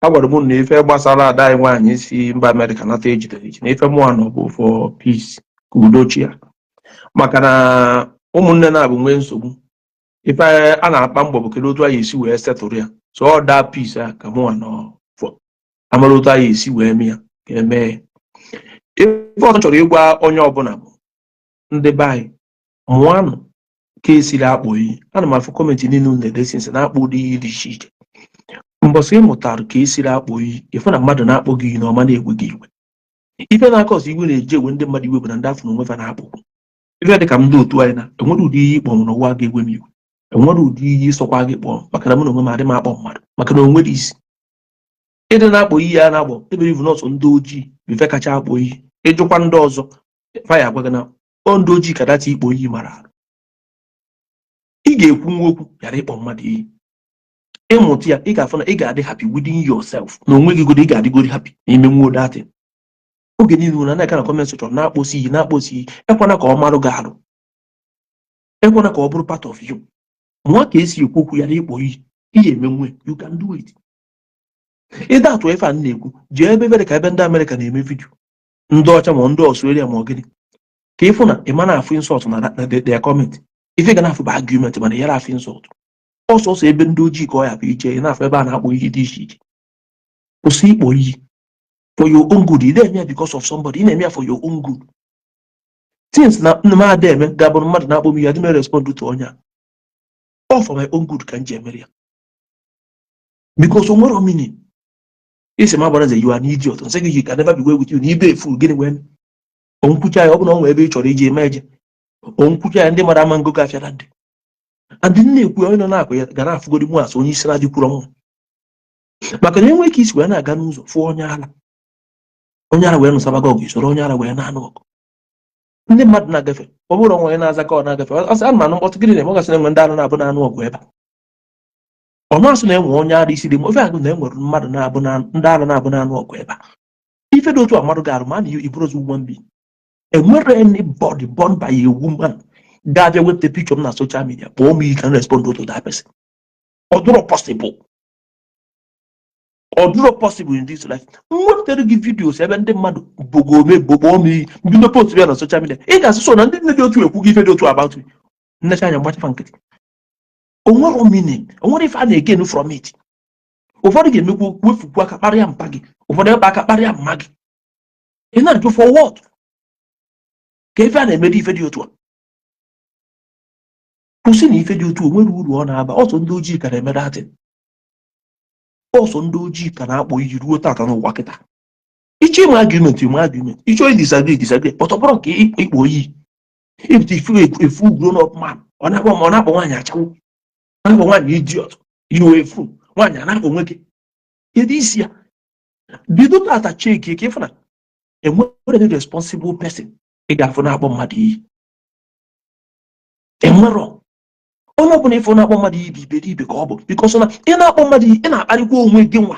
Agwara m na ife gbasara ada anyị nwaanyị si mba Amerịka nata ejidere eji na ife mụnwa nọ bụ for peace, ka udo chi ya, maka na ụmụnne na-abụ nwee nsogbu, ife a na-akpa mbọ bụ kedu otu anyị esi wee setụrụ ya. So ọ daa peace a ka mụnwa nọ for, amara otu anyị esi wee mee ya, ka emee ya. Ife ọzọ chọrọ ịgwa onye ọbụla bụ, ndị be anyị, mụanụ ka esiri akpọ iyi. Ana m afụ comment niile unu na-edesi nsị na-akpọ ụdị iyi dị iche iche. Mbọsị ị mụtara ka esiri akpọ iyi, ịfụ na mmadụ na-akpọ gị iyi na ọma na-egwe gị iwe. Ife na-aka ọzọ iwe na-eji ewe ndị mmadụ iwe bụ na ndị afọ na onwe fa na-akpọ ife dị ka m ndị otu anyị na enwere ụdị iyi ịkpọ m n'ụwa ga-egwe m iwe. Enwere ụdị iyi ịsọkwa gị kpọọ, maka na mụ na onwe m adị m akpọ mmadụ, maka na onwere isi ịdị na-akpọ iyi a na-akpọ ebere ivu nọọsụ. Ndị ojii bụ ife kacha akpọ iyi. Ịjụkwa ndị ọzọ, fa ya agwa gị na ọ ndị ojii ka data ikpọ iyi mara arụ. Ị ga-ekwu nwa okwu ghara ịkpọ mmadụ iyi. Ịmụta ya, ị ga-afụ na ị ga-adị happy within yourself na onwe gị godo. Ị ga-adịgodi happy n'ime nwa datin. Oge niile na na-aka na comment section na-akpọsi iyi, na-akpọsi iyi, ekwana ka ọ marụ gị arụ, ekwana ka ọ bụrụ part of you. Mụọ ka esi ekwu okwu ya na ịkpọ iyi. Ihe emenwe, you can do it. Ịda atụ ife a m na-ekwu, jee ebe ebe ka ebe ndị Amerịka na-eme video, ndị ọcha ma ndị Ọstrelia ma ọ gịnị, ka ịfụ na ị ma na-afụ insult na their comment. Ife ga na-afụ bụ argument, mana yara afụ insult. Ọsọsọ ebe ndị ojii ka ọ ya bụ ije ị na-afụ ebe a na-akpọ iyi dị iche iche. Kwụsị ịkpọ iyi for your own good. Ị na-eme ya because of somebody, ị na-eme ya for your own good. Things na nna m ada eme ga-abụrụ mmadụ na-akpọ m ihe, adị m respond to onye a. All for my own good ka m ji emere ya, because o nwere meaning. Isi m agbara nze, you are an idiot, nsị gị you can never be well with you na ibe efu. Gịnị wee onkwucha ya? Ọ bụ na ọ nwee ebe ị chọrọ iji eme eje onkwucha ya, ndị mara ama ngogo afịara ndị and ndị na-ekwu onye nọ na-akụ ya ga na-afụgodi mụ asị onye isi na-adịkwuro mma, maka na enwe ka isi wee na-aga n'ụzọ fụọ onye ara, onye ara wee nụsaba gị ọgụ, isoro onye ara wee na-anụ ọgụ. Ndị mmadụ na-agafe, ọ bụrụ onwe onye na-aza ka ọ na-agafe, ọ sị ana m anụ mkpọtụ, gịnị na-eme? Ọ gasị na enwe ndị ara na-abụ na-anụ ọgụ ebe a. Ọ na-asị na enwe onye ara isi dị mma ofe agụ na enwere mmadụ na-abụ na ndị ara na-abụ na-anụ ọgụ ebe a. Ife dị otu a mmadụ ga-arụ ma na iburu woman being, enwere anybody born by a woman ga-abịa wepụta picture m na social media kpọọ m, you can respond to that person. Ọ dụrọ possible, ọ dụrọ possible in this life. M wepụtara gị videos ebe ndị mmadụ bogo ome bokpọọ m iyi, bido post ya na social media, ị ga-asị so na ndị nne dị otu ekwu gị ife dị otu about me. Nnecha anya mgbachafa nkịtị. O nwere meaning, o nwere ife a na-egenu from it. Ụfọdụ ga-emekwu wefukwu aka kparịa mpa gị, ụfọdụ ebe aka kparịa mma gị. Ị na-ajụ for what? Ka ife a na-emede ife dị otu a, kwụsị na ife dị otu o nwere uru ọ na-aba. Ọsọ ndị ojii ka na-eme datin, ọsọ ndị ojii ka na-akpọ iyi ruo tata n'ụwa kịta. Ịchọ ịma argument, ịma argument. Ịchọ disagree, disagree. But ọ bụrụ nke ịkpọ oyi, if you a full grown up man, ọ na-akpọ nwaanyị achawo, ọ na-akpọ nwaanyị idiot, you a fool, nwaanyị a na-akpọ nwoke, kedu isi ya? Bido tata cheki ka ịfụ na enwere any responsible person ị ga-afụ na-akpọ mmadụ iyi. Enwerọ onye ọbụla ịfụ na-akpọ mmadụ iyi bụ iberibe ka ọ bụ, because na ị na-akpọ mmadụ iyi, ị na-akparịkwa onwe gị nwa.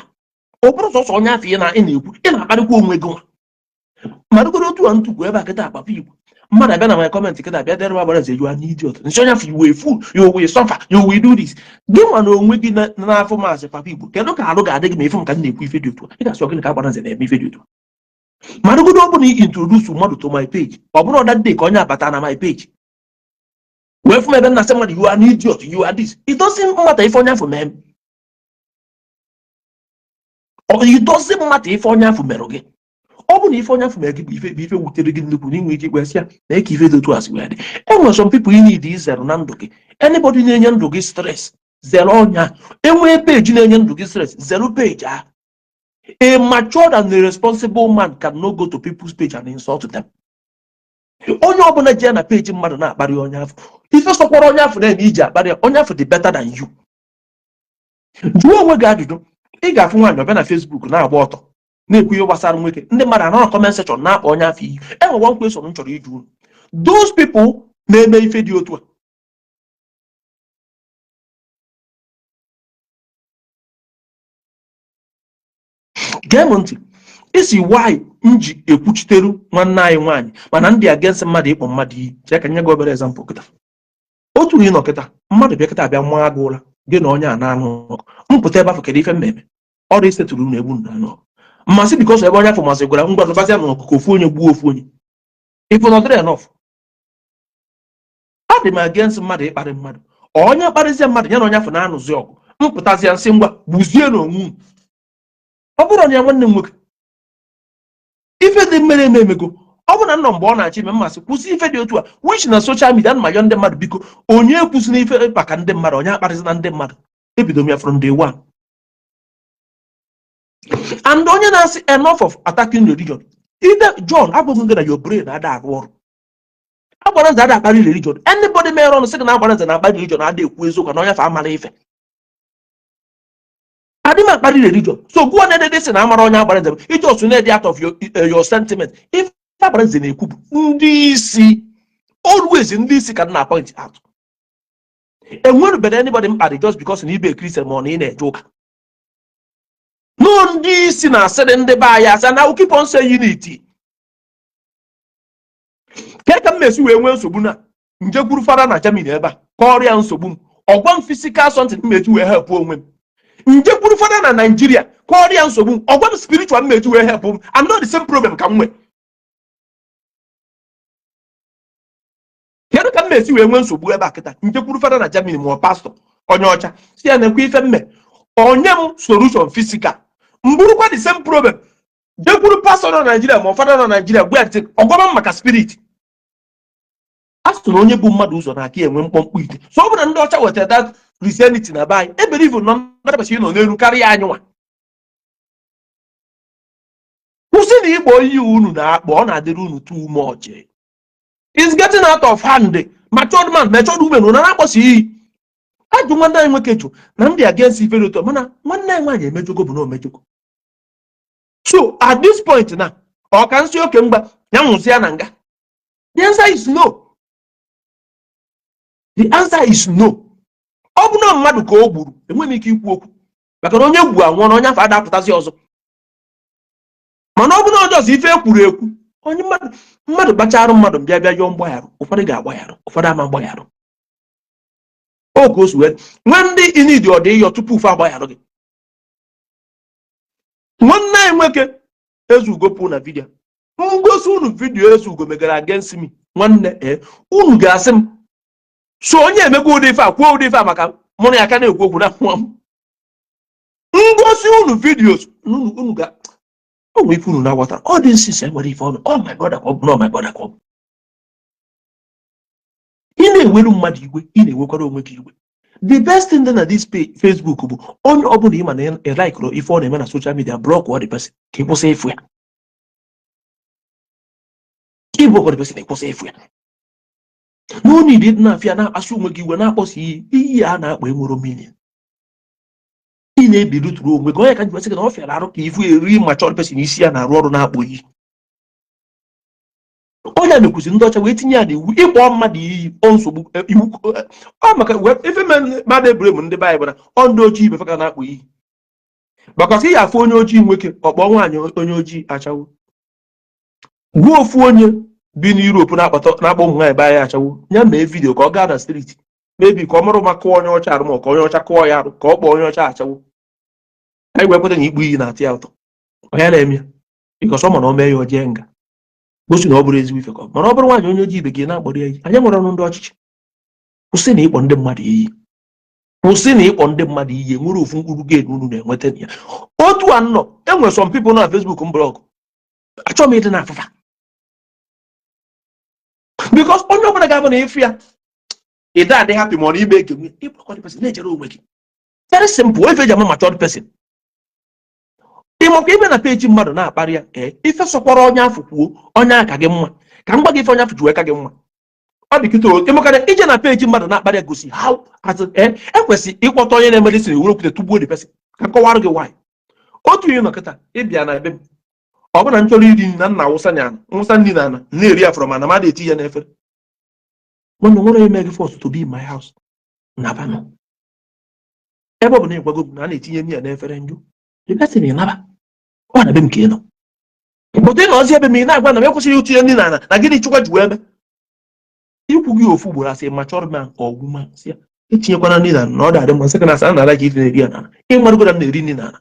Ọ bụrụ sọsọ onye afọ ị na-ekwu, ị na-akparịkwa onwe gị nwa. Marụgoro otu a ntụkwu ebe a kịta akpapa igbo, mmadụ abịa na my comment kịta bịa dere agbara nze, you are an idiot, nsị onye afọ, you a fool, you will suffer, you will do this. Gị nwa na onwe gị n'afọ maazị papa igbo, kedu ka arụ ga-adị gị ma ife m ka m na-ekwu ife dị otu a? Ị ga-asị gịnị ka agbara nze na-eme ife dị otu a? Marụgodo ọ bụla introduce mmadụ to my page, ọ bụrụ that day ka onye abata na my page wee fụ m ebe m na-asị mmadụ, you are an idiot, you are this, it doesn't matter ife onye afọ mee m. It doesn't matter ife onye afọ merụ gị. Ọ bụ na ife onye afọ mere gị bụ ife wutere gị nnukwu na inwe ike ikpe ya na eke ife dị otu a si wee dị. E nwere some people you need izere na ndụ gị. Anybody na-enye ndụ gị stress, zere ọnya. Enwee page na-enye ndụ gị stress, zere page ahụ. A matured and a responsible man cannot go to people's page and insult them. Onye ọbụla jee na page mmadụ na-akparị onye afọ, ife sọkwara onye afọ na-eme iji akparị ya, onye afọ dị better than you. Jụọ onwe gị ajụjụ. Ị ga-afụ nwaanyị ọbịa na Facebook na-agba ọtọ na-ekwu ihe gbasara nwoke, ndị mmadụ anọ na comment section na-akpọ onye afọ iyi. Enwe one question m chọrọ ịjụ unu: those people na-eme ife dị otu a, gee m ntị, isi why m ji ekwuchiteru nwanne anyị nwaanyị mana ndị against mmadụ ịkpọ mmadụ iyi. Chee ka nye gị obere example kịta. Otu ị nọ kịta, mmadụ bịa kịta bịa nwa agụ ụra, gị na onye a na-anụ ọgụ, mpụta ebe afọ, kedu ife mmemme ọrụ isetụrụ unu egbu na anụ ọgụ mmasị? Because ebe onye afọ masị gwara ngwa nụbazịa na ọkụkọ ofu onye gbuo ofu onye, ife na ọdịrị enough. Adị m against mmadụ ịkparị mmadụ. Onye kparịzie mmadụ, ya na onye afọ na-anụzi ọgụ, mpụtazịa nsị ngwa gbuzie n'onwe unu. Ọ bụrụ na ya nwanne m nwoke, ife dị mmere eme emego. Ọ bụ na nnọ mgbe ọ na-achị ime mmasị kwụsị ife dị otu a, which na social media ana m ayọ ndị mmadụ, biko, onye ekwusịna ife maka ndị mmadụ, onye akparịzina ndị mmadụ. Ebido m ya from day one. And onye na-asị enough of attacking religion, ide John abụghị gị na your brain ada arụ ọrụ. Agbara nze ada akparị religion. Anybody mere ọnụ sị gị na agbara nze na-akparị religion ada ekwu eziokwu, na onye fa amara ife. Adị m akparị religion. So gụọ na edede sị na amara onye agbara nze, iji osu na-ede out of your sentiment. Ife agbara nze na-ekwu bụ ndị isi, always ndị isi ka m na point out. Enwerubere anybody mkparị just because na ibe Christian ma ọ na ị na-eje ụka. No, ndị isi na-asịrị ndị be anyị asị na keep on saying it. Ke ka m na-esi wee nwee nsogbu na njekwuru fada na Germany ebe a kọọrọ ya nsogbu m, ọgwa m physical something m meji wee help onwe m. Njekwuru fada na Nigeria kọọrọ ya nsogbu m, ọgwa m spiritual m meji wee help m, and not the same problem ka m nwee. Kedu ka m na-esi wee nwee nsogbu ebe a kịta, njekwuru fada na Germany ma ọ pastọ onye ọcha si ya na-ekwe ife mme, onye m solution physical, m bụrụkwa the same problem, jekwuru pastọ nọ na Nigeria ma ọ fada nọ na Nigeria gwa ya ntị, ọgwaba m maka spirit? A sị na onye bụ mmadụ ụzọ na-aka enwe mkpọmkpọ ite. So ọ bụ na ndị ọcha wetara that Christianity na be anyị, ebelieve nọ ndị nọ n'elu karịa anyị nwa. Kwụsị na ịkpọ iyi unu na-akpọ, ọ na-adịrị unu too much. It's getting out of hand. Matured man, matured woman, unu na-akpọsi iyi. Ajụ nwanne anyị nwoke jụ na ndị against ife dị ụtọ, mana nwanne anyị nwaanyị emejogo bụ na omejogo. So at this point na ọ ka nsị oke mgba ya nwụsị ya na nga? The answer is no. The answer is no. Ọ bụ na mmadụ ka o gburu, enweghị m ike ikwu okwu, maka na onye gbu anwụọ na onye afọ adapụtazi ọzọ. Mana ọ bụ na ọjọọ ife ekwuru ekwu, onye mmadụ kpacharụ mmadụ bịa bịa yọọ mgbagharụ, ụfọdụ ga-agbagharụ, ụfọdụ ama mgbagharụ. Oge o si wee nwee ndị inidi ọ dị ịyọ tupu ụfọ agbagharụ gị. Nwanne anyị nwoke Ezugo pụ na video ngosi unu, video Ezugo megara against me, nwanne ee, unu ga-asị m so onye emego ụdị ife a, kwuo ụdị ife a, maka mụ na ya ka na-ekwu okwu na nwa m ngosi unu videos unu ga o nwere ife unu na-aghọtara. Ọ dị nsisi enwere ife ọnụ. Oh my brother, ka ọ bụ na my brother ka ọ bụ. Ị na-eweru mmadụ iwe, ị na-ewekwara onwe gị iwe. The best thing dị na this page Facebook bụ onye ọbụla ị ma na ị likeụrụ ife ọ na-eme na social media, block the person ka ị kwụsị ịfụ ya. Ịblock the person, ịkwụsị ịfụ ya. No need ịdị na-afịa, na-akpasu onwe gị iwe, na-akpọsi iyi. Iyi a na-akpọ enwero meaning. Ị na-ebili tụrụ onwe gị. Onye ka njikwa sị gị na ọ fịara arụ ka ifu eri mature person isi ya na-arụ ọrụ na-akpọ iyi. Onye a mekwuzi ndị ọcha wee tinye ya n'iwu, ịkpọ mmadụ iyi ọ nsogbu iwu ọ maka ife mmadụ ebure m. Ndị baịbụl na ọ ndị ojii ibe ka na-akpọ iyi, maka sị ya afụ onye ojii nwoke ọkpọ nwaanyị onye ojii achawo. Gbuo ofu onye bi n'Europe na-akpọ ụmụ nwaanyị be anyị achawo, ya mee video ka ọ gaa na street, mebi ka ọ marụ ma kụọ onye ọcha arụ, ma ka onye ọcha kụọ ya arụ, ka ọ kpọọ onye ọcha achawo. Anyị wee kweta na ikpu iyi na-atị ya ụtọ. Onye na-eme ya because ọ ma na o mee ya, o jee nga, gosi na ọ bụrụ ezigbo ife ka ọ bụ. Mana ọ bụrụ nwaanyị onye ojii ibe gị na-akpọrọ ya iyi, anyị nwere ọnụ ndị ọchịchị. Kwụsị na ịkpọ ndị mmadụ iyi. Kwụsị na ịkpọ ndị mmadụ iyi. Nwere ofu mkpụrụ gain unu na-enweta na ya. Otu a nnọ enwere some people na Facebook m block. Achọghị m ịdị na afụfa because onye ọbụla ga-abụ na ịfụ ya, ịda adị happy, ma ọ na ime ege nwe ịblock the person, na-ejere onwe gị. Very simple. Ife eji ama matured person, ịmakwa ime na peji mmadụ na-akparị ya. Ee, ife sọkwara onye afọ kwuo, onye aka gị mma. Ka m gwa gị ife onye afọ ji wee ka gị mma. Ọ dị kịta ịmakana ije na peji mmadụ na-akparị ya gosi how as ee ekwesị ịkpọta onye na-eme dịsị were okwute tugbuo the person. Ka m kọwara gị why. Otu ihe nọ kịta, ịbịa na be m, ọ bụ na m chọrọ iri nri na nna awụsa na nwụsa nri na ana na-eri ya from ana mmadụ eti ya n'efere. Nwanne, nwere onye mee gị force to be in my house nabanụ. Ebe ọ bụ na ịgwago m na a na-etinye nri ya n'efere, njụ the person, ịnaba. Ọ na be m ka ị nọ pụta, ị nọzi ebe m, ị na-agwa na m ekwesịghị itinye nri na ana na gịnị chukwa ji wee mee ikwu gị ofu ugboro asị mature man or woman, sị ya etinyekwana nri na na ọ dị mma. Nsị ka na asa na ala ka ife na-eri ya n'ala. Ịmarụgo na m na-eri nri n'ala,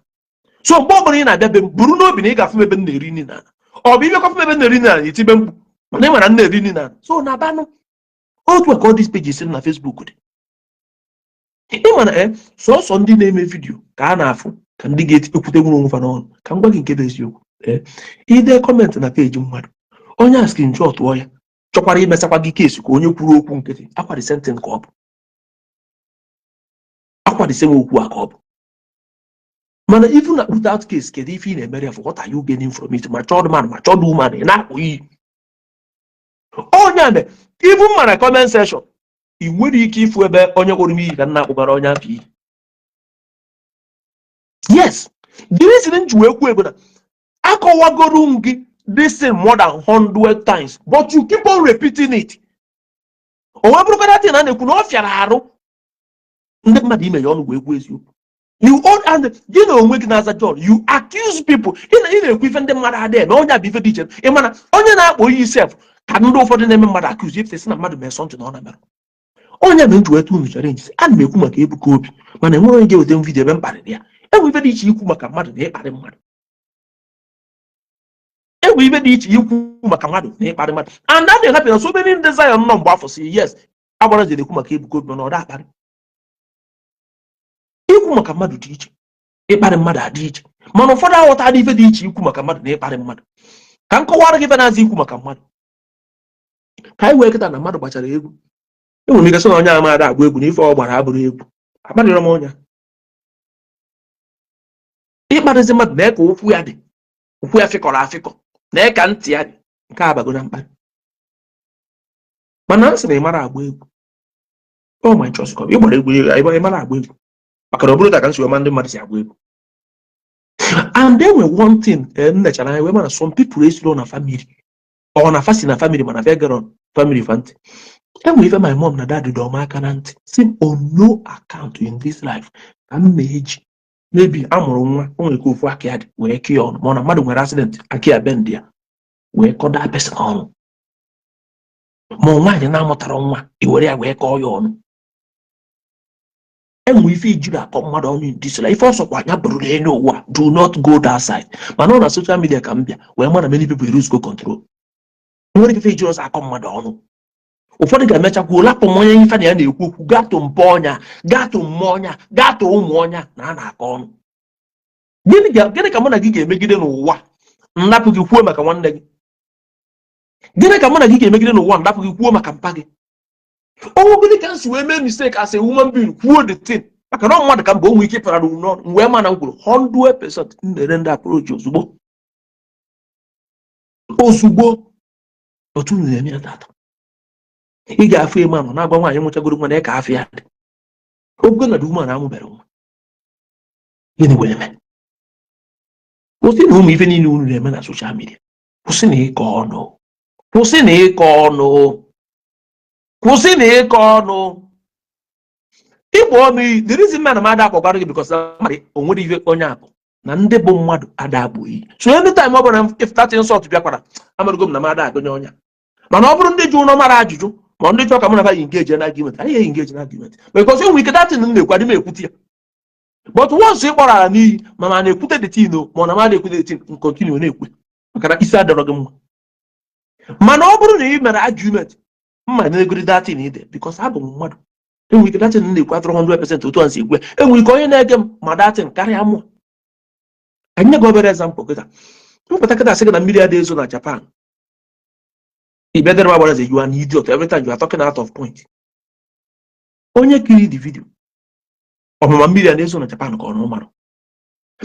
so mgbe ọbụla ị na-abịa be m, buru n'obi na ị ga-afụ m ebe m na-eri nri n'ala. Ọ bụ ibekwa fụ m ebe m na-eri nri n'ala, itibe mkpu, mana ị mara m na-eri nri n'ala. So na abanụ otu a ka ọ dị pages na Facebook dị. Ị ma na sọsọ ndị na-eme video ka a na-afụ ka ndị ga-ekwute nwere onwe fa n'ọnụ. Ka m gwa gị nke bụ eziokwu. Ide comment na peji mmadụ, onye a screenshot ya, chọkwara imesakwa gị case ka onye kwuru okwu nkịtị akwa the same thing ka ọ bụ, akwa the same okwu a ka ọ bụ. Mana even na without case, kedu ife ị na-emere ya? For what are you gaining from it? Matured man, matured woman, ị na-akpụ iyi onye a mere. Even mana comment section, ị nwere ike ịfụ ebe onye kpọrọ m iyi ka nna akpụbara onye afọ iyi. Yes, the reason m ji wee kwuo bụ na akọwagoro m gị this thing more than 100 times, but you keep on repeating it. O wee bụrụkwa thing a na-ekwu na ọ fịara arụ ndị mmadụ ime ya ọnụ wee kwuo eziokwu. You own and gị na onwe gị na-aza John, you accuse people. Ị na-ekwu ife ndị mmadụ adịghị eme. Onye a bụ ife dị iche. Ị mana onye na-akpọ iyi sef ka ndị ụfọdụ na-eme mmadụ accuse ife sị na mmadụ mee something na ọ na-emerụ. Onye mere nji wee tụ unu challenge sị ana m ekwu maka Ebuka Obi, mana enwere onye ga-eweta m video ebe m kparịrị ya. Enwe ife dị iche ikwu maka mmadụ na ịkparị mmadụ. Enwe ife dị iche ikwu maka mmadụ na ịkparị mmadụ. And that dey happen na so many ndị Zion nọ mgbe afọ si yes, agbara jere ekwu maka Ebuka Obi, mana ọ da akparị. Ikwu maka mmadụ dị iche, ịkparị mmadụ adị iche. Mana ụfọdụ aghọtara ife dị iche ikwu maka mmadụ na ịkparị mmadụ. Ka m kọwara gị ife na-aza ikwu maka mmadụ. Ka anyị wee kịta na mmadụ gbachara egwu, enwere m ike sị na onye amaara agba egwu na ife ọ gbara abụrụ egwu. Akparịrọ m onye. Ịkparịzi mmadụ na ka ụkwụ ya dị, ụkwụ ya fịkọrọ afịkọ, na ka ntị ya dị, nke abago na mkparị. Mana m sị na ị mara agba egwu, oh my choice, ka ị gbara egwu, ị mara agba egwu, maka na ọ bụrụ ka m si wee ma ndị mmadụ si agba egwu. And then we one thing m nechara anya wee mana some people esiro na family, ọ na fa si na family, mana fa gero family fa ntị. Enwere ife my mom na dad dọ m aka na ntị si on no account in this life ka m na-eji maybe amụrụ nwa, o nwere ka ofu aka ya dị wee kee ya ọnụ, ma ọ na mmadụ nwere accident, aka ya bend ya wee kọda person ọnụ, ma ọ nwaanyị na-amụtara nwa, i were ya wee kọọ ya ọnụ. Enwe ife ijiri akọ mmadụ ọnụ in this life, ife ọsọkwa anya bụrụ n'elu ụwa, do not go that side. Mana ọ na social media ka m bịa wee ma na many people lose go control. Nwere ife ijiri ọsọ akọ mmadụ ọnụ. Ụfọdụ ga-emecha kwuo, lapụ m onye ife na ya na-ekwu okwu, gatụ mpọ ọnya, gatụ mmụọ ọnya, gatụ ụmụ ọnya na a na-akọ ọnụ. Gịnị ka mụ na gị ga-emegide n'ụwa ndapụ gị kwuo maka nwanne gị? Gịnị ka mụ na gị ga-emegide n'ụwa ndapụ gị kwuo maka mpa gị? Ọnwụ gịnị ka m si wee mee mistake as a human being kwuo the thing, maka na ọ mmadụ ka mgbe o nwee ike ịpara n'ọnụ m wee ma na m kwuru 100% m na-ere ndị approach ozugbo ozugbo. Otu unu na-eme ya tata, ị ga-afụ ime anọ na-agwa nwaanyị nwụchagoro nwa na ka afọ ya dị ogo na woman amụbere nwa. Gịnị wee mee? Kwụsị na ụmụ ife niile unu na-eme na social media. Kwụsị na ịkọ ọnụ, kwụsị na ịkọ ọnụ, kwụsị na ịkọ ọnụ, ịkpọ ọnụ iyi. The reason man m ada akpọkwara gị, because mmadụ o nwere ife onye abụ na ndị bụ mmadụ ada akpụ iyi. So anytime ọ bụla if that insult bịakwara, amarugo m na m ada agụnye ọnya. Mana ọ bụrụ ndị ji ụlọ mara ajụjụ, ma ndị chọọ ka mụ na ha engage na argument, anyị engage na argument, because enwere ike that thing m na-ekwu adị m ekwute ya. But once ị kpọrọ ala n'iyi, ma na-ekwute the thing o, ma ọ na ma na-ekwute the thing, m continue na-ekwe, maka na isi adọrọ gị mma. Mana ọ bụrụ na ị mere argument, mma na-egori that thing ide, because abụ m mmadụ. Enwere ike that thing m na-ekwu atụrụ 100% otu a si ekwe. Enwere ike onye na-ege m ma that thing karịa mụ. Ka nye gị obere example kịta. Mpụta kịta sị gị na mmiri adịghị ezo na Japan, ị bịa dere m agbara, you are an idiot, every time you are talking out of point. Onye kiri the video, ọmụma mmiri a na-ezo na Japan ka ọ na ụmarụ.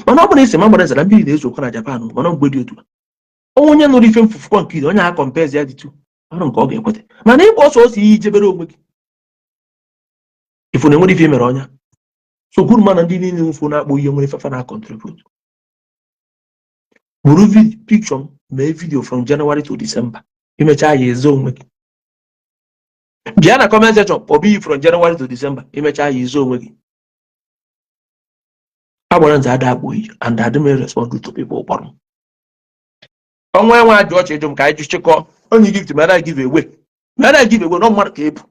Mana ọ bụrụ na isi ma gbara eze na mmiri na-ezokwa na Japan, mana mgbe dị otu a, onye nụrụ ife mfufukwa nke iri, onye a compare ya dị tu ọrụ nke ọ ga-ekweta. Mana ịgba ọsọ ọsọ ihe ijebere onwe gị, ifu na enwere ife i mere ọnya. So kwuru mana ndị niile mfu na-akpọ ihe nwere fefa na contribute buru picture m mee video from January to December, imechaa ya ezo onwe gị. Bịa na comment section kpọbụ iyi from January to December, imechaa ya ezo onwe gị. Agbara nze ada akpọ iyi and adị m respond to people kpọrọ m. Ọnwa enwe ajụ ọchị ịjụ m ka anyị chịkọọ onye gift mere, give away mere, give away nọ mmadụ ka ebu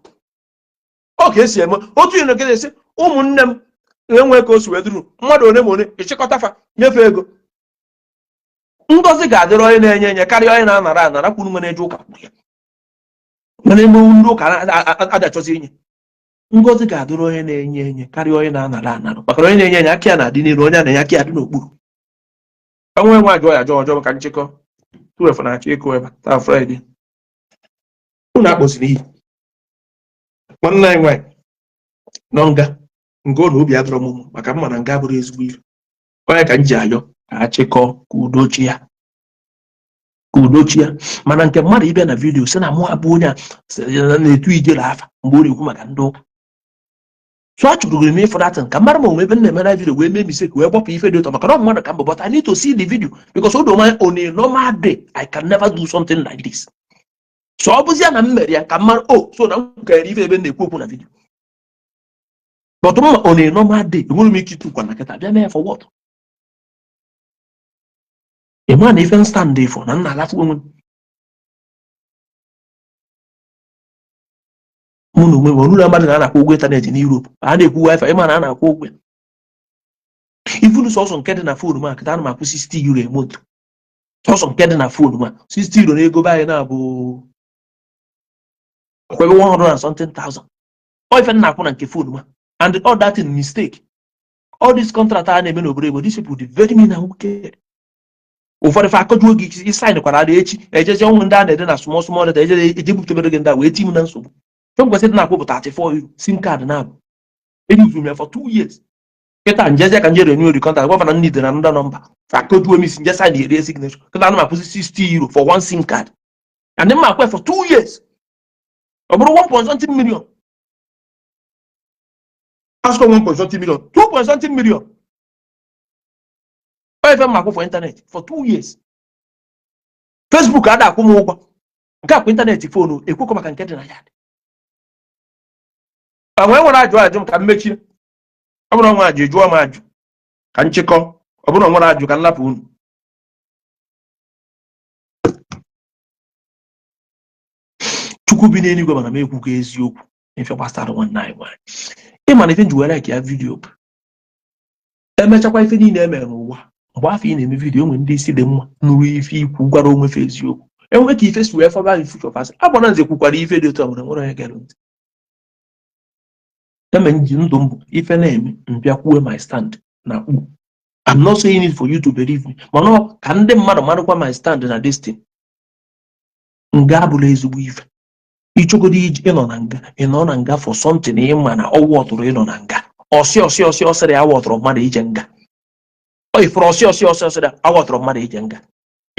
ọ ka esi eme otu ihe nke esi ụmụnne m enwe ka o si wee duru mmadụ one ma one ịchịkọta fa nyefee ego. Ngọzi ga-adịrị onye na-enye enye karịa onye na-anara anara. Kwuru nwere eje ụka kwuru ya, mana eme ndị ụka adachọzi inye. Ngọzi ga-adịrị onye na-enye enye karịa onye na-anara anara, maka na onye na-enye enye, aka ya na-adị n'elu, onye a na-enye, aka ya dị n'okpuru. Enwe nwe ajụọ ya ajụọ ọjọọ maka nchịkọ 12 na-achọ ịkụ ebe taa Friday. Unu akpọziri iyi nwanne anyị nwaanyị nọ nga nke ọ na obi adọrọ m mma, maka mma na nga bụrụ ezigbo ife. Onye ka m ji ayọ ka a chịkọọ ka udo chi ya, ka udo chi ya. Mana nke mmadụ ịbịa na video sị na mụ abụ onye a sị na na-etu ijere afa mgbe ọ na-ekwu maka ndị ụka, so a chọrọ m ịfụ that ka mara ma onwe ebe m na-eme na video wee mee mistake wee gbapụ ife dị ụtọ, maka na ọ mmadụ ka mbụ. But I need to see the video, because o doo m on a normal day I can never do something like this. So ọ bụzie na m mere ya ka mara o so na m kere ife ebe m na-ekwu okwu na video. But mma on a normal day enwere m ike ịtụkwa na kịta bịa mee ya. For what? Ị ma na ife m stand for na m na-alafu onwe m, mụ na onwe m ọnụụlọ mmadụ na a na-akwụ ụgwọ internet na Europe, a na-ekwu wifi, ịma na a na-akwụ ụgwọ ya. Ifunu sọsọ nke dị na phone m a kịta, ana m akwụ €60 a month sọsọ nke dị na phone m a. €60 na ego be anyị na-abụ ọkwebe 100 and something thousand. Ọ ife m na-akwụ na nke phone m a. And all that in mistake, all this contract a na-eme n'obodo Igbo, these people dị very mean and wicked. Ụfọdụ fa akọjuo gị ị sign kwara ada echi ejezi ọnwụ ndị a na-ede na small small letter, eje ejebutebere gị ndị a wee tim na nsogbu. Fe m kwesịrị na-akwụ bụ €34 SIM card na-abụ eyuzu m ya for 2 years. Kịta njezi ka nje renew the contract, gwa na nne na ndị nọmba fa akọjuo m isi nje sign ere signature. Kịta ana m akwụsị €60 for one SIM card and m akwụ for 2 years, ọ bụrụ 1 point something million. Asụkọ 1 point something million, 2 point something million. Ọ ife m akwụ for internet for 2 years. Facebook ada akwụ m ụgwọ nke akwụ internet phone ekwekọ maka nke dị na ya. Enwee nwere ajụ ajụ m ka m mechie. Ọ bụrụ nwe ajụ jụọ m ajụ ka nchịkọ. Ọ bụrụ nwere ajụ ka m lapụ unu. Chukwu bi n'eluigwe, mana m ekwugo eziokwu ife gbasara nwanne anyị nwaanyị. Ị ma na ife nji were like ya video bụ emechakwa ife niile e mere n'ụwa mgbe afọ ị na-eme video, enwe ndị isi dị mma nụrụ ife ikwu gwara onwe fe eziokwu, enwe ka ife si wee fọba in future fasị agbara nze kwukwara ife dị otu a nwere nwere onye gere ntị. Eme nji ndụ mbụ ife na-eme mbịa kwuo my stand na kpu. I'm not saying it for you to believe me, mana ọ ka ndị mmadụ marakwa my stand na this thing. Nga abụla ezigbo ife. Ịchọgodo iji ịnọ na nga, ịnọ na nga for something ịma na ọwụ ọtụrụ ịnọ na nga ọsị ọsị ọsị ọsịrị awọtụrụ mmadụ ije nga. Ọ ifuru ọsị ọsị ọsị ọsịrị awọtụrụ mmadụ ije nga,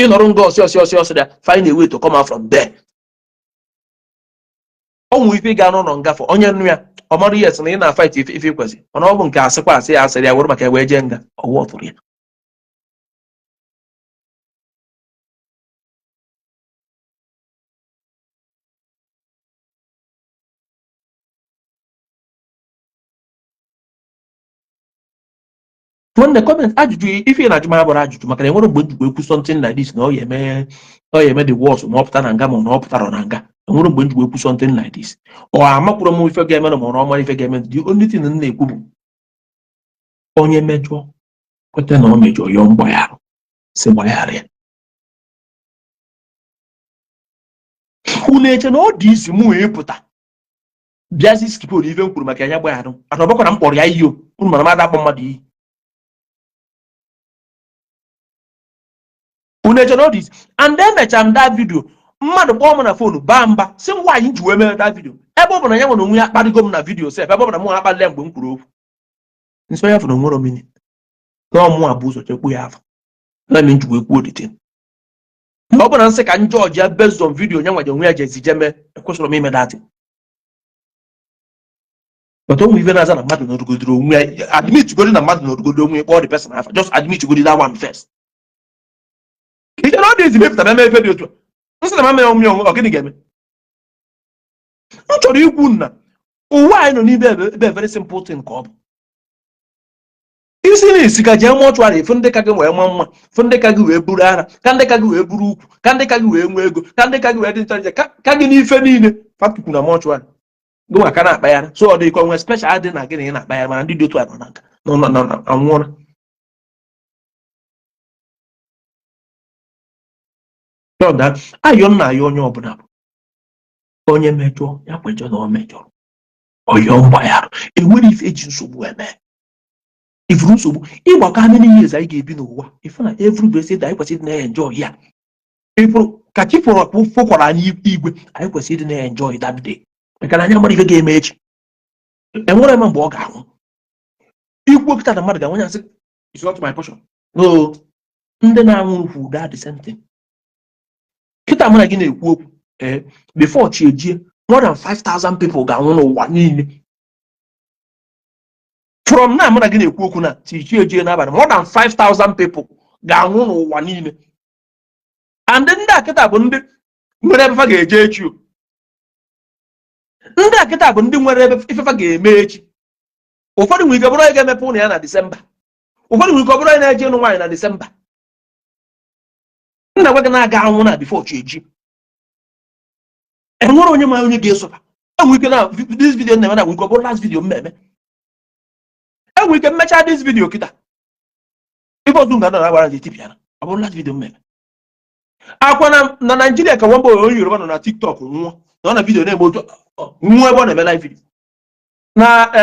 ịnọrọ nga ọsị ọsị ọsị ọsịrị, find a way to come out from there. Ọ nwere ife ga n'ụlọ ngafe onye nnu ya ọ mara yes na ị na-fight ife ife kwesị, mana ọ bụ nke asịkwa asị ya asịrị ya were maka ya wee jee nga ọwụ ọtụrụ ya. Nwanne, comment ajụjụ ife ị na-ajụ m abụrụ ajụjụ, maka na enwere mgbe njikwa ekwu something like this na ọ ya eme, ọ ya eme the worst ma ọ pụta na nga, ma ọ na ọ pụtara na nga. Enwere mgbe njikwa ekwu something like this, ọ amakwụrụ m ife ga-eme na ma ọ na ọ mara ife ga-eme. The only thing m na-ekwu bụ onye mejọọ kweta na ọ mejọọ, yọọ mgbaghara, si gbaghara ya. Unu eche na ọ dị isi mụ wee pụta bịazi skipod ife m kwuru maka ya gbaghara, ana ọ bụkwa na m kpọrọ ya iyi o. Unu mara m ada akpọ mmadụ iyi. Unu eche na ọ dị isi? And emechara m that video, mmadụ kpọọ m na phone baa mba si m nwaanyị ji wee mere that video, ebe ọ bụ na ya nwere onwe ya akparịgo m na video sef, ebe ọ bụ na mụ akparịla ya mgbe m kwuru okwu nsọ ya fụrụ nwere omini na ọmụ abụ ụzọ chekwu ya afọ na m ji wee kwuo dite na ọ bụ na nsị ka njọ ọjị ya based on video onye nwaje onwe ya jezi je mee, ekwesịrị m ime that. But onwe ife na-aza na mmadụ nọrụgodoro onwe ya, admit godi na mmadụ nọrụgodo onwe ya, kpọọ the person afa, just admit godi that one first. Ije na ọ dị ezi mepụtara eme ife dị otu a nsị na mama ya onwe ọ gịnị ga-eme? M chọrọ ikwu na ụwa anyị nọ n'ime ebe very simple thing ka ọ bụ isi na isi ka jee mọchụarị fụ ndị ka gị wee maa mma, fụ ndị ka gị wee buru ara, ka ndị ka gị wee buru ukwu, ka ndị ka gị wee nwee ego, ka ndị ka gị wee dị nta ka gị n'ife niile fatukwu na mọchụarị gị nwa ka na-akpagharị. So ọ dị ka onwe special dị na gị na ị na-akpagharị, mana ndị dị otu a nọ na nka nọ nọ nọ anwụọla. Ayọ nna ayọ onye ọbụla bụ onye mejọọ ya kwejọ na ọ mejọrọ, ọyọ mgbaghara. Enwere ife eji nsogbu eme ifuru nsogbu ịgbakọ ha many years anyị ga-ebi n'ụwa, ife na every blessed day anyị kwesịrị ịdị na-enjoy ya. Ifuru ka chi fụrụ fụkwara anyị igwe, anyị kwesịrị ịdị na-enjoy that day, maka na anyị amara ife ga-eme echi. Enwere eme mgbe ọ ga-anwụ ikwu okịta na mmadụ ga-anwụ ya sị it's not my portion. No, ndị na-anwụ kwu that the same thing. Kịta mụ na gị na-ekwu okwu, ee, before chi ejie, more than 5000 people ga-anwụ n'ụwa niile. From now mụ na gị na-ekwu okwu na chi chi ejie n'abalị, more than 5000 people ga-anwụ n'ụwa niile. And ndị a kịta bụ ndị nwere ebe fa ga-eje echi o. Ndị a kịta bụ ndị nwere ebe ifefa ga-eme echi. Ụfọdụ nwere ike bụrụ onye ga-emepe ụlọ ya na Disemba, ụfọdụ nwere ike ọ bụrụ onye na-eje ịnụ nwaanyị na Disemba. Nna gwa gị na-aga anwụ na before chi eji, enwere onye ma onye ga-esofa. Enwere ike na this video na-eme na nwere ike ọ bụrụ last video mmemme. Enwere ike mmecha this video kịta, ife ọzọ nga na agbara etipịara ọ bụrụ last video mmemme. Akwa na Naijiria ka nwamba onye Yoruba nọ na TikTok nwụọ na ọ na video na-eme otu nwụọ ebe ọ na-eme live video na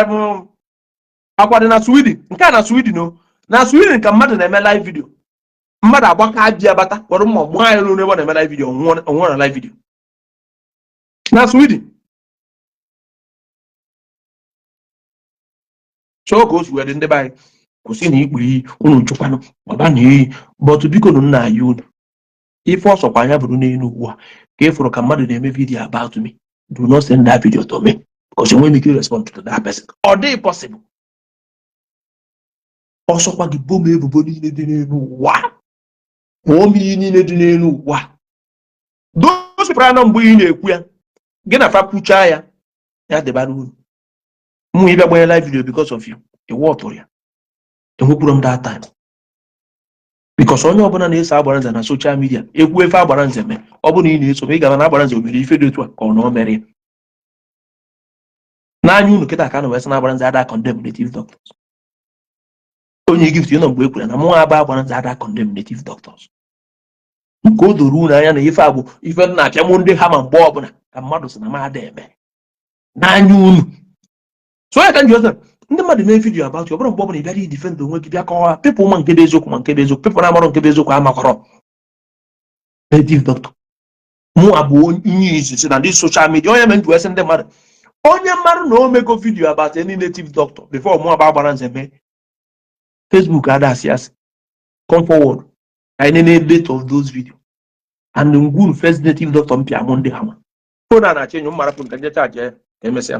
akwa dị na Sweden, nke a na Sweden o na Sweden ka mmadụ na-eme live video, mmadụ agbaka abịa bata kpọrọ mma gbaa ya n'olu ebe ọ na-eme live video, nwụọ na live video na Sweden. So ka o si wee dị, ndị be anyị kwụsị na ikpu iyi unu chụkwanụ gbaba na iyi bọtụ biko nụ nna anyị unu ife ọsọkwa anya bụrụ n'elu ugbu a ka ị fụrụ ka mmadụ na-eme video about me, do not send that video to me, because enweghị m ike respond to that person. Ọ dịghị possible. Ọsọkwa gị bom ebubo niile dị n'elu ụwa, kpọọ m iyi niile dị n'elu ụwa, dosipụra na mgbe ị na-ekwu ya gị na fa kwuchaa ya ya debara uru mụ ịbịa gbanye live video because of you iwu ọtụrụ ya enwekwuru m that time, because onye ọbụla na-eso agbara nze na social media ekwu efe agbara nze mee, ọ bụrụ na ị na-eso ma ị gara na agbara nze o mere ife dị otu a ka ọ na o mere ya n'anya unu kịta ka na wee sị na agbara nze ada condemn native doctors. Onye gift nọ mgbe e kwuru na mụ aba agbara nze ada condemn native doctors, nke o doro unu anya na ife a bụ ife m na-apịa mụ ndị ha ma mgbe ọbụla ka mmadụ sị na m ada eme n'anya unu. So ya ka m ji ọsọ ndị mmadụ mee video about you, ọ bụrụ mgbe ọbụla ị bịara idefend onwe gị bịa kọwaa people ma nke bụ eziokwu ma nke bụ eziokwu, people na-amarọ nke bụ eziokwu amakọrọ native doctor. Mụ abụ onye izizi na ndị social media onye mere nji sị ndị mmadụ onye mmadụ na o mego video about any native doctor before mụ agba agbara nze mee Facebook ada asị asị come forward anyị nene date of those video and ngwuru first native doctor mpịa mụ ndị ha ma Phone a na-achọ enyo m mara phone ka nje charge ya ka emesịa.